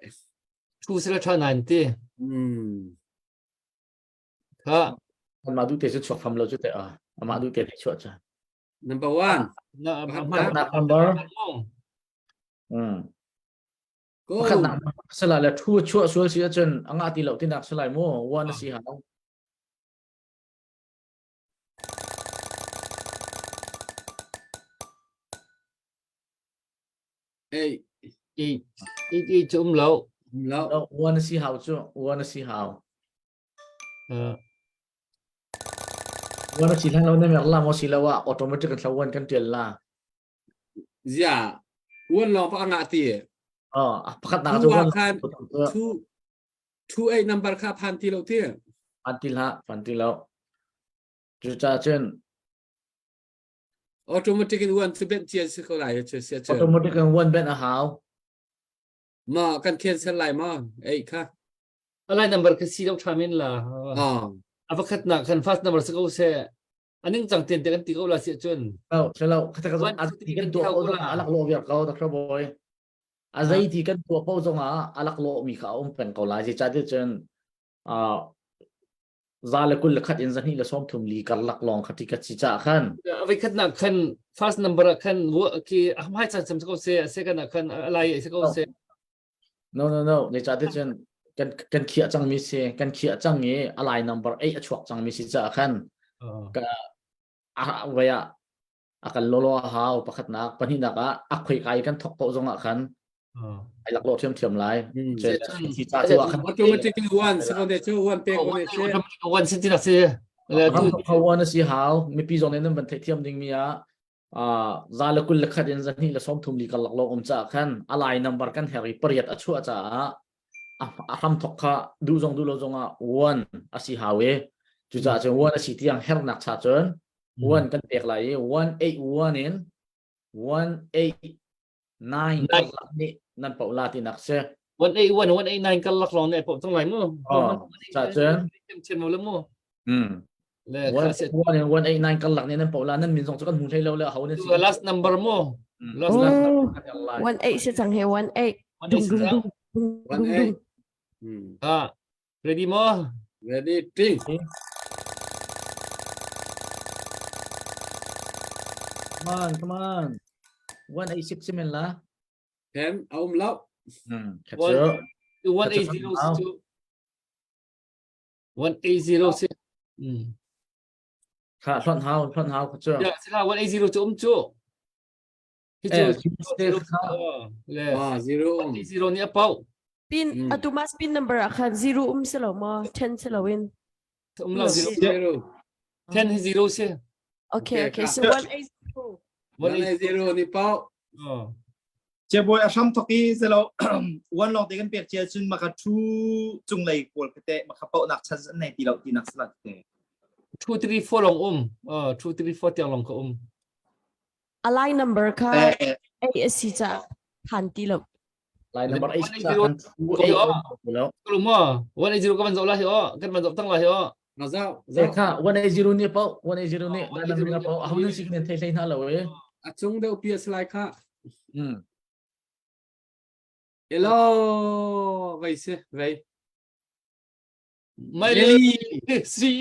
Thu si la tha nan ti. Hmm. Kha. Mah du te cu chuak fam lo cu te a. Amah du te te chuah ca. Number one. Na Na number. Hmm. Go. Pakhat nak sala le thu chuah sual si ahcun a ngah ti lo tinak salai mu one a si hau. Ei. I i i cu um lo. Um lo. No, one a si hau cu one a si hau. Uh, One a si hlan lo na mer la mo si lo ah automatic kan thlo one kan tial la. Zia. One lawng pa ngah ti. Oh, pakhat nak cu Two ah one. khan two two eight number kha phan ti lo ti. Phan ti hlah, phan ti lo. Cucaah cun Automatic in one cu benh cia si ko lai cu sia cu. Automatic in one benh a hau. Ma kan cancel lai ma ei kha. Alai number ka si lo tha men la. Ah. A pakhat nak kan first number si ko se. Aning chang ten te kan ti ko la si cun. Lo, se lo, kha ka zong a ti kan tuah ko zong ah alak lo viar ko Dr. Boy. A zei ti kan tuah ko zong ah alak lo mi kha a um peng ko lai. Zeicahtiah cun ah. za le 21 in 230 karlak lawng kha ticket si ca khan avei khat nak khan first number ah khan ki hmai chan sam ko se second ah khan alai se ko se No no no ne cha te cun kan kan khiah cang mi si kan khiah cang i alai number 8 a chuak cang mi si ca khan ka a waya a kan lolo a hau pakhatnak pahnihnak ah a khoi kai kan thok poh zong ah khan ai lak lo thiam thiam lai ci ca chu ah khan automatically one second cu one pek ko ne che one sin tin si tu one si hau mipi zong ne nan van theih thiam ding mi ah za le 21 in 230 kar lak lawng um ca khan alai number kan her i pariat a chuah caah a hram thok kha duh zong duh lo zong ah one a si hau i cucaah cun one a si tiang hernak cha cun one kan pek lai i 181 in 189 karlak nih nan poh la tinak si. 181 189 karlak lawng nih poh cang lai mu. Oh, ca cun. Chen mo le mu. Hmm. Le 1 in 189 karlak nih nan poh la nan min zong cu kan hmu hlei lo le ho nan si. Last number mu. Last number. 18 si cang he 18. Dung dung dung. 18. Hmm. Ah, Ready mo? Ready, ting. Come on, come on. 186 simen la. Hem, a um lo. Hmm, 180 si cu. 180 si. Hmm. Kha hlon hau, hlon hau kha cu. Ya, sila 180 cu um cu. Hi cu le Ah, zero um. 0 nih a pauh. Pin atu mas pin number ah khan zero um si lo maw? 10 si lo in. Um lo zero. Zero. 10 hi zero si. Okay, okay. So 180. 180 nih pauh. Oh. Chebawi a hram thok i zelo one long te kan pek cia cun maka thu cunglei pawl kate maka pauh nak chan an nei ti lo ti nak salat te. 2 3 4 long um. Uh 2 3 4 tiang long ka um. A line number kha A a si caah phan ti lo. Line number 8 ca kan thu A lo. Ko mo 180 ka van zoh la hi o kan van zoh tang la hi o. Na zau. Zau kha 180 ni pau 180 ni line number na pau ahun si kan thei hlei hna lo e. A cung deuh pi a slai kha. Hmm. Hello, vei si, vei. Meli si.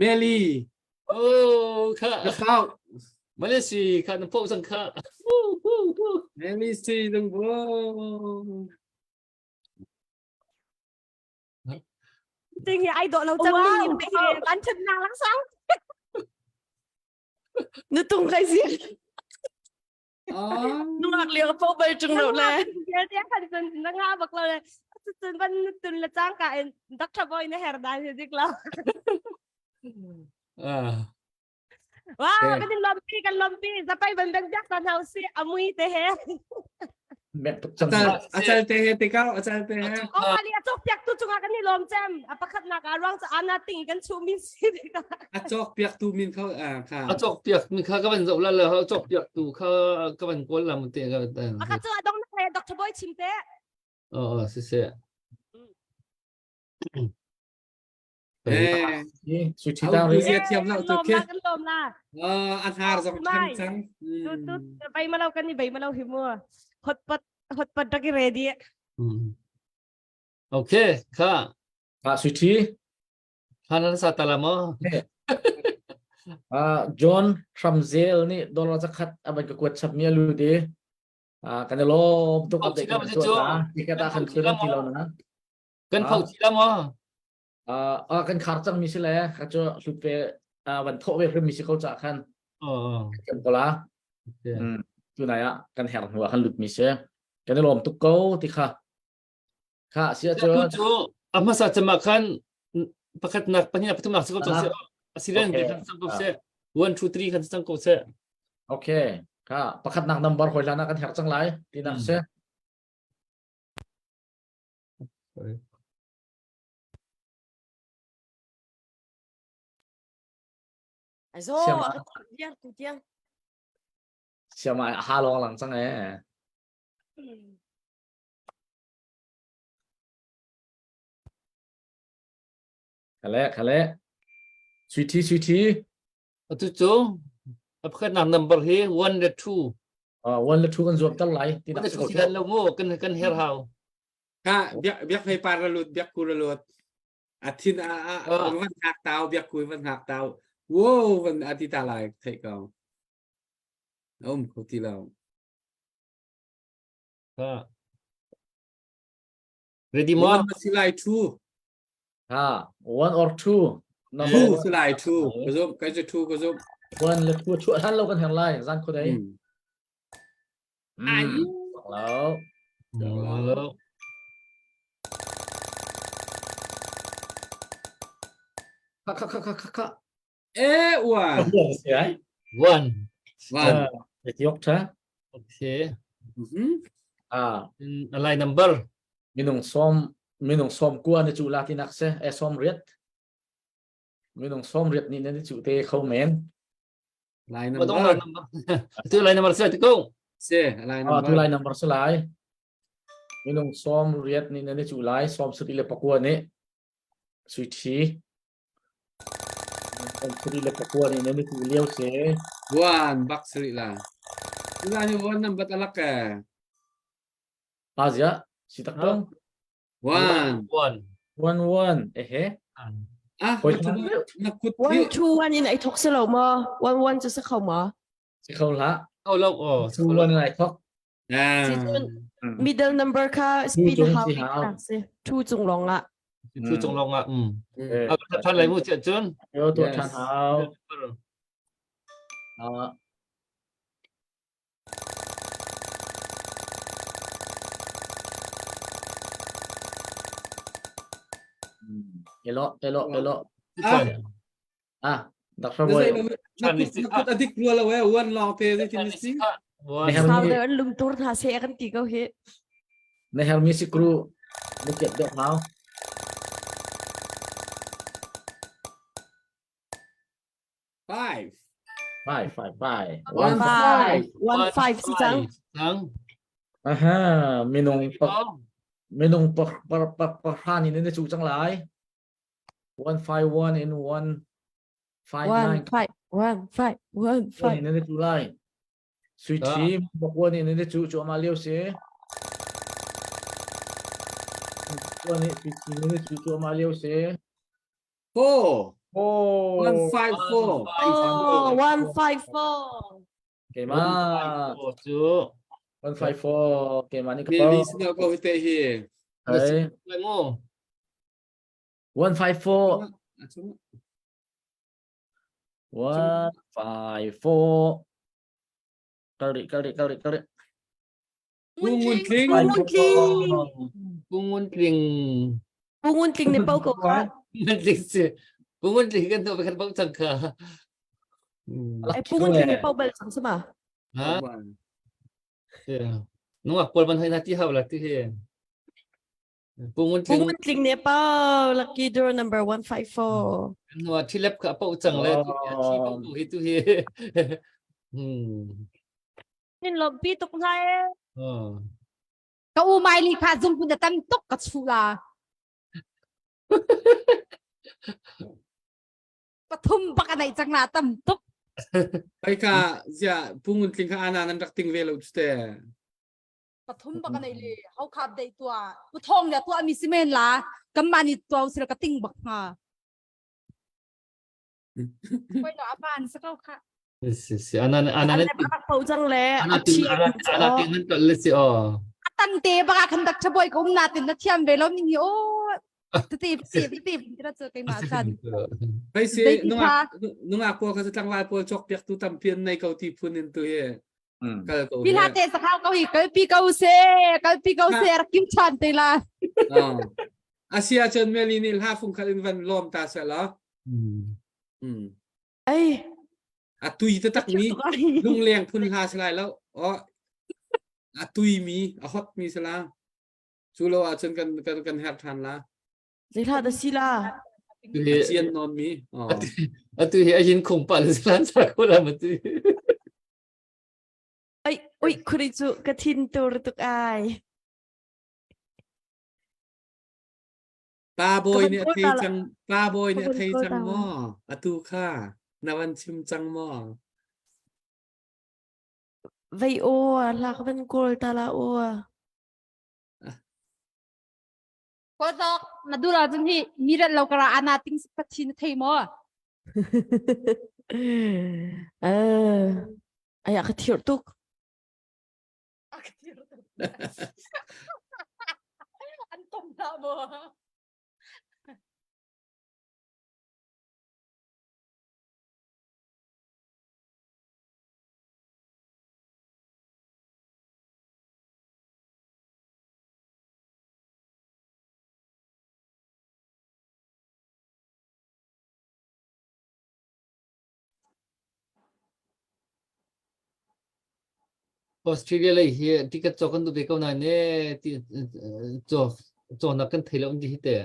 Meli. Oh, kha. Na phau. Malaysia kha na phau sang kha. Meli si dong bo. Ting hi ai dawh lo cang ning in pe an chan nang lang sang. Na tung kai si. Nungak lio ka po bal tung lo le. Te khan cun na nga bak lo le. Cun van tun le cang ka in Dr. Boy na her dan hi dik lo. Ah. Wow, kan in lompi kan lompi zapai ban bang biak tan hau si amui te he. Acal te he te kau acal te he. Oh ali a chok piak tu chunga kan ni lom cem. A pakhat nak a ruang cha ana ting kan chu min si. A chok piak tu min kho a kha. A chok piak mi kha ka van zoh la le a chok piak tu kha ka van kawl la mu te ka. Pakhat chu adong nak le Dr. Boy chim te. Oh si si. Eh, Su chi ta ri. Thiam lo tu ke. Kan lom la. An har zong than cang. Tu tu bai malo kan ni bai malo hi mu. Hot pat hot pat dak ready. Okay, kha. Kha su chi. Hanan sa tala mo. Ah John Ramzel nih dollar zakhat aban ka kuat chap mi alu di. Ah kan lom tuk update kan tu ta. Tiket ta kan khun ti lo na. Kan phau chi la mo. Ah kan khar cang mi si le ka chu hlut ve van tho ve hrim mi si ko cha khan. Oh. Kan ko la. Tu nai ah kan her hnu ah kan lut mi si. Kan lom tuk ko ti kha. Kha sia cu cu a hmasa cem ah khan pakhat nak pahnih nak pathum nak si ko cang seh. Asilen okay. kan sang ko seh. 1 2 3 kan sang ko seh. Okay. Kha pakhat nak number hoi lana kan herh cang lai ti nak se. Sorry. Aizo, tiang tu tiang. Siama ha long lang cang e. Khale khale. Sui thi sui thi. Atu cu a pakhat nak number hi 1 le 2. Ah 1 le 2 kan zuam tal lai. Ti nak si lo mu kan kan her hau. Ka biak biak hei par lut biak ku lut. A thin a a van hngak tau biak kui van hngak tau. Wow van a ti ta lai theih ko. A um kho ti lo. Ready mo? One si lai two. Ha, one or two. Number Two si lai two. Ka zum, kai cu two ka zum. One le two chuah hlan lo kan herh lai zan kho dei. Ayu. Lo. Lo. Kha kha kha kha kha kha. Eh, one. Si ai. One. One. Etiok tha. Okay. Mhm. Ah, Alai number. Minung som minung som kua ni chu la tinak se e som riat. Minung som riat ni ni chu te kho men. Lai number. Tu lai number se ko. Se lai number. Ah, tu lai number se lai. Minung som riat ni ni chu lai som sri le pakua ni. Sui thi. Sri le pakua ni ni chu liao se. Buan bak sri la. Ula ni wan nam bat alak ke. Azia, si tak dong. One. One. One one. Ehe. Ah, na kut One two one in ai thok se lo ma. One one cu si kho ma. Si kho la. Oh lo oh. Two one in ai thok. Si cun middle number kha speed hau si. Two cung long ah. Two cung long ah. Um. Ah, than lai mu che cun. Yo tu than hau. Ah. Elo, elo, elo. Ah, ah, Dr. Boy. Na kut adik rua lo eh, wan long te zei tin si. Sau de an lungtur hna se kan ti ko hi. Na her mi si kru na kiat deuh hau. Five. Five, five, five. One five. One five si cang. Cang. Aha, minung pa minung pa pa pa pa ni ne chu cang lai. 151 in 1 5 1 5 1 5 1 5 ne chu lai. Sui thi bok ni ne chu chu ma liu si. Ni sui thi ne chu chu ma liu si. Four. Four. 154. Oh, 154. Keimah. Cu. 154. Keimah ni Mi li sinal ko te hi. Hey. 154. 154. Kali kali kali kali. Ngun Tling. Ngun Tling. Ngun Tling. Ngun Tling ne pau ko ka. Ngun Tling si. Ngun Tling kan to kan bang chang ka. Ai Ngun Tling ne pau bal chang sama. Ha. Nungak pol ban hai na ti haw la ti he. Ngun Tling. Ngun Tling ne pau lucky draw number 154. Nuwa thi lep ka pau chang le thi pau tu hi tu hi. Hmm. Nin lom pi tuk hna e. Ka u mai li kha zum pun tam tuk ka chu la. Pathum bak anai chang la tam tuk. Pai ka zia pungun tling kha ana nan rak ting ve lo te. Pathum bak anai le hau khap dei tua. Pu thong ya tua mi simen la. Kam mani tua sila ka ting bak nga. Koi no apan sa kau kha. Si si anan anan An pau cang le ana ting ana ana ting nan tol le si o. Atan te baka khan dak thaboi ko um na tin na thiam ve lo mi ni o. Ti ti ti ti ti ra chu kai ma san. Pai si nungak nungak ko ka tlangval pawl chok piak tu tampian nei ko ti phun in tu he. Kal ko. Pi la te sakhau ko hi kal pi ko se kal pi ko se rak kim chan te la. Asia chan meli ni hla fung khat in van lom ta se la. Mm. Ai. A tui te tak mi lungleng phun hla se lai lo. O a tui mi a hot mi se la. Cu lo ah cun kan kan kan her than la. Zei hla da si la. A cian non mi. Atu hi a hin khung pa le lan sa ko la ma tu. Ai ui khuri cu ka thin tur tuk ai. Pa bawi nih a thei cang pa bawi nih a thei cang maw? Atu kha na van chim cang maw? Vei aw hla ka van kawl ta la aw. Kodok na dura cun hi mi rat lo kara ana ting pathin na thei maw? Eh, aya ka thir tuk. An tom dah maw? Australia lei hi ticket cawk kan duh ve ko nain e ti cawk cawknak kan thei lo an ti hi te.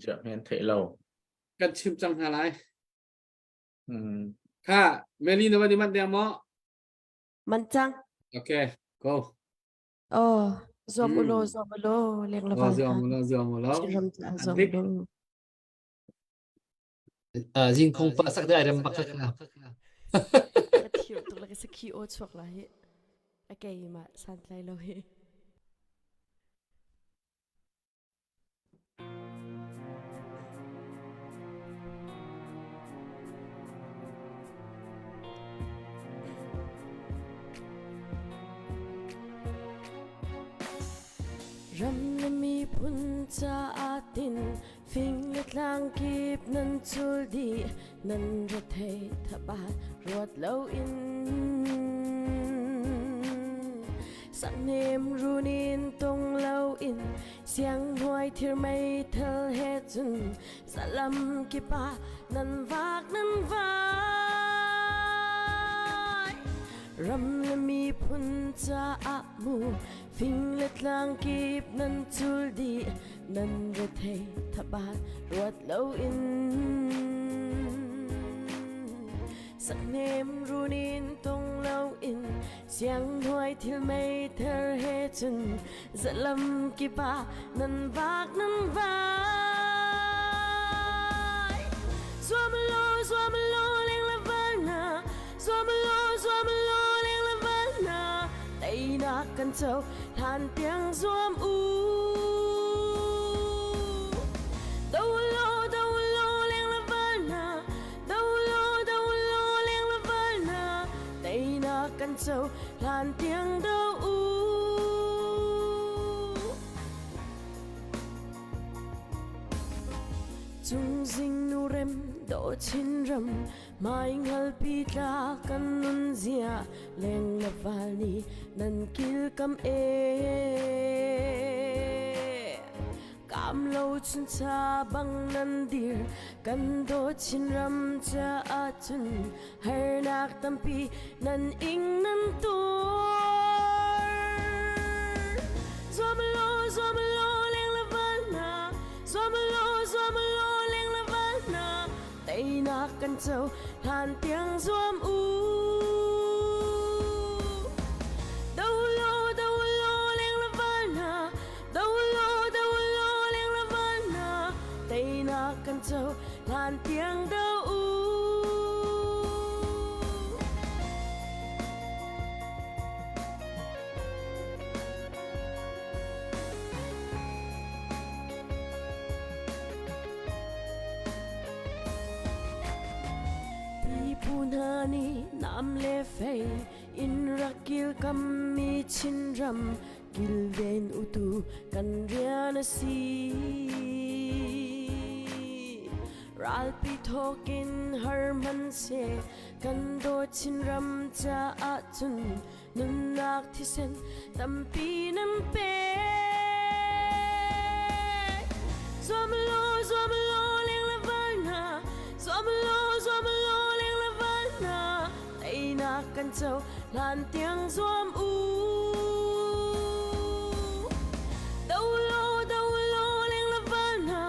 Ziah men theih lo. Kan chim cang hna lai. Mm. Kha, Meli na van i manh deng maw? Man cang. Okay, go. Oh, zuam ulo, zuam ulo, leng la Oh, val zuam kha. ulo, zuam ulo. Chinram ca zuam Dik. ulo. Zing khong pa sak dai rem bak kha. Ka thir tuk la ka sakhi o chuak la hi. A kei ma san tlai lo hi. Ram le miphun caah tin fing le tlang kip nan cul dih nan rethei thabat ruat loin Sahnem runin tung loin siang hnuai thir meithal he cun zalam kipa nan vak nan vai ram le miphun caah mu fing le tlang kip nan cul dih nan rethei thabat ruat loin Sahnem runin tung loin siang hnuai thil meithar he cun zalam kip ah nan vak nan vai. Zuam lo zuam lo leng le val na zuam lo zuam lo leng le val na teinak kan co hlan tiang zuam u. Do lo do lo leng le val na Do lo do lo leng le val na teinak kan co hlan tiang do u. Cungzing nu rem do chin ram mai ngal pi tla kan nun zia leng le val ni nan kil kam e Kam lo chuncha bang nan dir kan dawt Chinram caah cun harnak tampi nan ing nan tuar. Zuam lo zuam lo leng le val na zuam lo zuam lo leng le val na teinak kan co hlan tiang zuam u. Do lo do lo leng le val na Do lo do lo leng le val na teinak kan co hlan tiang do u. Pipu hna nih nam le fei in rak kilkam mi Chinram kilven utu kan rian a si. Ralpi thawkin har hmanhseh kan dawt Chinram caah cun nunnak thisen tampi nan pek. Zuam law, zuam law, leng le val hna, zuam law, zuam law, leng le val hna, teinak kan co hlan tiang zuam u. Do law, do law, leng le val hna,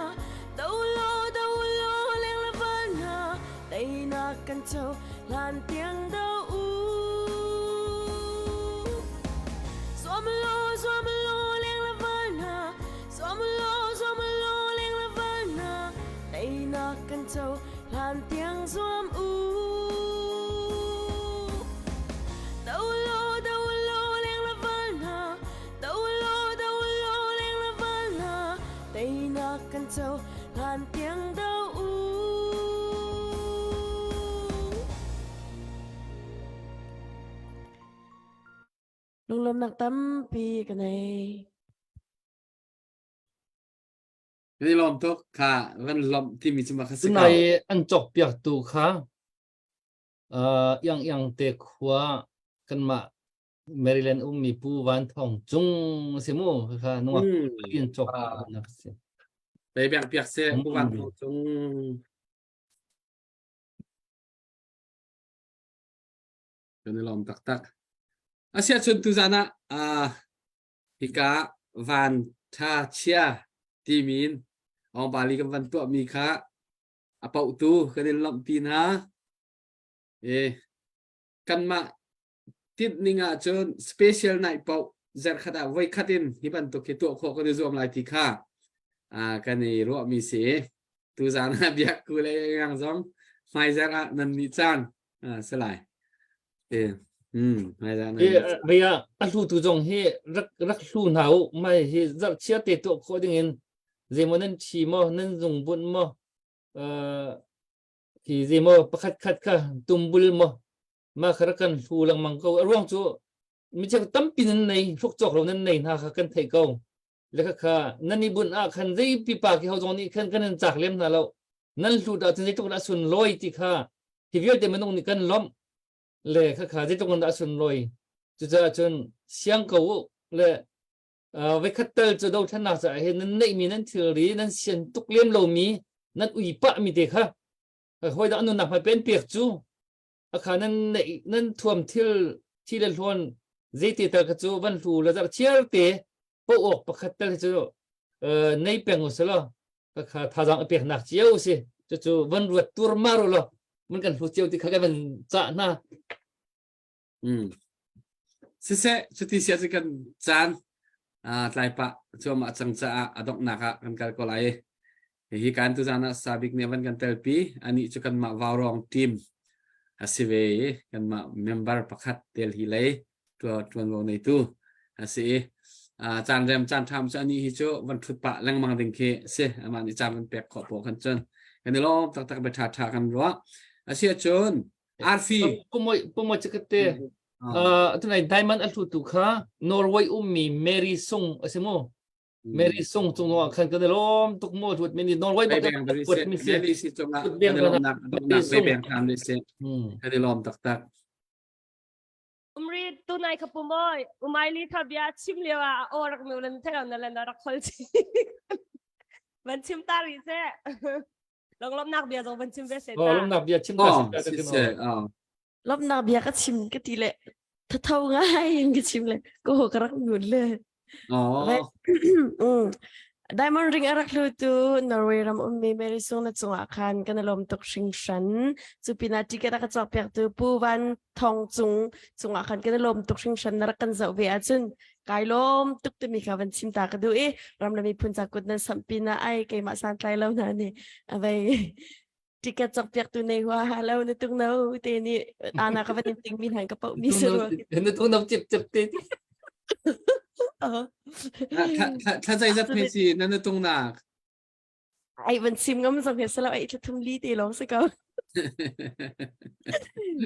do law, do law, leng le val hna, teinak kan co hlan tiang do u. Zuam law, zuam law, leng le val hna, zuam law, zuam law, leng le val hna, teinak kan co hlan tiang zuam u. co hlan tiang do u. Lunglawmnak tampi ka nei. Kan i lawm tuk kha van lawmh timi cu ma kha si ko. Tunai an cawk piaktu kha uh, iang iang te khua kanmah Maryland ummi Pu Van Thawng Cung si mu kha nungak in cawk nak si. Bei beng piak se Pu Van Thawng Cung. Kan i lawm taktak. Asia chun tu zan ah uh, hika van tha chia timin ong bali kan van tuah mi kha a pauhtu kan in lawmhpi hna. E kanmah tinh ning ahcun special night paoh zarhkhat ah voikhat in hi bantuk hi tuah khawh kan i zuam lai ti kha kan i ruahmi si. Tuzaan ah biak ku le ngang zong hmaizarh ah nan nih caan si lai. E, hmm, hmaizarh nan nih caan. Ria a hlu tu zong hi rak rak hlu hna u mai hi zarh chia te tuah khawh ding in zeimaw nan thi maw nan zung bunh maw hi zeimaw pakhat khat kha tumbul maw ma kha rak kan hlu lengmang ko a ruang cu mi cheu tampi nan nei hruk cawk lo nan nei hna kha kan theih ko le kha kha nan i bunh ah khan zei pipa ki ho zong nih khan kan in cak lem hna lo nan hlut ah cun zeitluk dah sun lawi ti kha hi vialte minung nih kan lawmh le kha kha zeitluk dah sun lawi cucaah cun siang ko u le Voikhat tal cu dothlennak caah hin nan neihmi nan thilri nan sian tuk lem lomi nan ui pahmi te kha hawi dang nunnak hmai pen pek cu akha nan neih nan thuam thil thi le hluan zeite tal kha cu van hlu la zarh chiar te po awk pakhat tal cu nei peng u selaw kha thazang a pek nak cio si cucu van ruat tur mar u law mun kan hlu cio ti kha kan van cah hna Mm. Siseh, cuti sia cu kan caan tlai pah cuahmah cang caah a donghnak ah kan kal ko lai. Hihi kan tuzaan ah Sabik nih a van kan telpi. Anih cu kanmah Vaurawng team a si ve i kanmah member pakhat tel hi lei ṭuanvo neitu a si i caan rem caan ṭham cu anih hi cu van ṭhut pah lengmang ding khi a si. Amah nih caan van pek khawh poh khan cun kan i lawm taktak bia ṭhaṭha kan ruah. Asiahcun Arfi. Pumoi pumoi chikate tunai diamond a hlutu kha Norway ummi Mary Sung a si mu. Mary Sung cung ah khan kan lawm tuk mu hlut mi ni Norway bak put mi si. Mary si cung ah kan lawm nak nak be beng tham ni si. Kan lawm taktak. Umri tunai kha pumoi umaili kha bia chim lio ah o rak nu lan thelo na lan rak khol chi. Van chim ta ri se. Longlawmnak bia zong van chim ve se ta. Lawmnak bia chim ta se ta. Lawmnak bia ka chim ka ti le thatho ngai in ka chim le ko ho ka rak ngun le. Oh. Diamond ring a rak hlu tu Norway ram ummi Mary Sung na cungah khan kan lawm tuk hringhran. Cu pinah ticket a ka cawk piak tu Pu Van Thong Cung cungah khan kan lawm tuk hringhran na rak kan zoh ve ahcun kai lawm tuk timi kha van chim ta ka duh i ram le miphun ca kut nan samh pin ah ai keimah santlai lo hna nih avei ticket cawk piak tu nei hua ha lo na tung no te nih ana ka van in ting mi hnan ka pau mi se ro na tung no chip chip te thla zai zat phe si na na tung nak Ai van sim ngam zong he salo ai thla thum li te lawng si ko.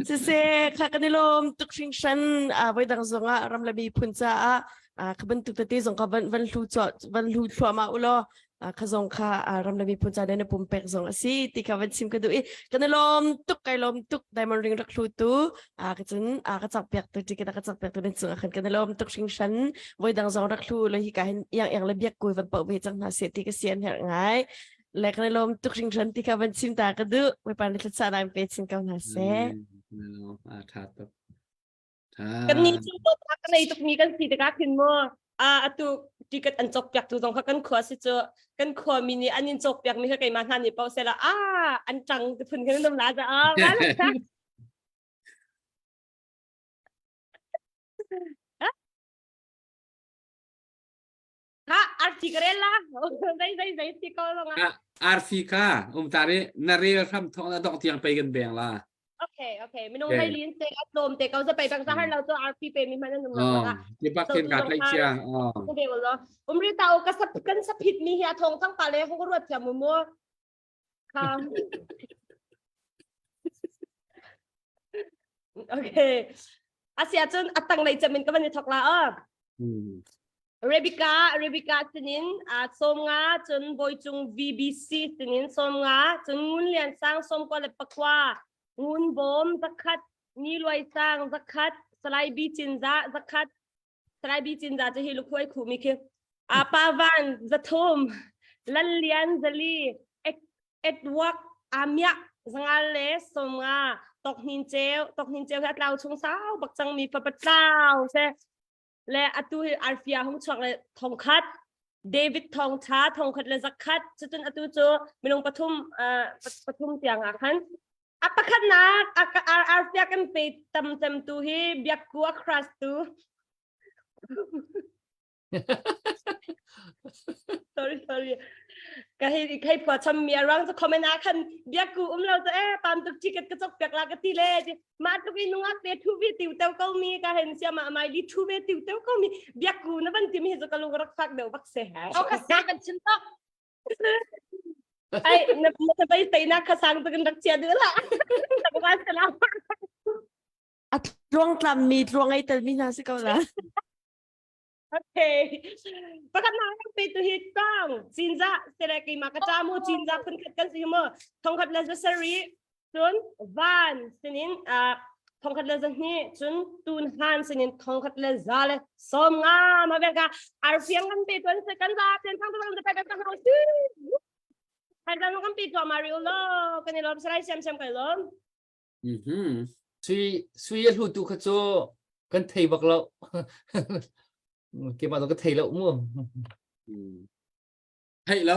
Siseh kha kan i lawm tuk hringhran a voi dang zong ah ram le miphun caah kha bantuk tete zong kha van van hlu van hlu thluahmah u law kha zong kha ram le miphun ca na pumpek zong a si ti kha van chim ka duh i kan i lawm tuk kai lawm tuk diamond ring rak hlu tu ka cun ka cak piak tu ticket ka cak piak tu nan cung ah khan kan i lawm tuk hringhran voi dang zong rak hlu le hi ka hin iang iang le biak kui van pau ve cang hna se ti ka sian herh ngai le kan i lawm tuk hringhran ti kha van chim ta ka duh Bawipa nih thlacah nang pe chin ko hna seh a tha tuk kan ni cu dawtnak ka nei tuk mi kan si tikah khin mu a atu ticket an cawk piak tu zong kha kan khua si cu kan khua mi nih an in cawk piak mi kha keimah hna nih paoh sela a an tang ti phun khin an um la za a Ha arfi ka rel la zei zei zei si ko zong ah arfi kha um ta ri na rel hram thong na dong tiang pei kan beng la Okay. Okay, okay. Minung hlei lin te a tlawm te ko za pei bak za har lo to RP pe mi hman an um lo ka. Ti bak khin ka tlai chia. Oh. Be lo. Umri ta o ka sap kan saphit mi hi a thong thang pa le ho ruat thiam mu mu. Kha. Okay. Asia cun atang lei chamin ka van i thok la a. Rebecca Rebecca sinin a som nga cun Boicung VBC sinin som nga cun Ngun Lian Sang som kwa le pakwa Ngun Bawm zakhat Ni Luai Sang zakhat Salai B Cinza zakhat Salai B Cinza cu hi lukhuai khu mi khi Apa Van zathum Lal Lian Zali Edward Amia zangal le som nga Tok Hnin Ceu Tok Hnin Ceu hi a tlau chung sau bak cang mi fa patlau se le atu hi arfia hung chuak le thongkhat David thongtha thongkhat le zakhat cutun atu cu minung pathum pathum tiang ah khan a pakhatnak arfia kan pe tam cem tu hi biakku a crush tu sorry sorry ka hei hei phua cham mi arang cu comment ah khan biakku um lo cu e pam tuk ticket ka chok piak la ka ti le ma tuk i nungak te thu vi tiu teu ko mi ka hen sia ma mai li thu ve tiu teu ko mi biakku na van ti mi hi cu ka lung rak fak deuh bak se ha o ka sa kan chin tok ai na na bai tai na kha sang tu kan rak chia du la tak wa se la A tluang tlam mi tluang ai tel mi hna si ko la. Okay. Pakhat na kan pe tu hi tang cinza sere ke ma ka cha mu cinza phun khat kan si mu thongkhat le zasari cun van sinin a thongkhat le zahni cun tun han sinin thongkhat le za le som nga ma ve ka arfiang kan pe tuan se kan za ten thang tu kan pe kan kan si kan kan kan pe tu mario lo kan i lom sarai siam siam kai lom Mhm. Sui sui a hlu tu kha cu kan thei bak lo. Keimah zong ka thei lo mu. Mm. Theih lo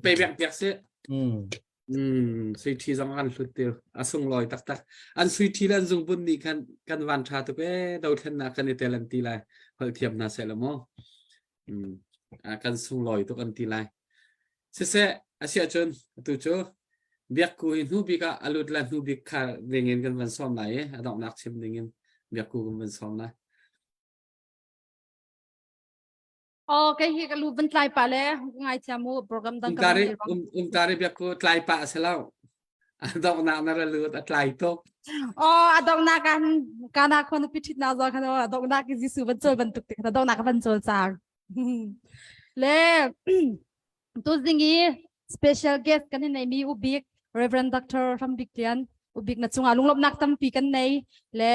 pe bek piak si. Mm. Mm, sui ṭhi zong an hlut til a sunglawi taktak an sui ṭhi le an zungbun nih khan kan van ṭha tuk ee dothlennak kan i tel an ti lai holh thiam hna seh law mu mm. kan sunglawi tuk an ti lai Siseh, asiahcun atu cu biakku hi hnu bik ah a lut le hnu bik kha dingin kan van sawm lai i a donghnak chim dingin biakku kan van sawm lai. Oh, kei hi ka lu van tlai pa le ngai thiam mu program dang ka Umtari um umtari biakku tlai pa a si lo. A donghnak na ra lut a tlai tuk. Oh, a donghnak kan kana khon pi thit na zo khan a donghnak ki Jesu van chol bantuk te kha donghnak van chol chang. Le Tuzing i special guest kan in neimi Ubik Reverend Dr. Rambik Lian Ubik na cungah lunglawmhnak tampi kan nei le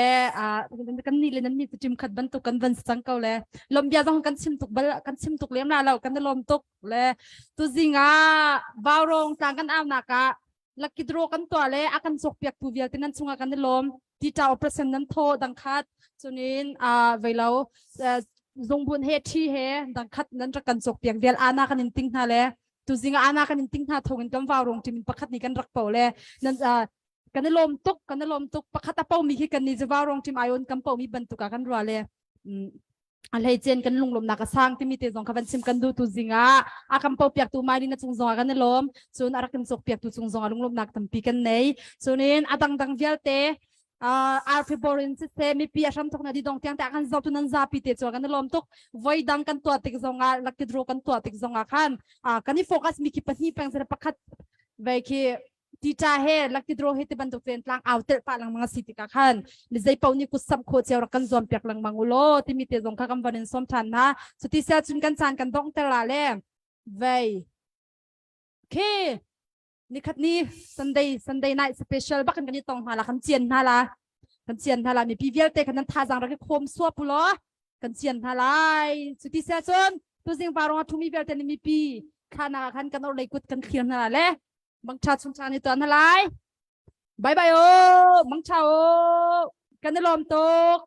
kan nih le nan nih cu ṭim khat bantuk kan van cang ko le lawmhbia zong kan chim tuk bal kan chim tuk lem la lo kan i lawm tuk le tuzing ah Vaurong tlang kan aunak ah lucky draw kan tuah le a kan cawkpiak tu vialte nan chungah kan i lawm tita operation nan thaw dangkhat cunin a veilo zungbun he thi he dangkhat nan rak kan cawkpiak vial ana kan in ting hna le tuzing ana kan in ting hna thawngin kan vau rong timin pakhat ni kan rak po le nan kan i lawm tuk kan i lawm tuk pakhat a po mi khi kan ni vau rong tim ayon kan po mi bantuk ah kan rua le a hleicen kan lunglawmnak a sang timi te zong kha van chim kan duh tu zingah a kan po piak tu mai na cung zong ah kan i lawm cun a rak kan cawk piak tu cung zong ah lunglawmnak tampi kan nei cunin a dangdang vialte arfiborin siseh mipi a hram thok na di dong tiang te kan zoh tu nan zapi te chu kan i lawm tuk voi dang kan tuah tik zong ah lucky draw kan tuah tik zong ah khan kan i focus mi khi pahnih peng se pakhat ve khi tita he lucky draw he te bantuk ten tlang au tel pa lengmang a si tikah khan mi zei paoh nih kut samh khawh cio rak kan zuam piak lengmang u law timi te zong kha kan van in sawm than hna cuti sia cun kan caan kan dongh ter la le vei okay nikhat ni sunday sunday night special bak kan i tong hna la kan cian hna la kan cian hna la mipi vialte kan nan thazang rak i khawm suap u law kan cian hna lai cuti sia cun tuzing parong a thumi vialte ni mipi thla khan kan or lei kut kan thlir hna la le Mangtha chung caan hi tuan na lai. Bye bye o, mangtha o. Kan i lawm tuk.